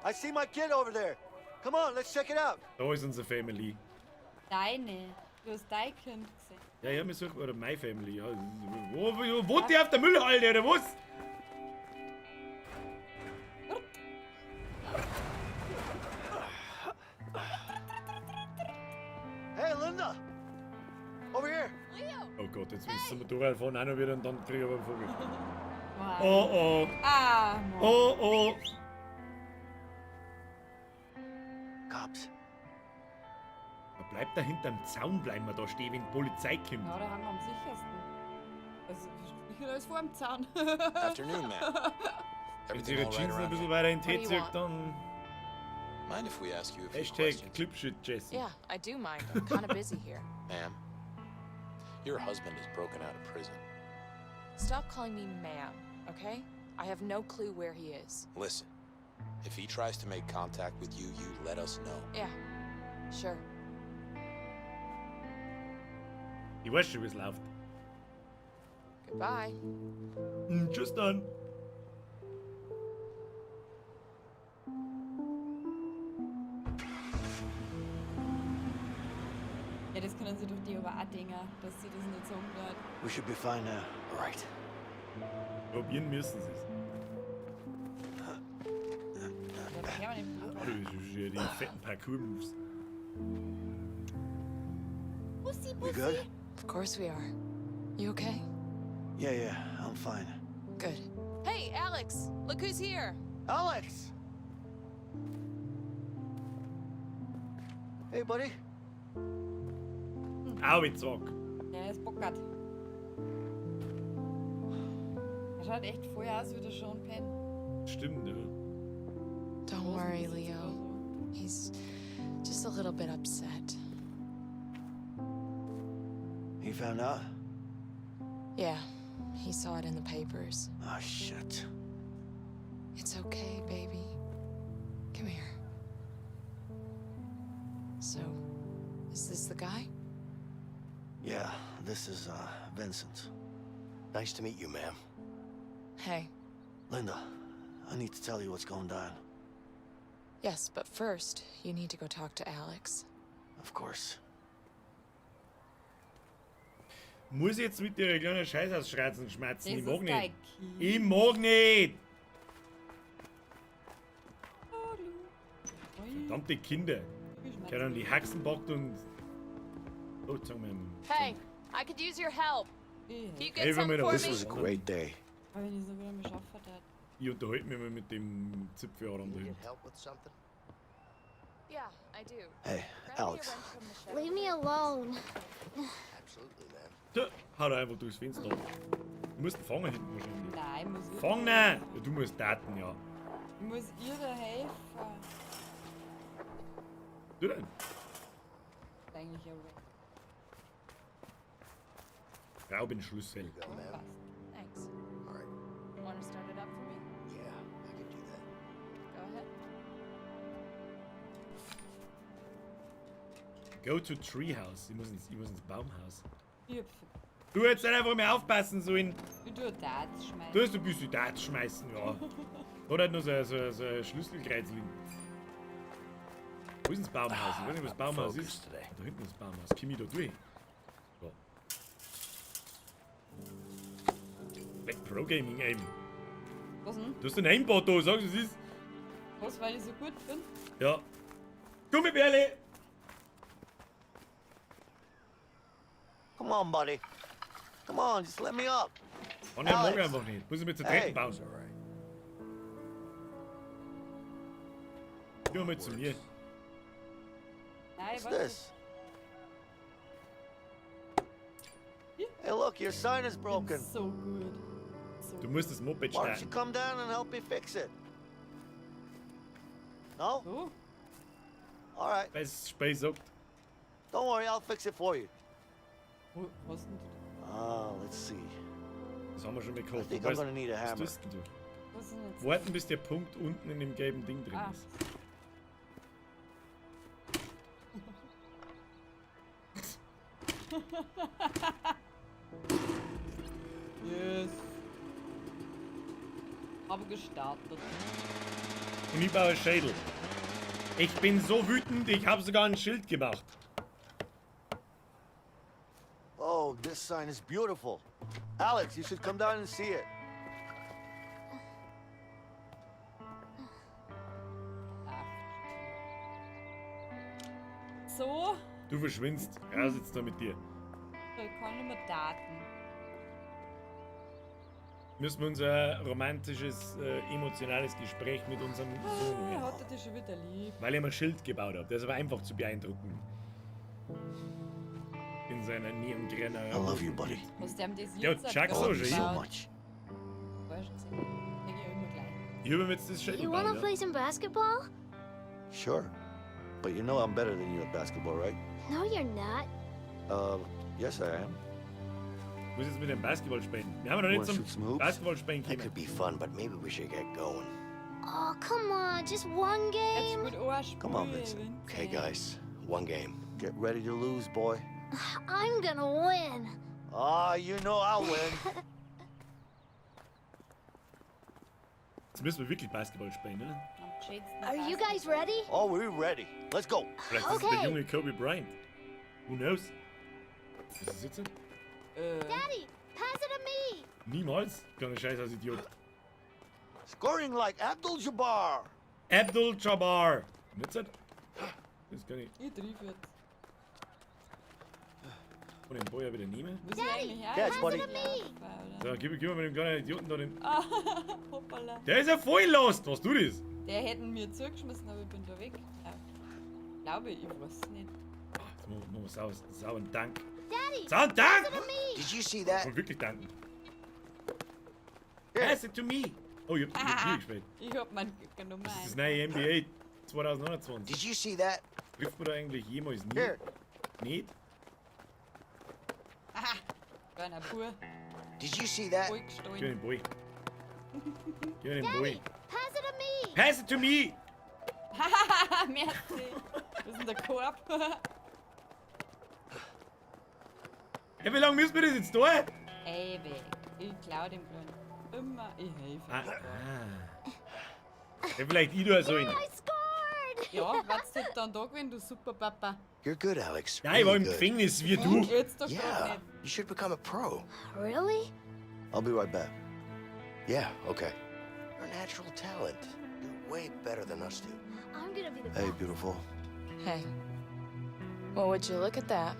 I see my kid over there. Come on, let's check it out. Da ist unsere Family. Deine. Du hast dein Kind gesehen. Ja, ja, wir suchen... Oder my Family, ja. Wo wohnt die auf der Müllhalde, oder was? Hey, Linda. Over here. Oh Gott, jetzt müssen wir Motorrad fahren auch noch wieder und dann krieg ich aber einen Vogel. Wow. Oh, oh. Ah, Mann. Oh, oh. Cops. Da bleibt da hinterm Zaun, bleiben wir da stehen, wenn die Polizei kommt. Ja, da haben wir am sichersten. Also, sicher als vor dem Zaun. Afternoon, ma'am. Wenn sie Everything ihre all right Jeans noch ein around bisschen here? weiter in den What do Tee you zieht, want? dann Mind if we ask you a few Hashtag questions? Clipshit Jesse. Yeah, I do mind. I'm kind of busy here. Ma'am, your husband has broken out of prison. Stop calling me ma'am, okay? I have no clue where he is. Listen, if he tries to make contact with you, you let us know. Yeah, sure. Ich weiß schon, wie es läuft. Goodbye. Tschüss dann. Ja, das können sie doch die aber auch denken, dass sie das nicht sagen wird. We should be fine now. All right. Probieren müssen sie es. Ja, da kann man nicht Oh, du bist ja die fetten Parkour-Moves. Pussy, We good? Of course we are. You okay? Yeah, I'm fine. Good. Hey, Alex! Look who's here! Alex! Hey, buddy. Au, ich zack. Ja, er ist bockert. Er schaut echt voll aus wie der Sean Penn. Stimmt, ja. Don't worry, Leo. He's just a little bit upset. He found out? Yeah, he saw it in the papers. Oh, shit. It's okay, baby. Come here. So, is this the guy? Yeah, this is, Vincent. Nice to meet you, ma'am. Hey. Linda, I need to tell you what's going down. Yes, but first, you need to go talk to Alex. Of course. Muss ich jetzt mit dir kleinen Scheiß ausschreizen, schmerzen? Das Ich mag ist dein nicht. Kind. Ich mag nicht! Verdammte Kinder. Keine Ahnung, die Haxen backt und. Oh, sagen wir ihm. Hey, I could use your help. Can you get Hey, something for This me? was a great day. Aber wenn ich so wieder mal schaffen darf. Ich unterhalte mich mal mit dem Zipfeladam da hinten. Help with something? Yeah, I do. Hey, Alex. Leave me alone. Absolutely, ma'am. Da, hau da einfach durchs Fenster. Du musst ihn fangen hinten wahrscheinlich. Nein, ich muss ihr. Fang ihn! Ja, du musst daten, ja. Ich muss ihr da helfen. Du denn? Ist eigentlich ja wack. Raubenschlüssel. Thanks. All right. Want to start it up for me? Yeah, I could do that. Go ahead. Go to Treehouse. Ich muss ins Baumhaus. Ich hab Du hättest einfach mehr aufpassen sollen. Ich tue Darts schmeißen. Du hast ein bisschen Darts schmeißen, ja. Oder halt nur so ein Schlüsselkreuz liegen. Wo ist denn das Baumhaus? Ich weiß nicht, wo das Baumhaus ist. Da hinten ist das Baumhaus. Komm ich da durch? Ja. Black Pro Gaming Aim. Was denn? Du hast einen Aimbot da, sagst du, es ist. Was, weil ich so gut bin? Ja. Gummibärle! Come on, buddy. Come on, just let me up. Mann, ich mag Alex. einfach nicht. Muss ich mir zu Hey. Treppen bauen. Geh mal zu mir. Nein, What's warte. this? Hey, look, your sign is broken. So gut. So Du musst das Moped Why don't you starten. come down and help me fix it? No? Oh. All right. Weil es Spiel sagt. Don't worry, I'll fix it for you. Wo, was denn du? Ah, let's see. Das haben wir schon gekauft. I think I'm Weißt- gonna need a Was hammer. tust denn du? Was denn jetzt? Warten, bis der Punkt unten in dem gelben Ding drin Ah. ist. Yes. Habe gestartet. Und ich baue Schädel. Ich bin so wütend, ich habe sogar ein Schild gemacht. Oh, this sign is beautiful. Alex, you should come down and see it. So, Du verschwindest. Raus jetzt da mit dir. ich kann nicht mehr daten. Müssen wir unser romantisches, emotionales Gespräch mit unserem Sohn Ah, hören. hat er dich schon wieder lieb. Weil er mir ein Schild gebaut hat. Der ist aber einfach zu beeindrucken. In seiner Neongrünen. I love you, buddy. Was der ihm das Ja, jetzt Chuck I so love you schon. so much. Weißt du, denk ich immer gleich. Ich habe mir jetzt das Schild You wanna gebaut. Ja. play some basketball? Sure. But you know I'm better than you at basketball, right? No, you're not. Yes, I am. Ich muss jetzt mit dem Basketball spielen. Wir haben noch Wanna nicht zum shoot some hoops? Basketball spielen That können. could be fun, but maybe we should get going. Oh, come on, just one Jetzt game. spielt auch ein Spiel, Come on, Vincent. Okay, guys, one game. Get ready to lose, boy. I'm gonna win. Ah, you know I'll win. Jetzt müssen wir wirklich Basketball spielen, ne? Am gescheitsten Are you guys ready? Oh, we're ready. Let's go. Vielleicht ist es der Okay. junge Kobe Bryant. Who knows? Was ist jetzt? Daddy, pass it to me. Niemals. Kleiner Scheiß als Idiot. Scoring like Abdul Jabbar. Abdul Jabbar. Nicht so? Das kann ich Ich triff jetzt. von dem Boy ja wieder nehmen. Muss ich eigentlich auch Catch, buddy. Pass it to me. So, gib mal dem kleinen Idioten da den. Ah, hoppala. Der ist ja voll lost. Was du das? Der hätten mir zugeschmissen, aber ich bin da weg. Ja. Glaube ich, ich weiß nicht. Jetzt machen wir sauen Dank. Daddy, Sauen Dank! pass it to me. Did you see that? Und wirklich danken. Pass it to me. Oh, ich hab mit dir gespielt. Ich hab mein genommen. Das ist das neue NBA 2021. Did you see that? Trifft man da eigentlich jemals nie? Here. Nicht? Aha, kleiner Bub. Did you see that? Voll Gib mir gestohlen. den Boy. Gib mir den Boy. Daddy, pass Pass it to me! Merci. Was ist denn der Korb? Ja, wie lange müssen wir das jetzt da? Ewig. Ich klau dem Kleinen. Immer, ich helfe. Ah, ah. Ja, vielleicht ich da so hin. I scored! Ja, was du dann da gewesen, du super Papa? You're good, Alex. Nein, ich war Really im good. Gefängnis, wie du. Jetzt doch grad Yeah, nicht. you should become a pro. Really? I'll be right back. Yeah, okay. You're a natural talent. You're way better than us two. I'm gonna be the Hey, best. beautiful. Hey. Well, would you look at that?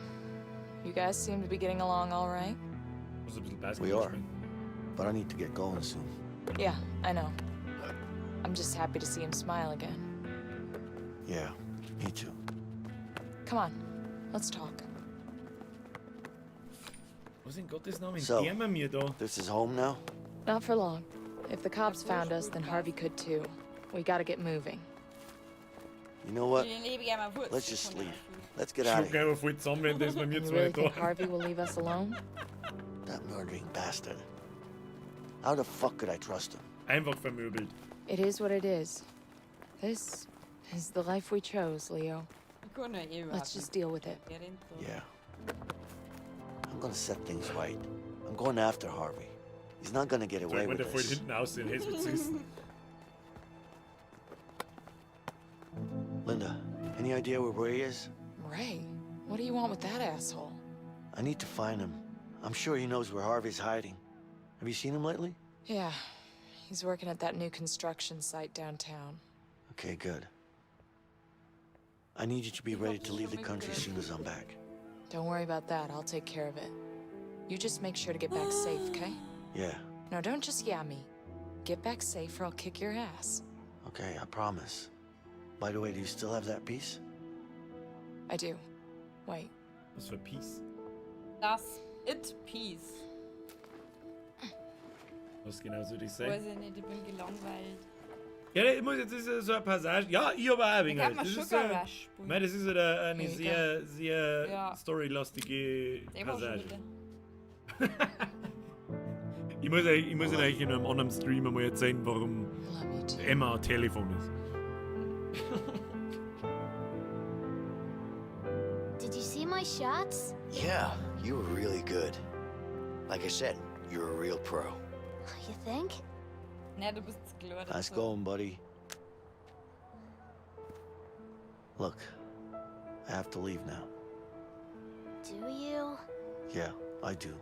You guys seem to be getting along all right. Muss ein bisschen We Basketball are. spielen. But I need to get going soon. Yeah, I know. I'm just happy to see him smile again. Yeah, me too. Come on, let's talk. Was in Gottes Namen So. so, wir mir da? This is home now? Not for long. If the cops found us, then Harvey could too. We gotta get moving. You know what? Ich lebe gerne mal Wurst. Let's just leave. Let's get out of Schluck here. einfach voll zusammen, wenn das bei mir You zwei really da. think Harvey will leave us alone? That murdering bastard. How the fuck could I trust him? Einfach vermöbelt. It is what it is. This is the life we chose, Leo. Ich kann ja eh überhaupt Let's just deal with it. nicht. Der rennt da. Yeah. I'm gonna set things right. I'm going after Harvey. He's not gonna get So, away ich with meine, der voll this. hinten aussehen, hey, ist witzig. Linda, any idea where Ray is? Ray, what do you want with that asshole? I need to find him. I'm sure he knows where Harvey's hiding. Have you seen him lately? Yeah, he's working at that new construction site downtown. Okay, good. I need you to be ready to leave the country as soon as I'm back. Don't worry about that. I'll take care of it. You just make sure to get back safe, okay? Yeah, No, don't just yeah me. Get back safe or I'll kick your ass. okay, I promise. By the way, do you still have that piece? I do. Wait. Was für Peace? Das It Peace. Was genau soll das sein? Weiß ich nicht, ich bin gelangweilt. Ja, ich muss jetzt, das ist so eine Passage. Ja, ich habe auch ein wenig. Da kann man Das ist Sugar so, Rush spielen. Nein, das ist eine, eine Mega. sehr, sehr Ja. storylastige Der war schon Passage. wieder. Ich muss, ich muss euch in einem anderen Stream einmal erzählen, warum I love you too. Emma ein Telefon ist. Did you see my shots? Yeah, you were really good. Like I said, you're a real pro. You think? Nein, du bist zu klar Nice dazu. going, buddy. Look, I have to leave now. Do you? Yeah, I do.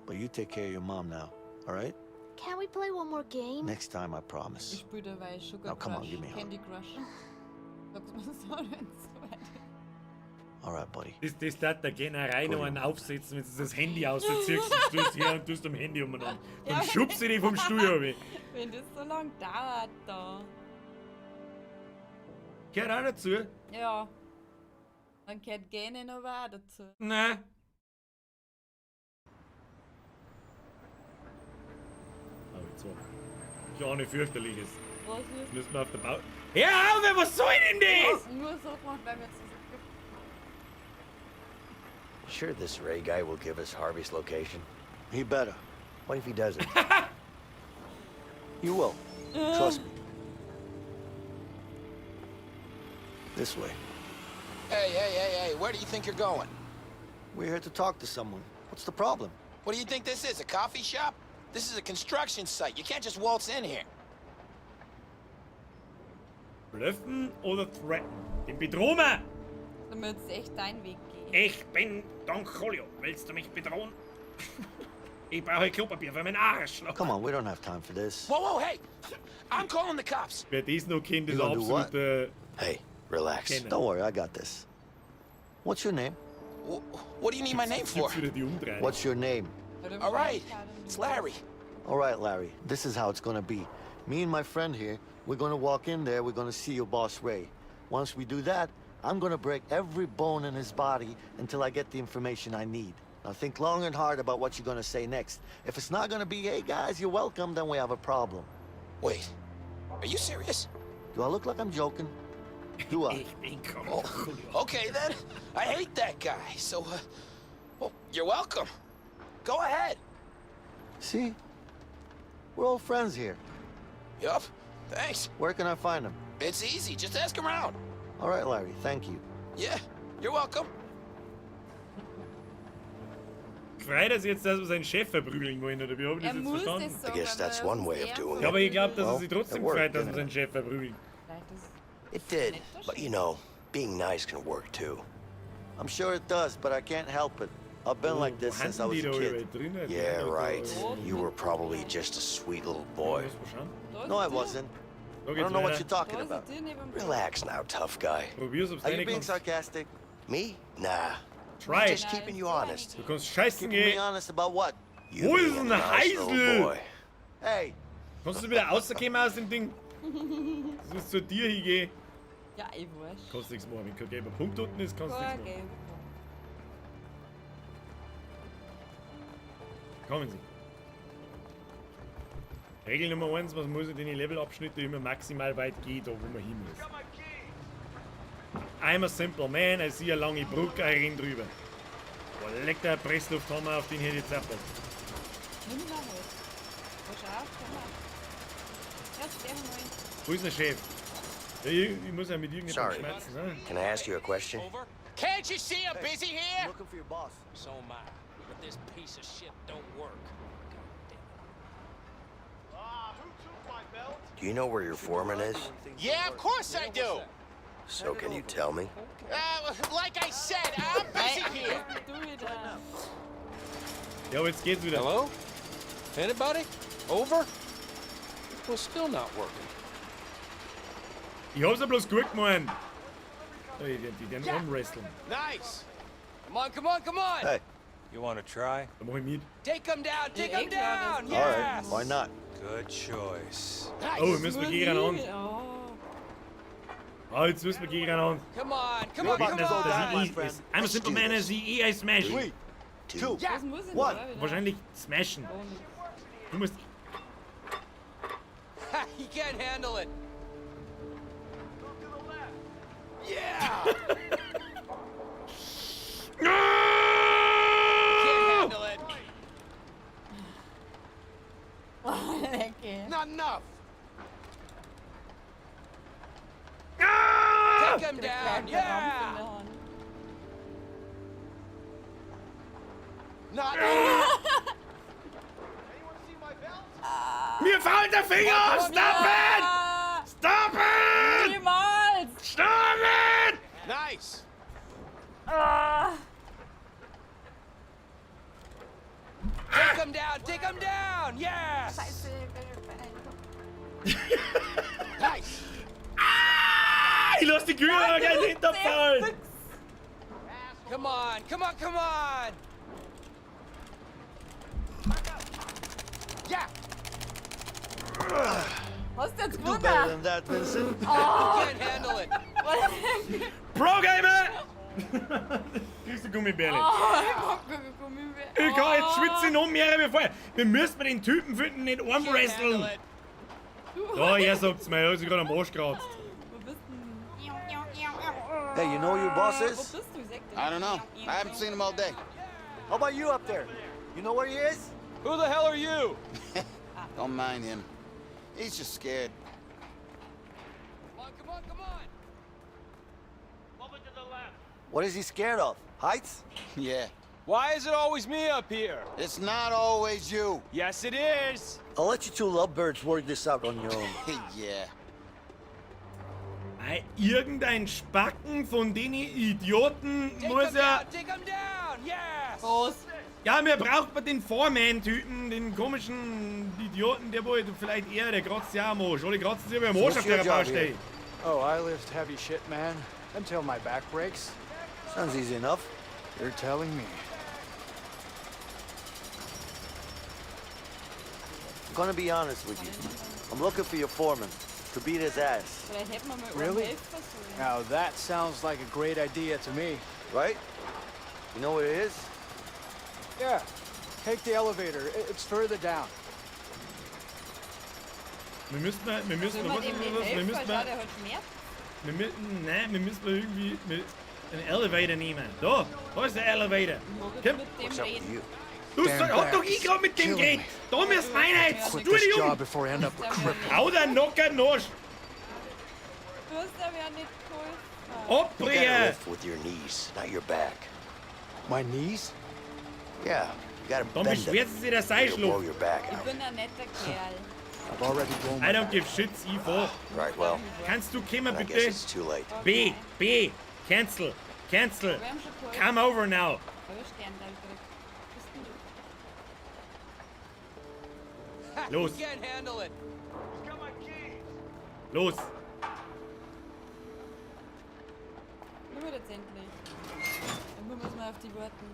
But you take care of your mom now, all right? Can we play one more game? Next time, I Ich promise. spiele dabei Sugar Now, come on, Crush. give me a hug. Candy Crush. Sag's mal so, wenn's so weit ist. All right, buddy. Das darf der General noch einen aufsetzen, wenn du das Handy ausziehst und stößt her und tust am Handy umeinander. Dann Ja. schubst du dich vom Stuhl runter. Wenn das so lang dauert da. Gehört auch dazu? Ja. Dann gehört Gähnen aber auch dazu. Nein. Aber jetzt war. Ich ahne fürchterliches. Was ist? Müssen wir auf der Bau. Hör auf, was soll denn das? Nur so gemacht, weil wir jetzt so Sure, this Ray guy will give us Harvey's location. He better. What if he doesn't? You will. Trust me. This way. Hey, hey, hey, hey, where do you think you're going? We're here to talk to someone. What's the problem? What do you think this is, a coffee shop? This is a construction site. You can't just waltz in here. Bluffen oder threaten? Den bedrohen wir! Damit es echt dein Weg geht. Ich bin Don Julio. Willst du mich bedrohen? Ich brauche Klopapier für meinen Arsch. Come on, we don't have time for this. Whoa, whoa, hey! I'm calling the cops. Wer das noch kennt, ist You gonna do what? absoluter. Hey, relax. Kenner. Don't worry, I got this. What's your name? What do you need my name for? Gibt's wieder die Umdrehung. What's your name? All right, it's Larry. All right, Larry, this is how it's gonna be. Me and my friend here, we're gonna walk in there, we're gonna see your boss, Ray. Once we do that, I'm gonna break every bone in his body until I get the information I need. Now think long and hard about what you're gonna say next. If it's not gonna be, hey guys, you're welcome, then we have a problem. Wait, are you serious? Do I look like I'm joking? Do I? Ich bin Oh, okay then. I hate that guy, so, well, you're welcome. Go ahead. See? We're all friends here. Yup. Thanks. Where can I find him? It's easy. Just ask around. All right, Larry, thank you. Yeah, you're welcome. Freut er sich jetzt, dass wir seinen Chef verprügeln wollen, oder wie habe ich das Er jetzt muss verstanden? das I guess that's one way of doing Ja, aber it. ich glaube, dass er Well, sich trotzdem it worked, freut, dass wir didn't seinen it? Chef verprügeln. Vielleicht ist It did, but you know, being nice can work too. I'm sure it does, but I can't help it. I've been like this since I was a kid. Yeah, right. You were probably just a sweet little boy. No, I wasn't. I don't know what you're talking about. Relax now, tough guy. Probier's, ob's Are you deine being kannst. sarcastic? Me? Nah. Try it. Just keeping you honest. Du kannst scheißen Keeping me gehen. honest about what? You Wo ist being denn a der nice little Heisel? boy. Hey, Kannst du wieder rauskommen aus dem Ding? Das ist zu dir hingehen. Ja, ich weiß. Kannst nichts machen. Wenn kein gelber Punkt unten ist, kannst du nichts Kein machen. gelber Kommen Sie. Regel Nummer 1, man muss in den Levelabschnitte immer maximal weit gehen, da wo man hin muss. I'm a simple man, I see a lange Brücke, ich renn drüber. Boah, leck der Presslufthammer, auf den hätte ich jetzt auch Bock. Nimm ihn halt. Pass auf, komm mal. Jetzt der mal. Wo ist der Chef? Ja, ich muss ja mit irgendjemandem Sorry. schmerzen, ne? Can I ask you a question? Can't you see I'm busy here? I'm looking for your boss. So am I. But this piece of shit don't work. Do you know where your foreman is? Yeah, of course I do. So can you tell me? Like I said, I'm busy here. Du wieder. Ja, aber jetzt geht's wieder. Hello? Anybody? Over? Well, still not working. Ich hab's ja bloß gut gemeint. Ey, die werden armwrestlen. Nice. Come on, come on, come on. Hey, You want to try? Da mach ich mit. Take him down, take him Yeah, down. all right, Yes. why not? Good choice. Nice. Oh, wir müssen wir gegeneinander. Oh. Ah, jetzt müssen wir gegeneinander. Come on, come on, You're come about to go down, on. my Ich, friend. es, I'm a simple man, I see eh, I smash. 3, 2, Was muss ich one. denn da wieder? Wahrscheinlich smashen. Du musst. He can't handle it. Yeah. Can't handle it. Oh, lecker. Not enough. Take him Kriegt down. gleich der Yeah. Rampf in der Hand. Not enough. Mir fällt der Finger! Stop it! Stop it! Niemals! Stop it! Nice. Ah. Take him down. Take him down. Yes. Scheiße, ich bin Nice. Ah, ich lass die Kühe aber gleich hinterfallen! Come on, come on, come on. Yeah. Hast du jetzt Do better gewonnen? than that, Vincent. He can't handle it. Pro Gamer! Kriegst du Gummibärle. Oh, ich mag keine Gummibärle. Ich kann jetzt schwitzen noch mehr wie vorher. Wir müssen den Typen finden, nicht Can't armwresteln. handle it. Da, er sagt's mir, er hat sich gerade am Arsch geratzt. Wo bist denn? Hey, you know who your boss Wo is? bist du? Sag dir. I don't know. I haven't seen him all day. How about you up there? You know where he is? Who the hell are you? Don't mind him. He's just scared. Come on, come on, come on. What is he scared of? Heights? Yeah. Why is it always me up here? It's not always you. Yes, it is. I'll let you two lovebirds work this out on your own. Yeah. Ei, irgendein Spacken von den Idioten Take muss him ja. down. Take him down. Yes. Was? Ja, mir braucht man den Foreman-Typen, den komischen Idioten, der wohl vielleicht eher, der kratzt ja am Arsch. Alle kratzen sich aber am Arsch auf what's your der job Baustelle. here? Oh, I lift heavy shit, man. Until my back breaks. Sounds easy enough. You're telling me. I'm gonna be honest with you. I'm looking for your foreman to beat his ass, Vielleicht hätten wir mal einem Really? helfen sollen. Now that sounds like a great idea to me. right? You know where it is? Yeah. Take the elevator. It's further down. Wir müssen, Soll man was, dem nicht was, wir helfen? müssen, Schau, der hat Schmerz. wir müssen, nein, wir müssen irgendwie mit einen Elevator nehmen. Da ist der Elevator. Ich mag jetzt Komm. mit dem What's up with reden. you? Du Damn soll, hat doch back ich is grad mit dem killing geredet. me. Da müssen wir rein jetzt. Quit Tu this dich um. job before I end up a cripple. Hau den Nocker Nosch. Du hast aber ja nicht geholfen. You gotta Abbringen. lift with your knees, not your back. My knees? Yeah, you gotta Dann bend them. beschwert sie sich, dass or sei you'll blow schläft. your back Ich out. bin ein netter Kerl. I've already blown I don't give shits, ich fahr. Right, well, Kannst du kommen, I guess bitte? it's too late. B, B, cancel, cancel. Wir haben schon geholfen. Come over now. Aber Stern da gekriegt. Bist denn du? Los. You can't handle it. Los. Nur jetzt endlich. Immer muss man auf die warten.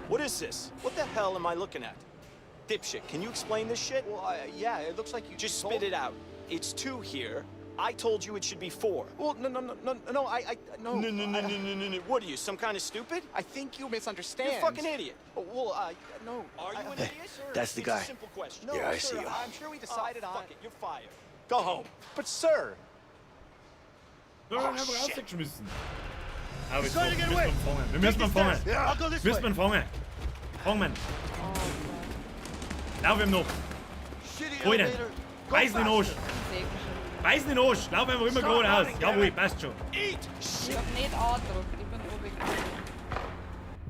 What is this? What the hell am I looking at? Dipshit, can you explain this shit? Well, yeah, it looks like you Just spit it out. It's 2 here. I told you it should be 4. Well, no, I, no. No, no, no, no, no, no, no. What are you, some kind of stupid? I think you misunderstand. You're a fucking idiot. Oh, well, no. Are you an Hey, idiot? Sir, that's the it's guy. a simple question. No, Yeah, I sir, see you. I'm sure we decided oh, on. Fuck it, you're fired. Go home. But, sir. Da haben wir einfach rausgeschmissen. Aber jetzt Trying to müssen get wir away. ihn fangen. Wir müssen ihn fangen. Yeah, I'll go this Müssen wir way. ihn fangen. Fangen. Lauf ihm noch. Shitty Hol ihn. elevator. Go Beiß ihn in den Arsch. faster. Beiß ihn in den Arsch. Lauf einfach immer geradeaus. Jawohl, passt schon. Eat Ich shit. hab nicht angedruckt, ich bin runtergegangen.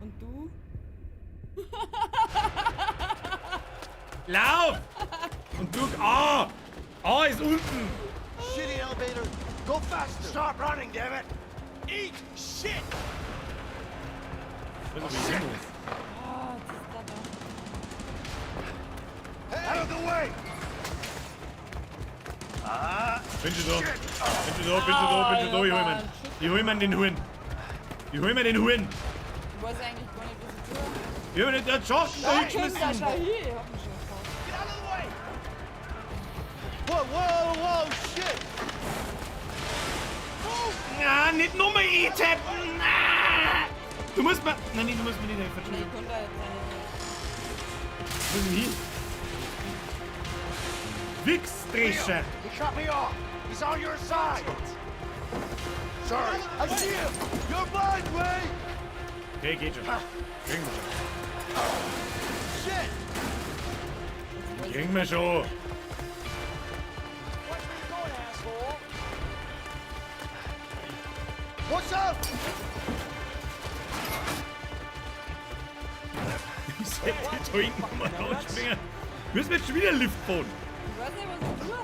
Und du? Lauf! Und du. Ah! A ist unten! Shitty elevator. Go faster. Stop running, damn it! Eat shit. Ich weiß nicht, wo ich hin muss. Ah, jetzt ist der da. Out of the way! Bin schon da. Bin schon da, bin schon da, bin schon da. Ich hol mir. Ich hol mir den Huren. Ich hol mir den Huren. Ich weiß eigentlich gar nicht, was ich tue. Ich hab mir den Schachten da Ah, komm, da hingeschmissen. schau hin, ich hab ihn schon gefasst. Get out of the way. Whoa, whoa, whoa, shit. Na, nicht nochmal E-Tappen. Na! Du musst mir. Nein, nee, du musst mir nicht helfen. Nein, ich Entschuldigung. kann da jetzt auch nicht mehr. Wo ist denn hin? Wichsdrescher. He cut me off! He's on your side! Sorry. I see him. You're mine, Ray. Okay, geht schon. Kriegen wir Shit. schon. Kriegen wir schon. Watch where you're going, asshole. What's up? Ich sollte da hinten mal rausspringen. Müssen wir jetzt schon wieder Lift fahren? Ich weiß nicht, was ich tue. So.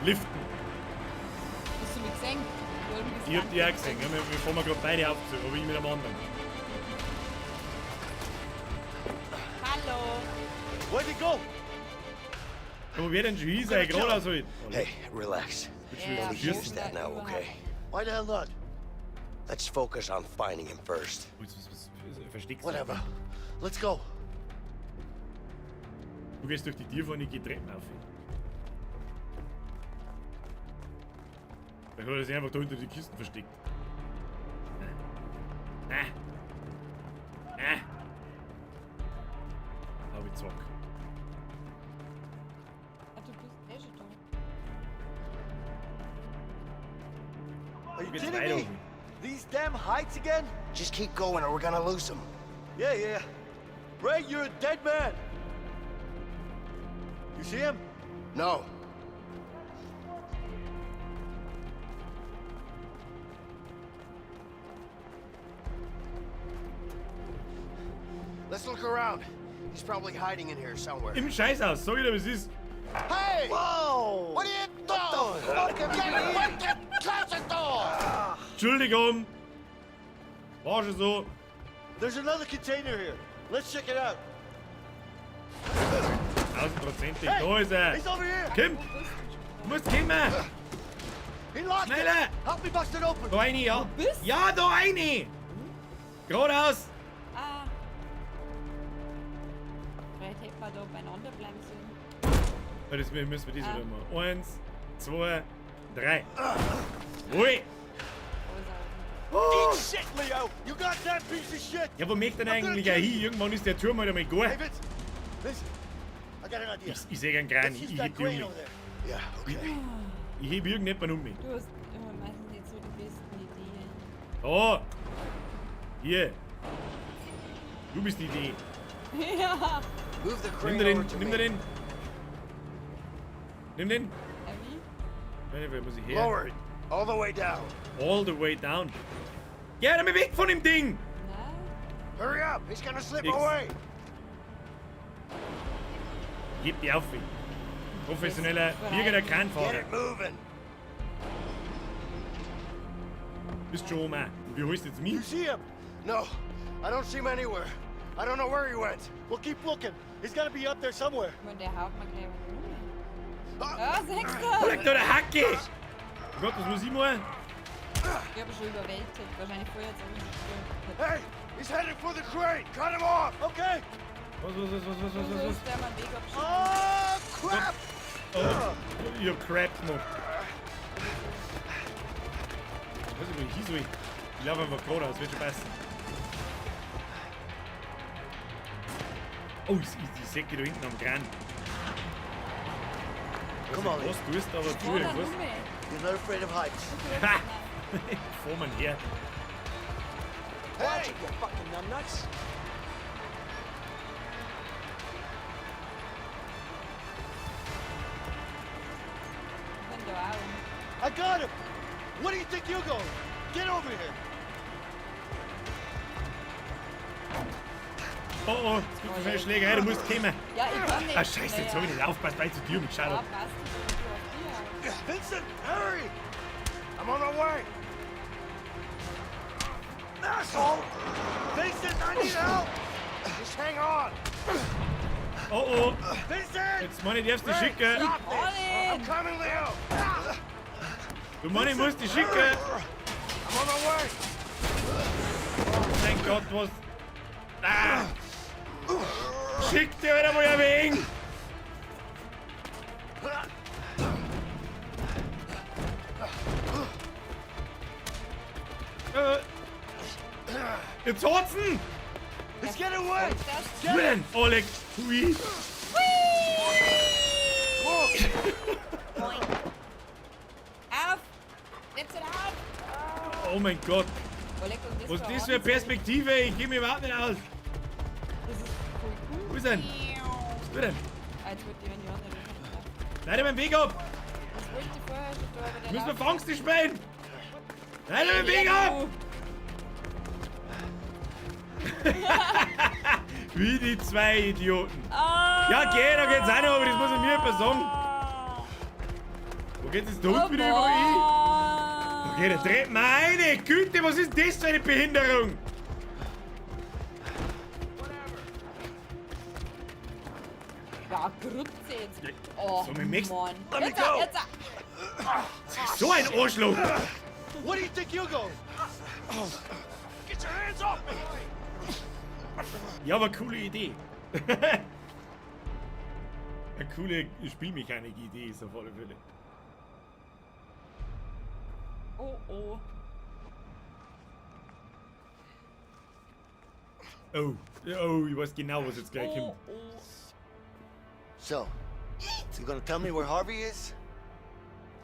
Liften. Hast du mich gesehen? Ich hab die auch gesehen. Ja, wir fahren gerade beide auf, aber ich mit dem anderen. Hallo. Where'd he go? Aber wer denn schon hin sein? Geradeaus halt. Hey, relax. Ja, Don't use that now, okay? Why the hell not? Let's focus on finding him first. Versteckst du? Whatever. Let's go. Du gehst durch die Tür vor und ich geh Treppen auf. Da hat er sich einfach da hinter die Kisten versteckt. Na. Na. Hab ich zack. Ah, du bist eh schon da. Are you Geht's kidding weiter me? oben. These damn heights again? Just keep going or we're gonna lose him. Yeah. Ray, you're a dead man. You see him? No. Let's look around. He's probably hiding in here somewhere. Im Scheißhaus, sag ich dir, was ist. Hey! Whoa! What are you doing? What the fuck have you Get been eating? fucking close the door! Entschuldigung. War schon so. There's another container here. Let's check it out. Tausendprozentig. Hey, Da ist er. He's over here. Komm. Du musst kommen. He locked Schneller. it. Help me bust it open. Da rein, ja. bist? Ja, da rein. Geradeaus. Ah. Vielleicht hätte man da beieinander bleiben sollen. Ja, das müssen wir das Ah. wieder machen. 1, 2, 3. Ui. Eat shit, Leo! You got that piece of shit. Ja, wo möchte denn eigentlich auch hin? Irgendwann ist der Turm halt einmal gar. Hey, Vince. Listen. I got an idea. Ich seh keinen Kran. Let's Ich use that heb die crane um over mich. there. Yeah, okay. Ich heb irgendjemanden um mich. Du hast immer meistens nicht so die Oh! Hier! Du bist die Idee. Ja. Move the Nimm crane dir den, over to nimm me. dir den. Nimm den. Wie? Nein, wo muss ich her? Lower it. All the way down. All the way down. Geh damit weg von dem Ding! Nein. Hurry up. He's gonna slip Nix. away. Gib die auf. Professioneller Jäger der Get Kranfahrer. it moving. Bist schon oben. Wie holst du jetzt mich? You see him? No, I don't see him anywhere. I don't know where he went. We'll keep looking. He's gotta be up there somewhere. Ich meine, der haut mir gleich rum. Ah, sechster! Leck da der Hacke! Oh Gott, was muss ich machen? Ich habe schon überwältigt. Wahrscheinlich vorher jetzt auch Hey, he's headed for the crane. Cut him off. Okay. Was, was, was, was, was, was, So was, was? ist der mein Weg abschütten. Oh, crap! Oh, ich hab Crap gemacht. Ich weiß nicht, wo ich hin soll. Ich laufe einfach geradeaus, wird schon passen. Oh, ist die Säcke da hinten am Kran. Ich weiß Come on, nicht, was du tust, aber tu Oh, da irgendwas. rum. You're not afraid of heights. Ha! Vor mir her. Watch it, you fucking numbnuts. Ich bin da auch. I got him! Where do you think you're going? Get over here! Oh oh, jetzt gibt's wahrscheinlich Schlägerei, du musst kommen. Ja, ich kann nicht. Ah, scheiße, jetzt hab ich nicht aufgepasst, weil ich zu dir umgeschaut Ja, hab. passt. Ich auf dir. Vincent, hurry! I'm on my way. Asshole! Vincent, I need help! Just hang on. Oh oh, Vincent! jetzt meine ich, darfst du Ray, schicken. stop this! I'm coming, Leo! Du meine, ich muss dich schicken. I'm on my way! Mein Gott, was. Ah! Schick dir wieder mal ein wenig! Jetzt hat's ihn! He's getting away! Denn, Oleg! Hui! Auf! Jetzt auf! Oh mein Gott! Oh, leck, und das Was war ist das für eine Perspektive? Ich geh mir überhaupt nicht aus! Das ist voll cool. Wo ist denn? Was tut denn? Ah, jetzt wollte ich in die andere Richtung laufen. Leite meinen Weg ab! Das wollte ich vorher schon da, aber der Müssen wir läuft- Fangst spielen! Leite meinen Weg ab! Wie die zwei Idioten. Ah. Ja, geh, da geht's auch noch, aber das muss ich mir jemand sagen. Wo geht's jetzt da unten wieder überall hin? Okay, da dreht meine Güte, was ist das für eine Behinderung? Ja, Grütze jetzt. Oh, So, wir möchten- Mann. Let me Jetzt, go. jetzt. So ein Arschloch! Where do you think you're going? Get your hands off me! Ja, aber coole Idee. Eine coole Spielmechanik-Idee ist auf alle Fälle. Oh, oh. Oh, oh, ich weiß genau, was jetzt gleich Oh, kommt. oh. So, you gonna tell me where Harvey is?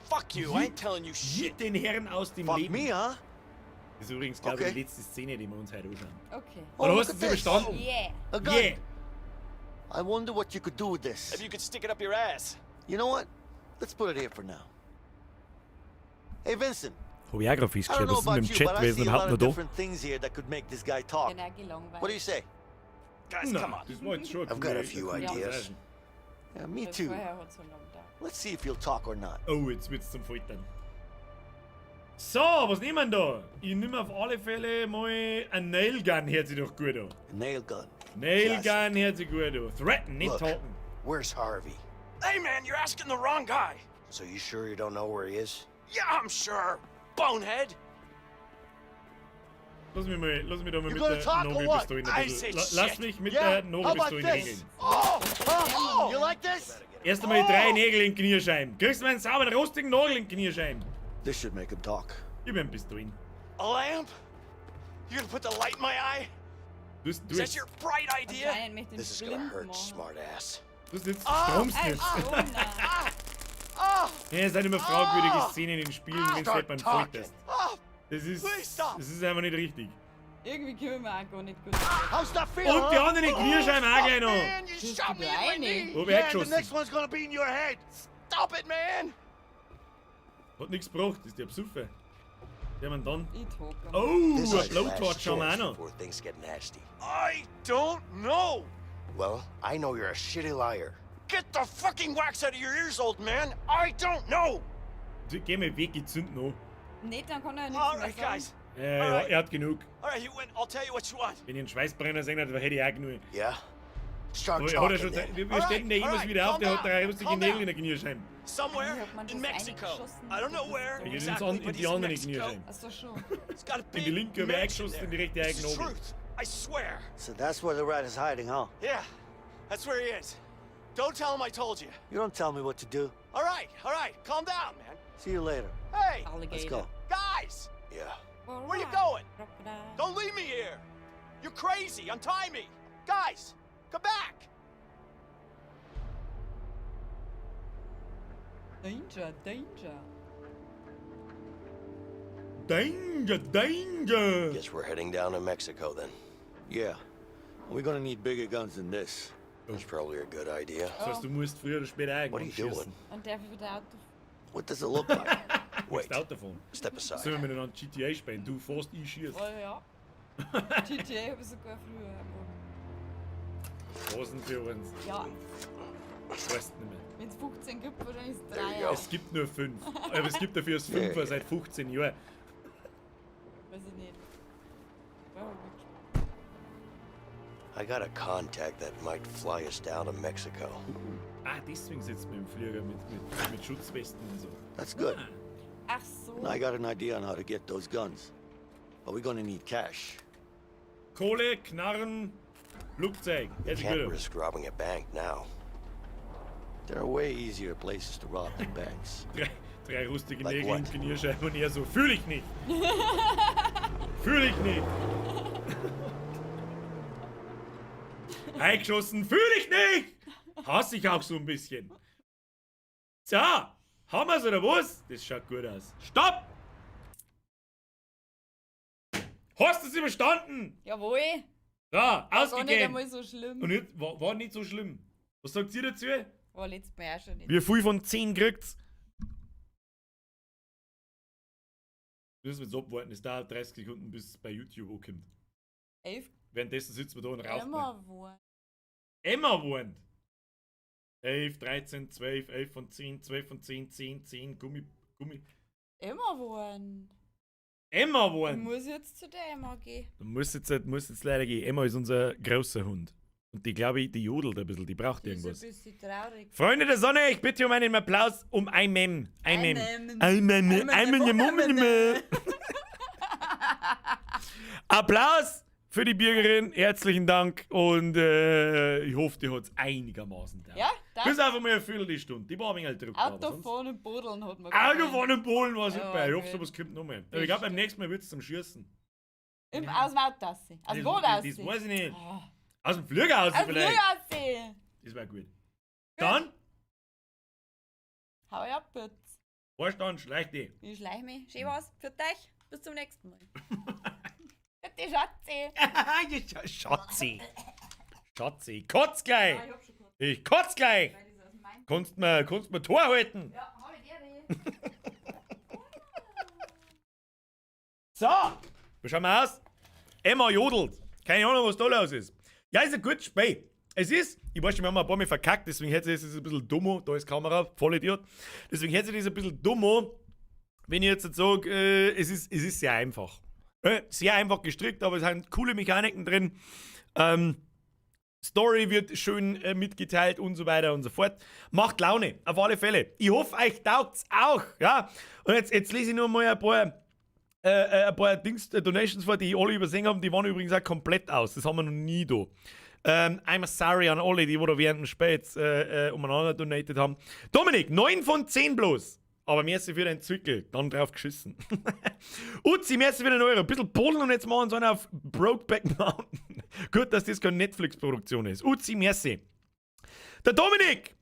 Fuck you, I ain't telling you shit. Shit den Herren aus dem Fuck Leben. me, huh? Das ist übrigens, glaube ich, Okay. die letzte Szene, die wir uns heute anschauen. Okay. Oder Oh, hast look du at es this. überstanden? Yeah. A gun. Yeah! I wonder what you could do with this. If you could stick it up your ass. You know what? Let's put it here for now. Hey, Vincent. Hab ich auch gerade I don't festgestellt, know was ist denn about im you, Chat but I gewesen see a überhaupt lot noch of da? different things here that could make this guy talk. Bin auch gelangweilt. What do you say? Guys, Na, come on. das war jetzt schon eine I've got coole a few coole ideas. Session. Yeah, me Das too. Vorher hat so lange gedauert. Let's see if he'll talk or not. Oh, jetzt wird's zum Foltern. So, was nehmen wir da? Ich nehme auf alle Fälle mal ein Nail Gun, hört sich doch gut an. A nail gun. Nail Gun hört sich gut an. Threaten, nicht Look, talken. where's Harvey? Hey, man, you're asking the wrong guy. So you sure you don't know where he is? Yeah, I'm sure. Bonehead. Lass mich, mal, lass mich da mal You mit gonna der talk or what? Nagelpistole ein I bisschen. said Lass shit. mich mit Yeah, der how about Nagelpistole this? regeln. Oh, oh, you like this? Erst einmal die drei Nägel in den Kniescheiben. Kriegst du einen sauberen rostigen Nagel in den Kniescheiben? This should make him talk. Gib mir ein Pistolen. A lamp? You gonna put the light in my eye? Du hast, du Is that jetzt, your bright idea? Anscheinend möchte ich This is gonna blind hurt, machen. smartass. du hast jetzt Ah! stromst Ey, jetzt. oh nein. Ja, es sind immer fragwürdige Szenen in den Spielen, wenn du Start nicht beim talking. folterst. Oh, Das ist, Please stop. das ist einfach nicht richtig. Irgendwie kommen wir auch gar nicht gut. How's that feel? Und die huh? anderen Kniescheiben auch gleich noch. Man, you shot me in my knee. Hab ich Yeah, and the eingeschossen. next one's gonna be in your head. Stop it, man. Hat nichts gebracht, ist der Besucher. Der man dann. Ich talk. Oh, This ein is last Blowtorch haben wir auch chance noch. before things get nasty. I don't know. Well, I know you're a shitty liar. Get the fucking wax out of your ears, old man. I don't know. Geh mal weg, ich zünd noch. Nicht, dann kann er ja nichts All mehr right, sagen. guys. Ja, ja, er hat genug. All right, you win. I'll tell you what you want. Wenn ich einen Schweißbrenner sehen hätte, hätte ich auch genug. Yeah? Start Aber er hat ja talking schon, then. wir stellen den jemals alright, wieder auf, calm der hat down, drei lustige calm Nägel down. in der Kniescheibe. Somewhere Hier hat man in das Mexico. eingeschossen. I don't know where Ja, ins exactly, an, in but die he's in andere Mexico. Kniescheibe. Ach so, schon. He's got a In die big linke habe ich mansion eingeschossen, in die there. rechte It's the eigene. truth. I swear. So that's where the rat is hiding, huh? Yeah, that's where he is. Don't tell him I told you. You don't tell me what to do. All right, calm down, man. See you later. Hey, Let's go. guys, Yeah. where you going? Don't leave me here. You're crazy. Untie me. Guys, come back. Danger, danger. Danger, danger. Guess we're heading down to Mexico then. Yeah. We're gonna need bigger guns than this. That's probably a good idea. Das heißt, du musst früher oder später What are irgendwann you doing? schießen. Und darf ich wieder Auto What does it look like? Wait. Auto fahren. Step aside. Sollen wir miteinander GTA spielen? Du fährst, ich schieß. Oh ja. GTA habe ich sogar früher gemacht. Was denn für uns? Ja, Weißt nicht mehr. wenn es 15 gibt, wahrscheinlich ist There you 3. go. Es gibt nur 5. Aber es gibt dafür das 5er seit 15 Jahren. Weiß ich nicht. Ja, gut. I got a contact that might fly us down to Mexico. Ah, deswegen sitzt man im Flieger mit Schutzwesten und so. That's good. Ach so. And I got an idea on how to get those guns. But we're gonna need cash. Kohle, Knarren, Flugzeug. Hört sich Can't gut an. risk robbing a bank now. There are way easier places to rob than banks. Drei rustige Like Nägel what? im Kniescheiben und er so, fühl ich nicht. Fühl ich nicht. Eingeschossen, fühl ich nicht. Hasse ich auch so ein bisschen. So, haben wir's oder was? Das schaut gut aus. Stopp! Hast du's überstanden? Jawohl. So, War gar nicht ausgegeben. einmal so schlimm. Und jetzt, war nicht so schlimm. Was sagt ihr dazu? War letztes Mal auch schon nicht. Wie viel von 10 kriegt's? Müssen wir jetzt abwarten, es dauert 30 Sekunden, bis es bei YouTube ankommt. 11 Währenddessen sitzen wir da und rauchen. Emma war. Emma wohnt. 11, 13, 12, 11 von 10, 12 von 10, 10, 10, Gummi, Gummi. Emma wohnt. Emma Ich wohnt. muss jetzt zu der Emma gehen. Du musst jetzt leider gehen. Emma ist unser großer Hund. Und die, glaube ich, die jodelt ein bisschen, die braucht Die ist ein irgendwas. bisschen traurig. Freunde der Sonne, ich bitte um einen Applaus um ein Mem. Ein Mem. Ein Ein Mem. Ein Mem. Ein Mem. Applaus für die Bürgerin. Herzlichen Dank. Und ich hoffe, die hat es einigermaßen da. Ja, Das ist einfach mal eine Viertelstunde. Die war ein wenig Druck. aber sonst- Autofahren in Bodeln hat man gefallen. Autofahren in Polen war super. Ja, Ich hoffe, gut. sowas kommt noch mal. Aber ich glaube, beim nächsten Mal wird es zum Schießen. Aus dem Auto raus. Aus dem Boot raus. Das weiß ich nicht. Oh. Aus dem Flieger raus Aus dem vielleicht. Flieger raus. Das war gut. Dann, Hau ab jetzt. Vorstand, schleich dich. Ich schleich mich. Schön was. Für dich. Bis zum nächsten Mal. Bitte, Schatzi. Schatzi. Schatzi, kotz gleich. Ich kotz gleich. Kannst mir Tor halten. Ja, hab ich dir. So, wie schauen wir aus? Emma jodelt. Keine Ahnung, was da los ist. Ja, ist ein gutes Spiel. Es ist, ich weiß schon, wir haben ein paar Mal verkackt, deswegen hätte ich es ein bisschen dumm, da ist Kamera, voll Idiot. Deswegen hätte ich das ein bisschen dumm, wenn ich jetzt sage, es ist sehr einfach. Sehr einfach gestrickt, aber es sind coole Mechaniken drin. Story wird schön mitgeteilt und so weiter und so fort. Macht Laune, auf alle Fälle. Ich hoffe, euch taugt's auch. Ja? Und jetzt lese ich nur mal ein paar Dings, Donations vor, die ich alle übersehen habe. Die waren übrigens auch komplett aus. Das haben wir noch nie da. I'm sorry an alle, die da während dem Spiel jetzt umeinander donated haben. Dominik, 9 von 10 bloß. Aber merci für den Zwickel. Dann drauf geschissen. Uzi, merci für den Euro. Ein bisschen Polen und jetzt machen sie einen auf Brokeback Mountain. Gut, dass das keine Netflix-Produktion ist. Uzi, merci. Der Dominik!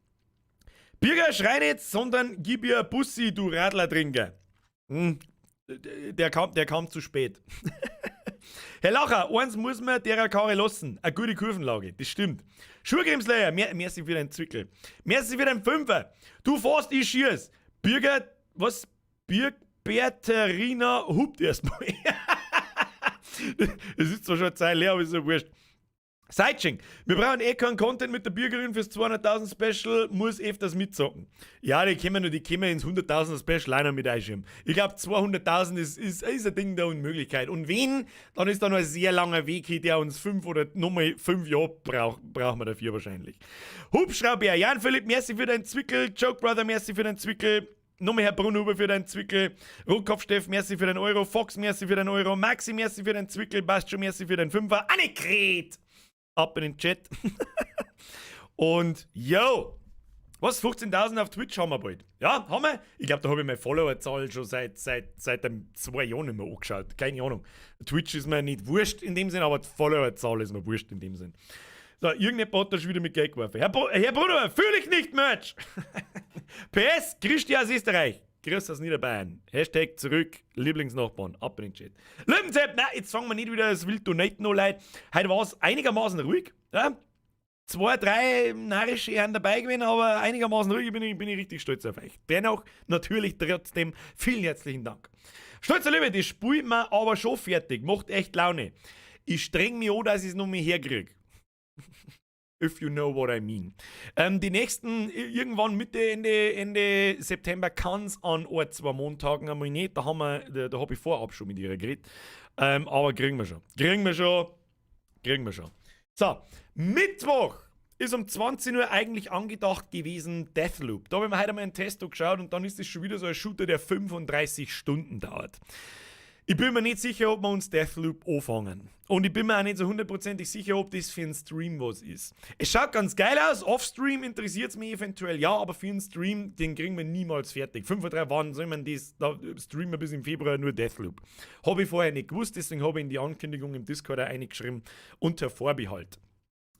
Bürger, schrei nicht, sondern gib ihr Bussi, du Radlertrinker. Hm. Der kam zu spät. Herr Lacher, eins muss man der Karre lassen. Eine gute Kurvenlage, das stimmt. Schuhgrimslayer, merci für deinen Zwickel. Merci für deinen Fünfer. Du fährst, ich schieß. Birger, was? Birg Berterina hupt erstmal. Das ist zwar schon eine Zeit leer, aber ist ja wurscht. Seitsching, wir brauchen eh keinen Content mit der Bürgerin fürs 200.000 Special, muss öfters mitzocken. Ja, die können wir, die können wir ins 100.000 Special auch noch mit einschieben. Ich glaube, 200.000 ist ein Ding der Unmöglichkeit. Und wenn, dann ist da noch ein sehr langer Weg hin, der uns 5 oder nochmal 5 Jahre braucht, brauchen wir dafür wahrscheinlich. Hubschrauber, Jan Philipp, merci für deinen Zwickel, Joke Brother, merci für deinen Zwickel. Nochmal Herr Brunhuber für deinen Zwickel. Rotkopf Steff, merci für den Euro. Fox, merci für den Euro. Maxi, merci für den Zwickel. Bastio, merci für den Fünfer. Annegret! Ab in den Chat. Und yo! Was? 15.000 auf Twitch haben wir bald. Ja, haben wir. Ich glaube, da habe ich meine Followerzahl schon seit einem 2 Jahren nicht mehr angeschaut. Keine Ahnung. Twitch ist mir nicht wurscht in dem Sinn, aber die Followerzahl ist mir wurscht in dem Sinn. So, irgendjemand hat da schon wieder mit Geld geworfen. Herr Brunner, fühle ich nicht, Merch! PS, Christi aus Österreich. Grüß aus Niederbayern. #zurück, Lieblingsnachbarn. Ab in den Chat. Löwenzepp, na, jetzt fangen wir nicht wieder das wild Donaten an, Leute. Heute war es einigermaßen ruhig. Ja? Zwei, drei narrische Herren dabei gewesen, aber einigermaßen ruhig bin ich richtig stolz auf euch. Dennoch natürlich trotzdem vielen herzlichen Dank. Stolzer Löwe, das spielt man aber schon fertig. Macht echt Laune. Ich streng mich an, dass ich es noch mehr herkrieg. If you know what I mean. Die nächsten, irgendwann Mitte, Ende September kann es an ein, zwei Montagen einmal nicht. Da habe ich vorab schon mit ihr geredet. Aber kriegen wir schon. Kriegen wir schon. Kriegen wir schon. So, Mittwoch ist um 20 Uhr eigentlich angedacht gewesen Deathloop. Da haben wir heute einmal einen Test geschaut und dann ist es schon wieder so ein Shooter, der 35 Stunden dauert. Ich bin mir nicht sicher, ob wir uns Deathloop anfangen. Und ich bin mir auch nicht so hundertprozentig sicher, ob das für einen Stream was ist. Es schaut ganz geil aus. Off-Stream interessiert es mich eventuell, ja, aber für einen Stream, den kriegen wir niemals fertig. 5 Uhr, wann soll man das? Da streamen wir bis im Februar nur Deathloop. Habe ich vorher nicht gewusst, deswegen habe ich in die Ankündigung im Discord auch eingeschrieben, unter Vorbehalt.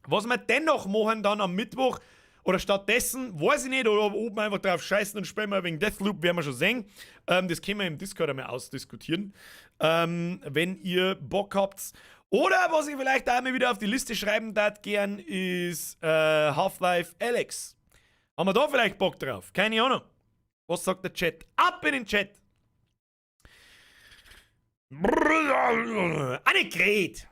Was wir dennoch machen dann am Mittwoch, oder stattdessen, weiß ich nicht, oder ob wir einfach drauf scheißen und spielen wir wegen Deathloop, werden wir schon sehen. Das können wir im Discord einmal ausdiskutieren. Wenn ihr Bock habt. Oder was ich vielleicht auch mal wieder auf die Liste schreiben darf, gern, ist Half-Life Alyx. Haben wir da vielleicht Bock drauf? Keine Ahnung. Was sagt der Chat? Ab in den Chat! Annegret!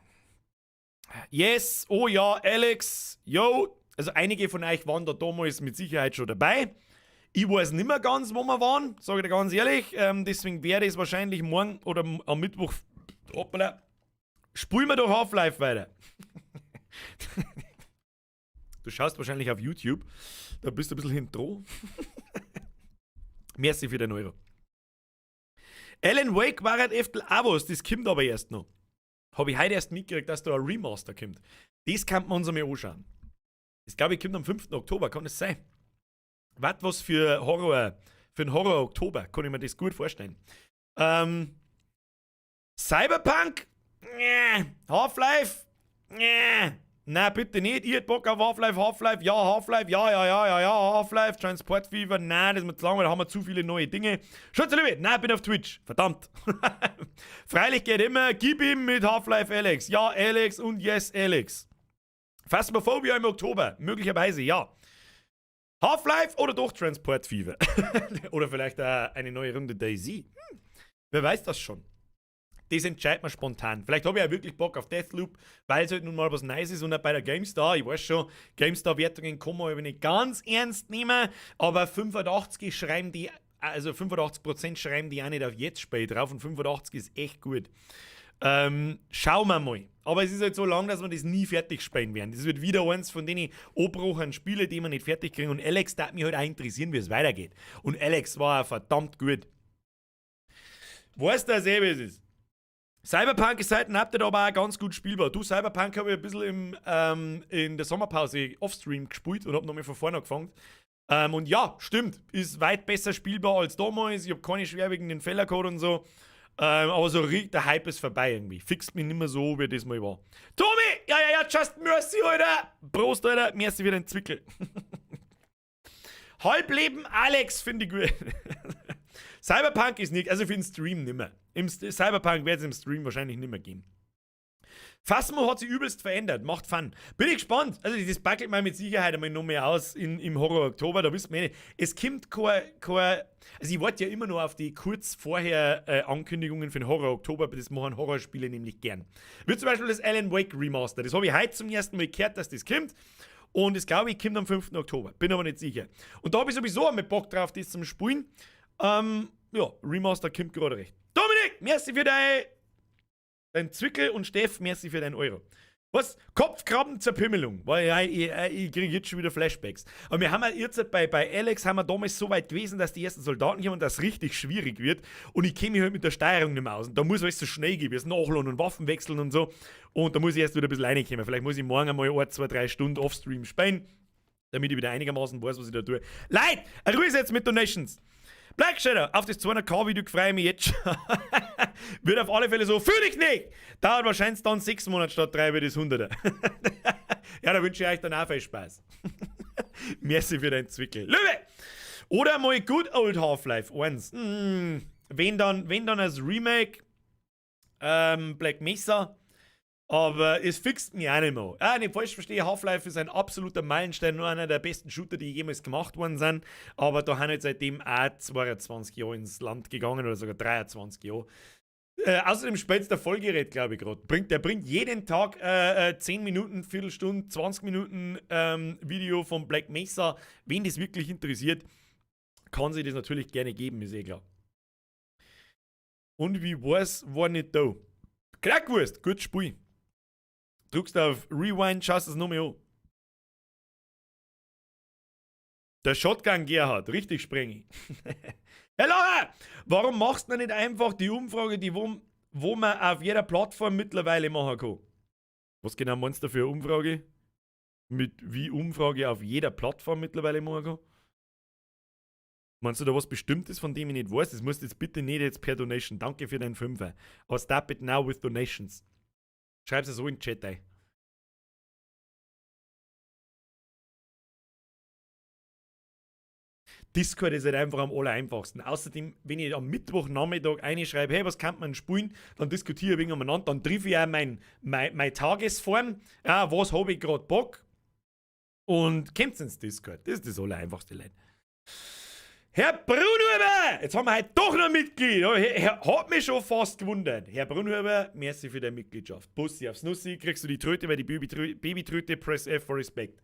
Yes, oh ja, Alyx, yo. Also einige von euch waren da damals mit Sicherheit schon dabei. Ich weiß nicht mehr ganz, wo wir waren, sage ich dir ganz ehrlich. Deswegen werde ich es wahrscheinlich morgen oder am Mittwoch. Hoppala, spulen wir doch Half-Life weiter. Du schaust wahrscheinlich auf YouTube. Da bist du ein bisschen hinten. Merci für den Euro. Alan Wake war halt öfter auch was, das kommt aber erst noch. Habe ich heute erst mitgekriegt, dass da ein Remaster kommt. Das kann man uns einmal anschauen. Das, glaube ich, kommt am 5. Oktober, kann das sein? Was für einen Horror Oktober, kann ich mir das gut vorstellen. Cyberpunk? Nee. Half-Life? Nee. Na, bitte nicht. Ich hätte Bock auf Half-Life, Half-Life, ja, Half-Life, ja, Half-Life, Transport Fever, nein, das ist mir zu lang, da haben wir zu viele neue Dinge. Schutze Liebe, nein, bin auf Twitch. Verdammt. Freilich geht immer, gib ihm mit Half-Life Alyx. Ja, Alyx und yes, Alyx. Phasmophobia im Oktober, möglicherweise, ja. Half-Life oder doch Transport Fever? Oder vielleicht eine neue Runde DayZ. Wer weiß das schon. Das entscheidet man spontan. Vielleicht habe ich ja wirklich Bock auf Deathloop, weil es halt nun mal was Nice ist und auch bei der GameStar, ich weiß schon, GameStar-Wertungen kann man aber nicht ganz ernst nehmen, aber 85 schreiben die, also 85% schreiben die auch nicht auf jetzt spät drauf und 85 ist echt gut. Schauen wir mal. Aber es ist halt so lang, dass wir das nie fertig spielen werden. Das wird wieder eins von den abbrochenen Spiele, die wir nicht fertig kriegen. Und Alyx darf mich halt auch interessieren, wie es weitergeht. Und Alyx war verdammt gut. Weißt du, eh, wie es ist? Cyberpunk ist seit dem Update aber auch ganz gut spielbar. Du, Cyberpunk habe ich ein bisschen in der Sommerpause offstream gespielt und habe nochmal von vorne angefangen. Und ja, stimmt, ist weit besser spielbar als damals. Ich habe keine schwerwiegenden Fehler gehabt und so. Aber so der Hype ist vorbei irgendwie. Fixt mich nicht mehr so, wie das mal war. Tommy! Ja, just merci, Alter! Prost, Alter! Merci für den Zwickel. Halbleben Alyx finde ich gut. Cyberpunk ist nicht, also für den Stream nimmer. Im Cyberpunk wird es im Stream wahrscheinlich nimmer geben. Phasmo hat sich übelst verändert, macht Fun. Bin ich gespannt. Also, das packelt man mit Sicherheit einmal noch mehr aus im Horror Oktober, da wissen wir eh nicht. Es kommt kein, also ich warte ja immer noch auf die kurz vorher Ankündigungen für den Horror Oktober, das machen Horrorspiele nämlich gern. Wie zum Beispiel das Alan Wake Remaster. Das habe ich heute zum ersten Mal gehört, dass das kommt. Und das, glaube ich, kommt am 5. Oktober. Bin aber nicht sicher. Und da habe ich sowieso einmal Bock drauf, das zum Spielen. Ja, Remaster kommt gerade recht. Dominik, merci für dein Zwickel und Steff, merci für dein Euro. Was? Kopfkrabben zur Pimmelung. Weil ja, ich kriege jetzt schon wieder Flashbacks. Aber wir haben halt jetzt bei Alyx haben wir damals so weit gewesen, dass die ersten Soldaten kommen und das richtig schwierig wird. Und ich kenne mich halt mit der Steuerung nicht mehr aus. Und da muss alles so schnell gehen, wie es nachladen und Waffen wechseln und so. Und da muss ich erst wieder ein bisschen reinkommen. Vielleicht muss ich morgen einmal 1, 2, 3 Stunden Offstream spielen, damit ich wieder einigermaßen weiß, was ich da tue. Leute, Ruhe jetzt mit Donations. Black Shadow, auf das 200k-Video freue ich mich jetzt schon. Wird auf alle Fälle so, fühl dich nicht! Dauert wahrscheinlich dann 6 Monate statt 3 wie das 100er. Ja, da wünsche ich euch dann auch viel Spaß. Merci für deinen Zwickel. Löwe! Oder mal Good Old Half-Life 1. Wenn dann als Remake Black Mesa. Aber es fixt mich auch nicht mehr. Ah, nicht falsch verstehe, Half-Life ist ein absoluter Meilenstein, nur einer der besten Shooter, die jemals gemacht worden sind. Aber da haben halt seitdem auch 22 Jahre ins Land gegangen oder sogar 23 Jahre. Außerdem spielt der Vollgerät, glaube ich, gerade. Der bringt jeden Tag 10 Minuten, Viertelstunde, 20 Minuten Video von Black Mesa. Wen das wirklich interessiert, kann sich das natürlich gerne geben, ist eh klar. Und wie war's, war nicht da. Knackwurst, gut Spiel. Drückst auf Rewind, schaust es nochmal an. Der Shotgun Gerhard, richtig sprengig. Herr Lacher, warum machst du nicht einfach die Umfrage, die wo man auf jeder Plattform mittlerweile machen kann? Was genau meinst du für eine Umfrage? Mit wie Umfrage auf jeder Plattform mittlerweile machen kann? Meinst du da was Bestimmtes, von dem ich nicht weiß? Das musst du jetzt bitte nicht jetzt per Donation. Danke für deinen Fünfer. Aber stop it now with donations. Schreib's es so in den Chat ein. Discord ist halt einfach am allereinfachsten. Außerdem, wenn ich am Mittwochnachmittag reinschreibe, hey, was kann man spielen, dann diskutiere ich wegen umeinander, dann triff ich auch meine Tagesform, ja, was hab ich grad Bock und kommt's ins Discord. Das ist das allereinfachste, Leute. Herr Brunhuber, jetzt haben wir heute doch noch ein Mitglied. Ja, hat mich schon fast gewundert. Herr Brunhuber, merci für deine Mitgliedschaft. Bussi aufs Nussi, kriegst du die Tröte, weil die Babytröte, press F for Respect.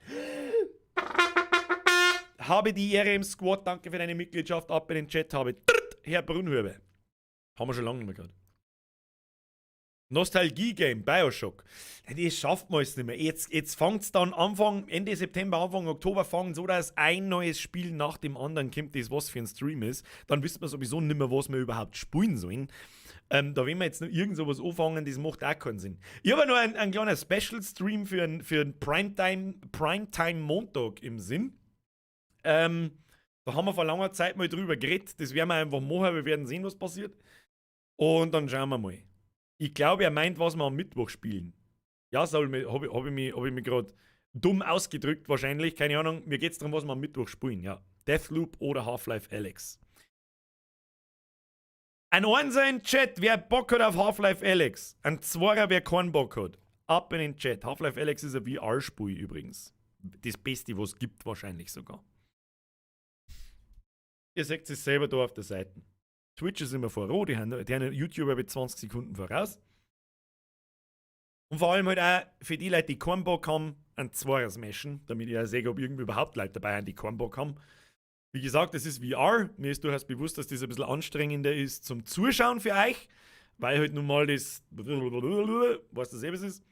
Habe die Ehre im Squad, danke für deine Mitgliedschaft, ab in den Chat, habe Tritt, Herr Brunhuber. Haben wir schon lange nicht mehr gehabt. Nostalgie-Game, Bioshock. Ja, das schafft man jetzt nicht mehr. Jetzt fängt's dann Anfang, Ende September, Anfang Oktober, fangen so, dass ein neues Spiel nach dem anderen kommt, das was für ein Stream ist. Dann wissen wir sowieso nicht mehr, was wir überhaupt spielen sollen. Da wenn wir jetzt noch irgend sowas anfangen, das macht auch keinen Sinn. Ich habe noch einen kleinen Special-Stream für einen Primetime Montag im Sinn. Da haben wir vor langer Zeit mal drüber geredet. Das werden wir einfach machen, wir werden sehen, was passiert. Und dann schauen wir mal. Ich glaube, er meint, was wir am Mittwoch spielen. Ja, Saul, hab ich mich grad dumm ausgedrückt wahrscheinlich. Keine Ahnung, mir geht's darum, was wir am Mittwoch spielen. Ja, Deathloop oder Half-Life Alyx. Ein Einser in den Chat, wer Bock hat auf Half-Life Alyx. Ein Zweier, wer keinen Bock hat. Ab in den Chat. Half-Life Alyx ist ein VR-Spiel übrigens. Das Beste, was es gibt wahrscheinlich sogar. Ihr seht es selber da auf der Seite. Twitch ist immer vor, die haben YouTuber mit 20 Sekunden voraus. Und vor allem halt auch für die Leute, die keinen Bock haben, ein Zweier smashen, damit ich auch sehe, ob irgendwie überhaupt Leute dabei sind, die keinen Bock haben. Wie gesagt, das ist VR. Mir ist durchaus bewusst, dass das ein bisschen anstrengender ist zum Zuschauen für euch, weil halt nun mal das, was das eben ist.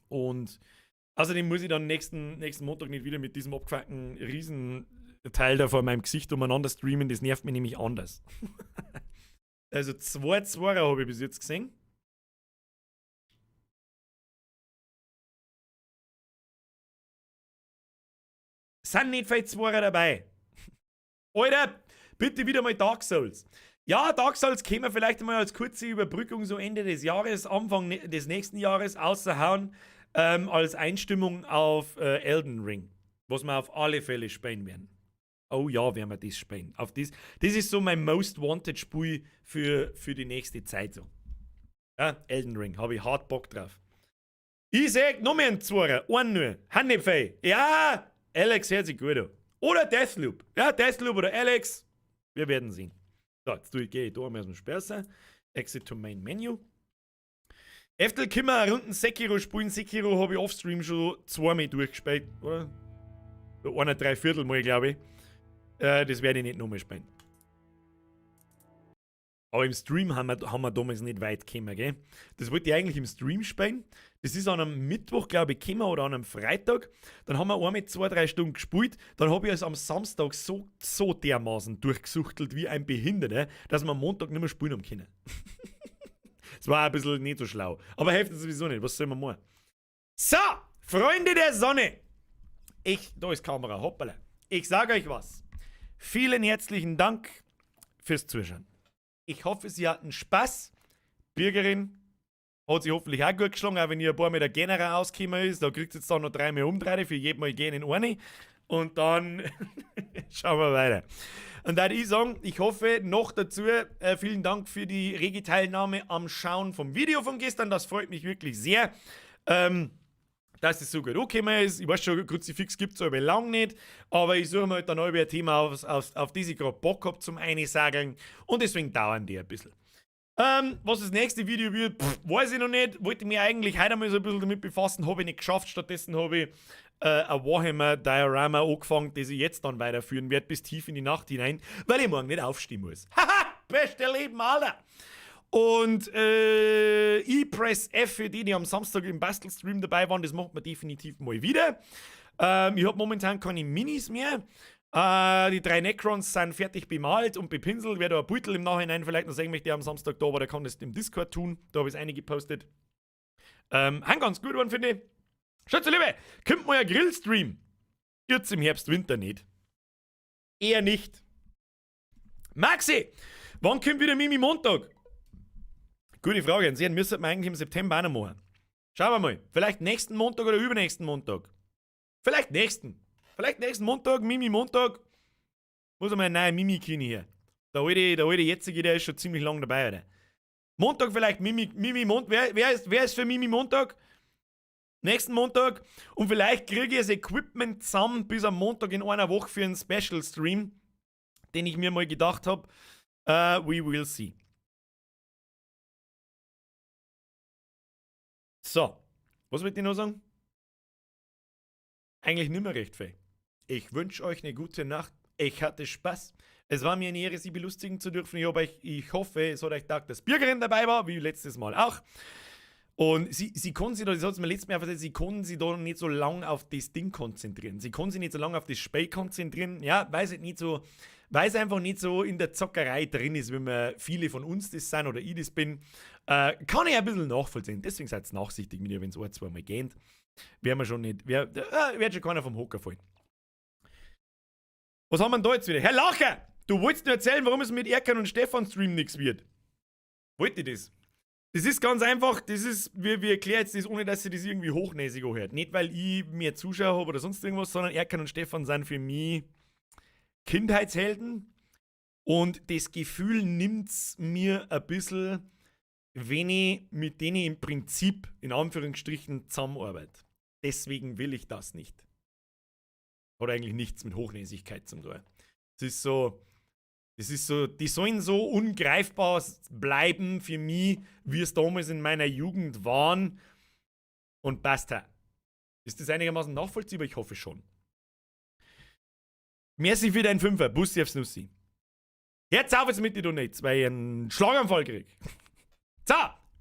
Und außerdem muss ich dann nächsten Montag nicht wieder mit diesem abgefuckten Riesenteil da vor meinem Gesicht umeinander streamen, das nervt mich nämlich anders. Also 2 Zweier habe ich bis jetzt gesehen. Sind nicht viele Zweier dabei. Alter, bitte wieder mal Dark Souls. Ja, Dark Souls kämen wir vielleicht mal als kurze Überbrückung so Ende des Jahres, Anfang des nächsten Jahres außerhauen, als Einstimmung auf Elden Ring, was wir auf alle Fälle spielen werden. Oh ja, werden wir das spielen. Auf das, das ist so mein Most Wanted Spiel für die nächste Zeit so. Ja, Elden Ring, habe ich hart Bock drauf. Ich sag noch mehr einen Zweier, einen nur. Hannefei. Ja, Alex hört sich gut an. Oder Deathloop. Ja, Deathloop oder Alex. Wir werden sehen. So, jetzt gehe ich da mal aus dem Sperser. Exit to Main Menu. Eftel können wir eine Runden Sekiro spielen. Sekiro habe ich offstream schon zweimal durchgespielt, oder? Eine Dreiviertel Mal, glaube ich. Das werde ich nicht nochmal spielen. Aber im Stream haben wir damals nicht weit gekommen, gell? Das wollte ich eigentlich im Stream spielen. Das ist an einem Mittwoch, glaube ich, gekommen oder an einem Freitag. Dann haben wir einmal 2, 3 Stunden gespielt. Dann habe ich es am Samstag so dermaßen durchgesuchtelt wie ein Behinderter, dass wir am Montag nicht mehr spielen haben können. Das war ein bisschen nicht so schlau. Aber hilft sowieso nicht. Was soll man machen? So, Freunde der Sonne. Da ist Kamera, hoppala. Ich sage euch was. Vielen herzlichen Dank fürs Zuschauen. Ich hoffe, Sie hatten Spaß. Bürgerin hat sich hoffentlich auch gut geschlagen, auch wenn ihr ein paar mit der Genera ausgekommen ist. Da kriegt ihr jetzt dann noch dreimal umdrehen, für jedem Mal gehen in eine. Und dann schauen wir weiter. Und da würde ich sagen, ich hoffe noch dazu, vielen Dank für die rege Teilnahme am Schauen vom Video von gestern. Das freut mich wirklich sehr. Dass es so gut angekommen ist. Ich weiß schon, Kruzifix gibt's aber lang nicht. Aber ich suche mir halt dann auch ein Thema aus, auf das ich gerade Bock hab zum Einsageln. Und deswegen dauern die ein bisschen. Was das nächste Video wird, weiß ich noch nicht. Wollte mich eigentlich heute mal so ein bisschen damit befassen, hab ich nicht geschafft. Stattdessen habe ich ein Warhammer Diorama angefangen, das ich jetzt dann weiterführen werde, bis tief in die Nacht hinein, weil ich morgen nicht aufstehen muss. Haha, beste Leben, Alter! Und ich press F für die, die am Samstag im Bastelstream dabei waren, das macht man definitiv mal wieder. Ich hab momentan keine Minis mehr. Die 3 Necrons sind fertig bemalt und bepinselt. Wer da ein Beutel im Nachhinein vielleicht noch sehen möchte, der am Samstag da war, der kann das im Discord tun. Da hab ich's eingepostet. Haben ganz gut geworden, finde ich. Schätze Liebe, kommt mal ein Grillstream. Jetzt im Herbst, Winter nicht. Eher nicht. Maxi, wann kommt wieder Mimi Montag? Gute Frage, den müssen wir eigentlich im September auch noch machen. Schauen wir mal. Vielleicht nächsten Montag oder übernächsten Montag. Vielleicht nächsten. Vielleicht nächsten Montag, Mimi Montag. Muss einmal ein neuer Mimi-Kini her. Der alte jetzige, der ist schon ziemlich lang dabei, oder? Montag vielleicht Mimi, Mimi Mont-, wer ist für Mimi Montag? Nächsten Montag. Und vielleicht kriege ich das Equipment zusammen bis am Montag in einer Woche für einen Special Stream, den ich mir mal gedacht hab. We will see. So, was wollte ich noch sagen? Eigentlich nimmer recht viel. Ich wünsch euch eine gute Nacht. Ich hatte Spaß. Es war mir eine Ehre, Sie belustigen zu dürfen. Ich hoffe, es hat euch getaugt, dass Bürgerin dabei war, wie letztes Mal auch. Und sie konnten sich da, das hat's mir letztes Mal erzählt, sie konnten sich da nicht so lang auf das Ding konzentrieren. Sie konnten sich nicht so lange auf das Spiel konzentrieren, ja, weil es nicht so, weil es einfach nicht so in der Zockerei drin ist, wie wir viele von uns das sind oder ich das bin. Kann ich ein bisschen nachvollziehen. Deswegen seid nachsichtig mit mir, wenn's ein, zwei Mal geht. Werden wir schon nicht, wer wird schon keiner vom Hocker fallen. Was haben wir denn da jetzt wieder? Herr Lacher, du wolltest nur erzählen, warum es mit Erkan und Stefan Stream nix wird. Wollt ihr das? Das ist ganz einfach, das ist, wir erklären jetzt das, ohne dass sie das irgendwie hochnäsig anhört. Nicht, weil ich mehr Zuschauer hab oder sonst irgendwas, sondern Erkan und Stefan sind für mich Kindheitshelden. Und das Gefühl nimmt's mir ein bisschen, wenn ich mit denen im Prinzip, in Anführungsstrichen, zusammenarbeite. Deswegen will ich das nicht. Hat eigentlich nichts mit Hochnäsigkeit zu tun. Es ist so, das ist so, die sollen so ungreifbar bleiben für mich, wie es damals in meiner Jugend waren. Und basta. Ist das einigermaßen nachvollziehbar? Ich hoffe schon. Merci für deinen Fünfer. Bussi aufs Nussi. Jetzt auf jetzt mit den Donates, weil ich einen Schlaganfall krieg. So,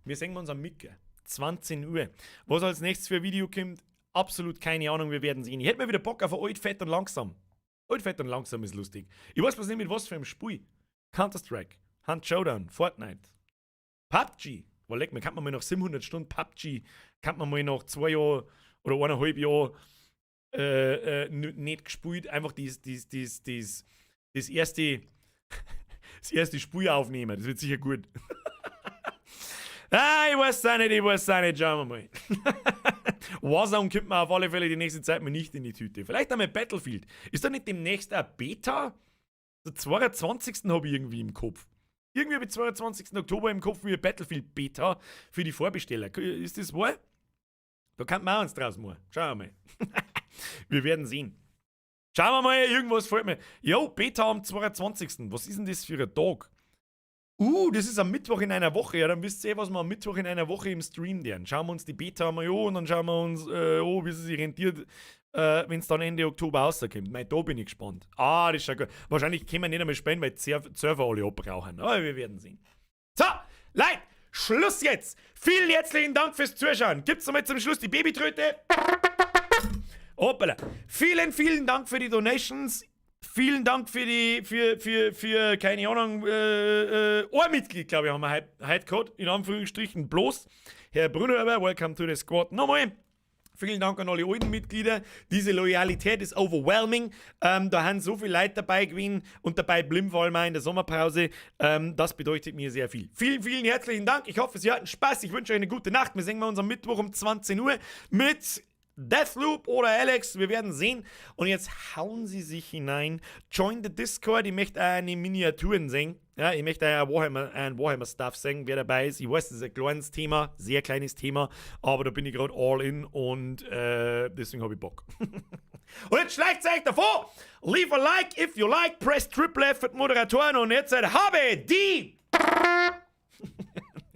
wir sehen uns am Mittag. 20 Uhr. Was als nächstes für ein Video kommt, absolut keine Ahnung, wir werden sehen. Ich hätte mal wieder Bock auf alt, fett und langsam. Alt, fett und langsam ist lustig. Ich weiß bloß nicht mit was für einem Spiel. Counter-Strike, Hunt Showdown, Fortnite, PUBG. Wo leck, man kann man mal nach 700 Stunden PUBG, kann man mal nach 2 Jahren oder eineinhalb Jahren nicht gespielt, einfach das erste Spiel aufnehmen. Das wird sicher gut. Ah, ich weiß auch nicht, ich weiß auch nicht. Schauen wir mal. Warzone kommt mir auf alle Fälle die nächste Zeit mal nicht in die Tüte. Vielleicht einmal Battlefield. Ist da nicht demnächst ein Beta? Der 22. Habe ich irgendwie im Kopf. Irgendwie habe ich 22. Oktober im Kopf wie Battlefield Beta für die Vorbesteller. Ist das wahr? Da kann man auch eins draus machen. Schauen wir mal. Wir werden sehen. Schauen wir mal, irgendwas fällt mir. Jo, Beta am 22. Was ist denn das für ein Tag? Das ist am Mittwoch in einer Woche. Ja, dann wisst ihr eh, was wir am Mittwoch in einer Woche im Stream werden. Schauen wir uns die Beta mal an und dann schauen wir uns an, wie sie sich rentiert, wenn es dann Ende Oktober rauskommt. Mei, da bin ich gespannt. Ah, das ist schon gut. Wahrscheinlich können wir nicht einmal spielen, weil die Server alle abbrauchen. Aber wir werden sehen. So, Leute, Schluss jetzt. Vielen herzlichen Dank fürs Zuschauen. Gibt's nochmal zum Schluss die Babytröte? Hoppala. Vielen, vielen Dank für die Donations. Vielen Dank für die, für, keine Ahnung, ein Mitglied, glaube ich, haben wir heute heut gehabt, in Anführungsstrichen bloß. Herr Brunhuber, welcome to the squad. Nochmal. Vielen Dank an alle alten Mitglieder. Diese Loyalität ist overwhelming. Da haben so viele Leute dabei gewesen und dabei blieben vor allem auch in der Sommerpause. Das bedeutet mir sehr viel. Vielen, vielen herzlichen Dank. Ich hoffe, Sie hatten Spaß. Ich wünsche euch eine gute Nacht. Wir sehen uns am Mittwoch um 20 Uhr mit Deathloop oder Alex, wir werden sehen. Und jetzt hauen sie sich hinein. Join the Discord. Ich möchte eine Miniaturen sehen. Ja, ich möchte ein Warhammer Stuff sehen, wer dabei ist. Ich weiß, das ist ein kleines Thema, sehr kleines Thema, aber da bin ich gerade all in und deswegen habe ich Bock. Und jetzt schleicht euch davor. Leave a like if you like, press Triple F für die Moderatoren und jetzt habe die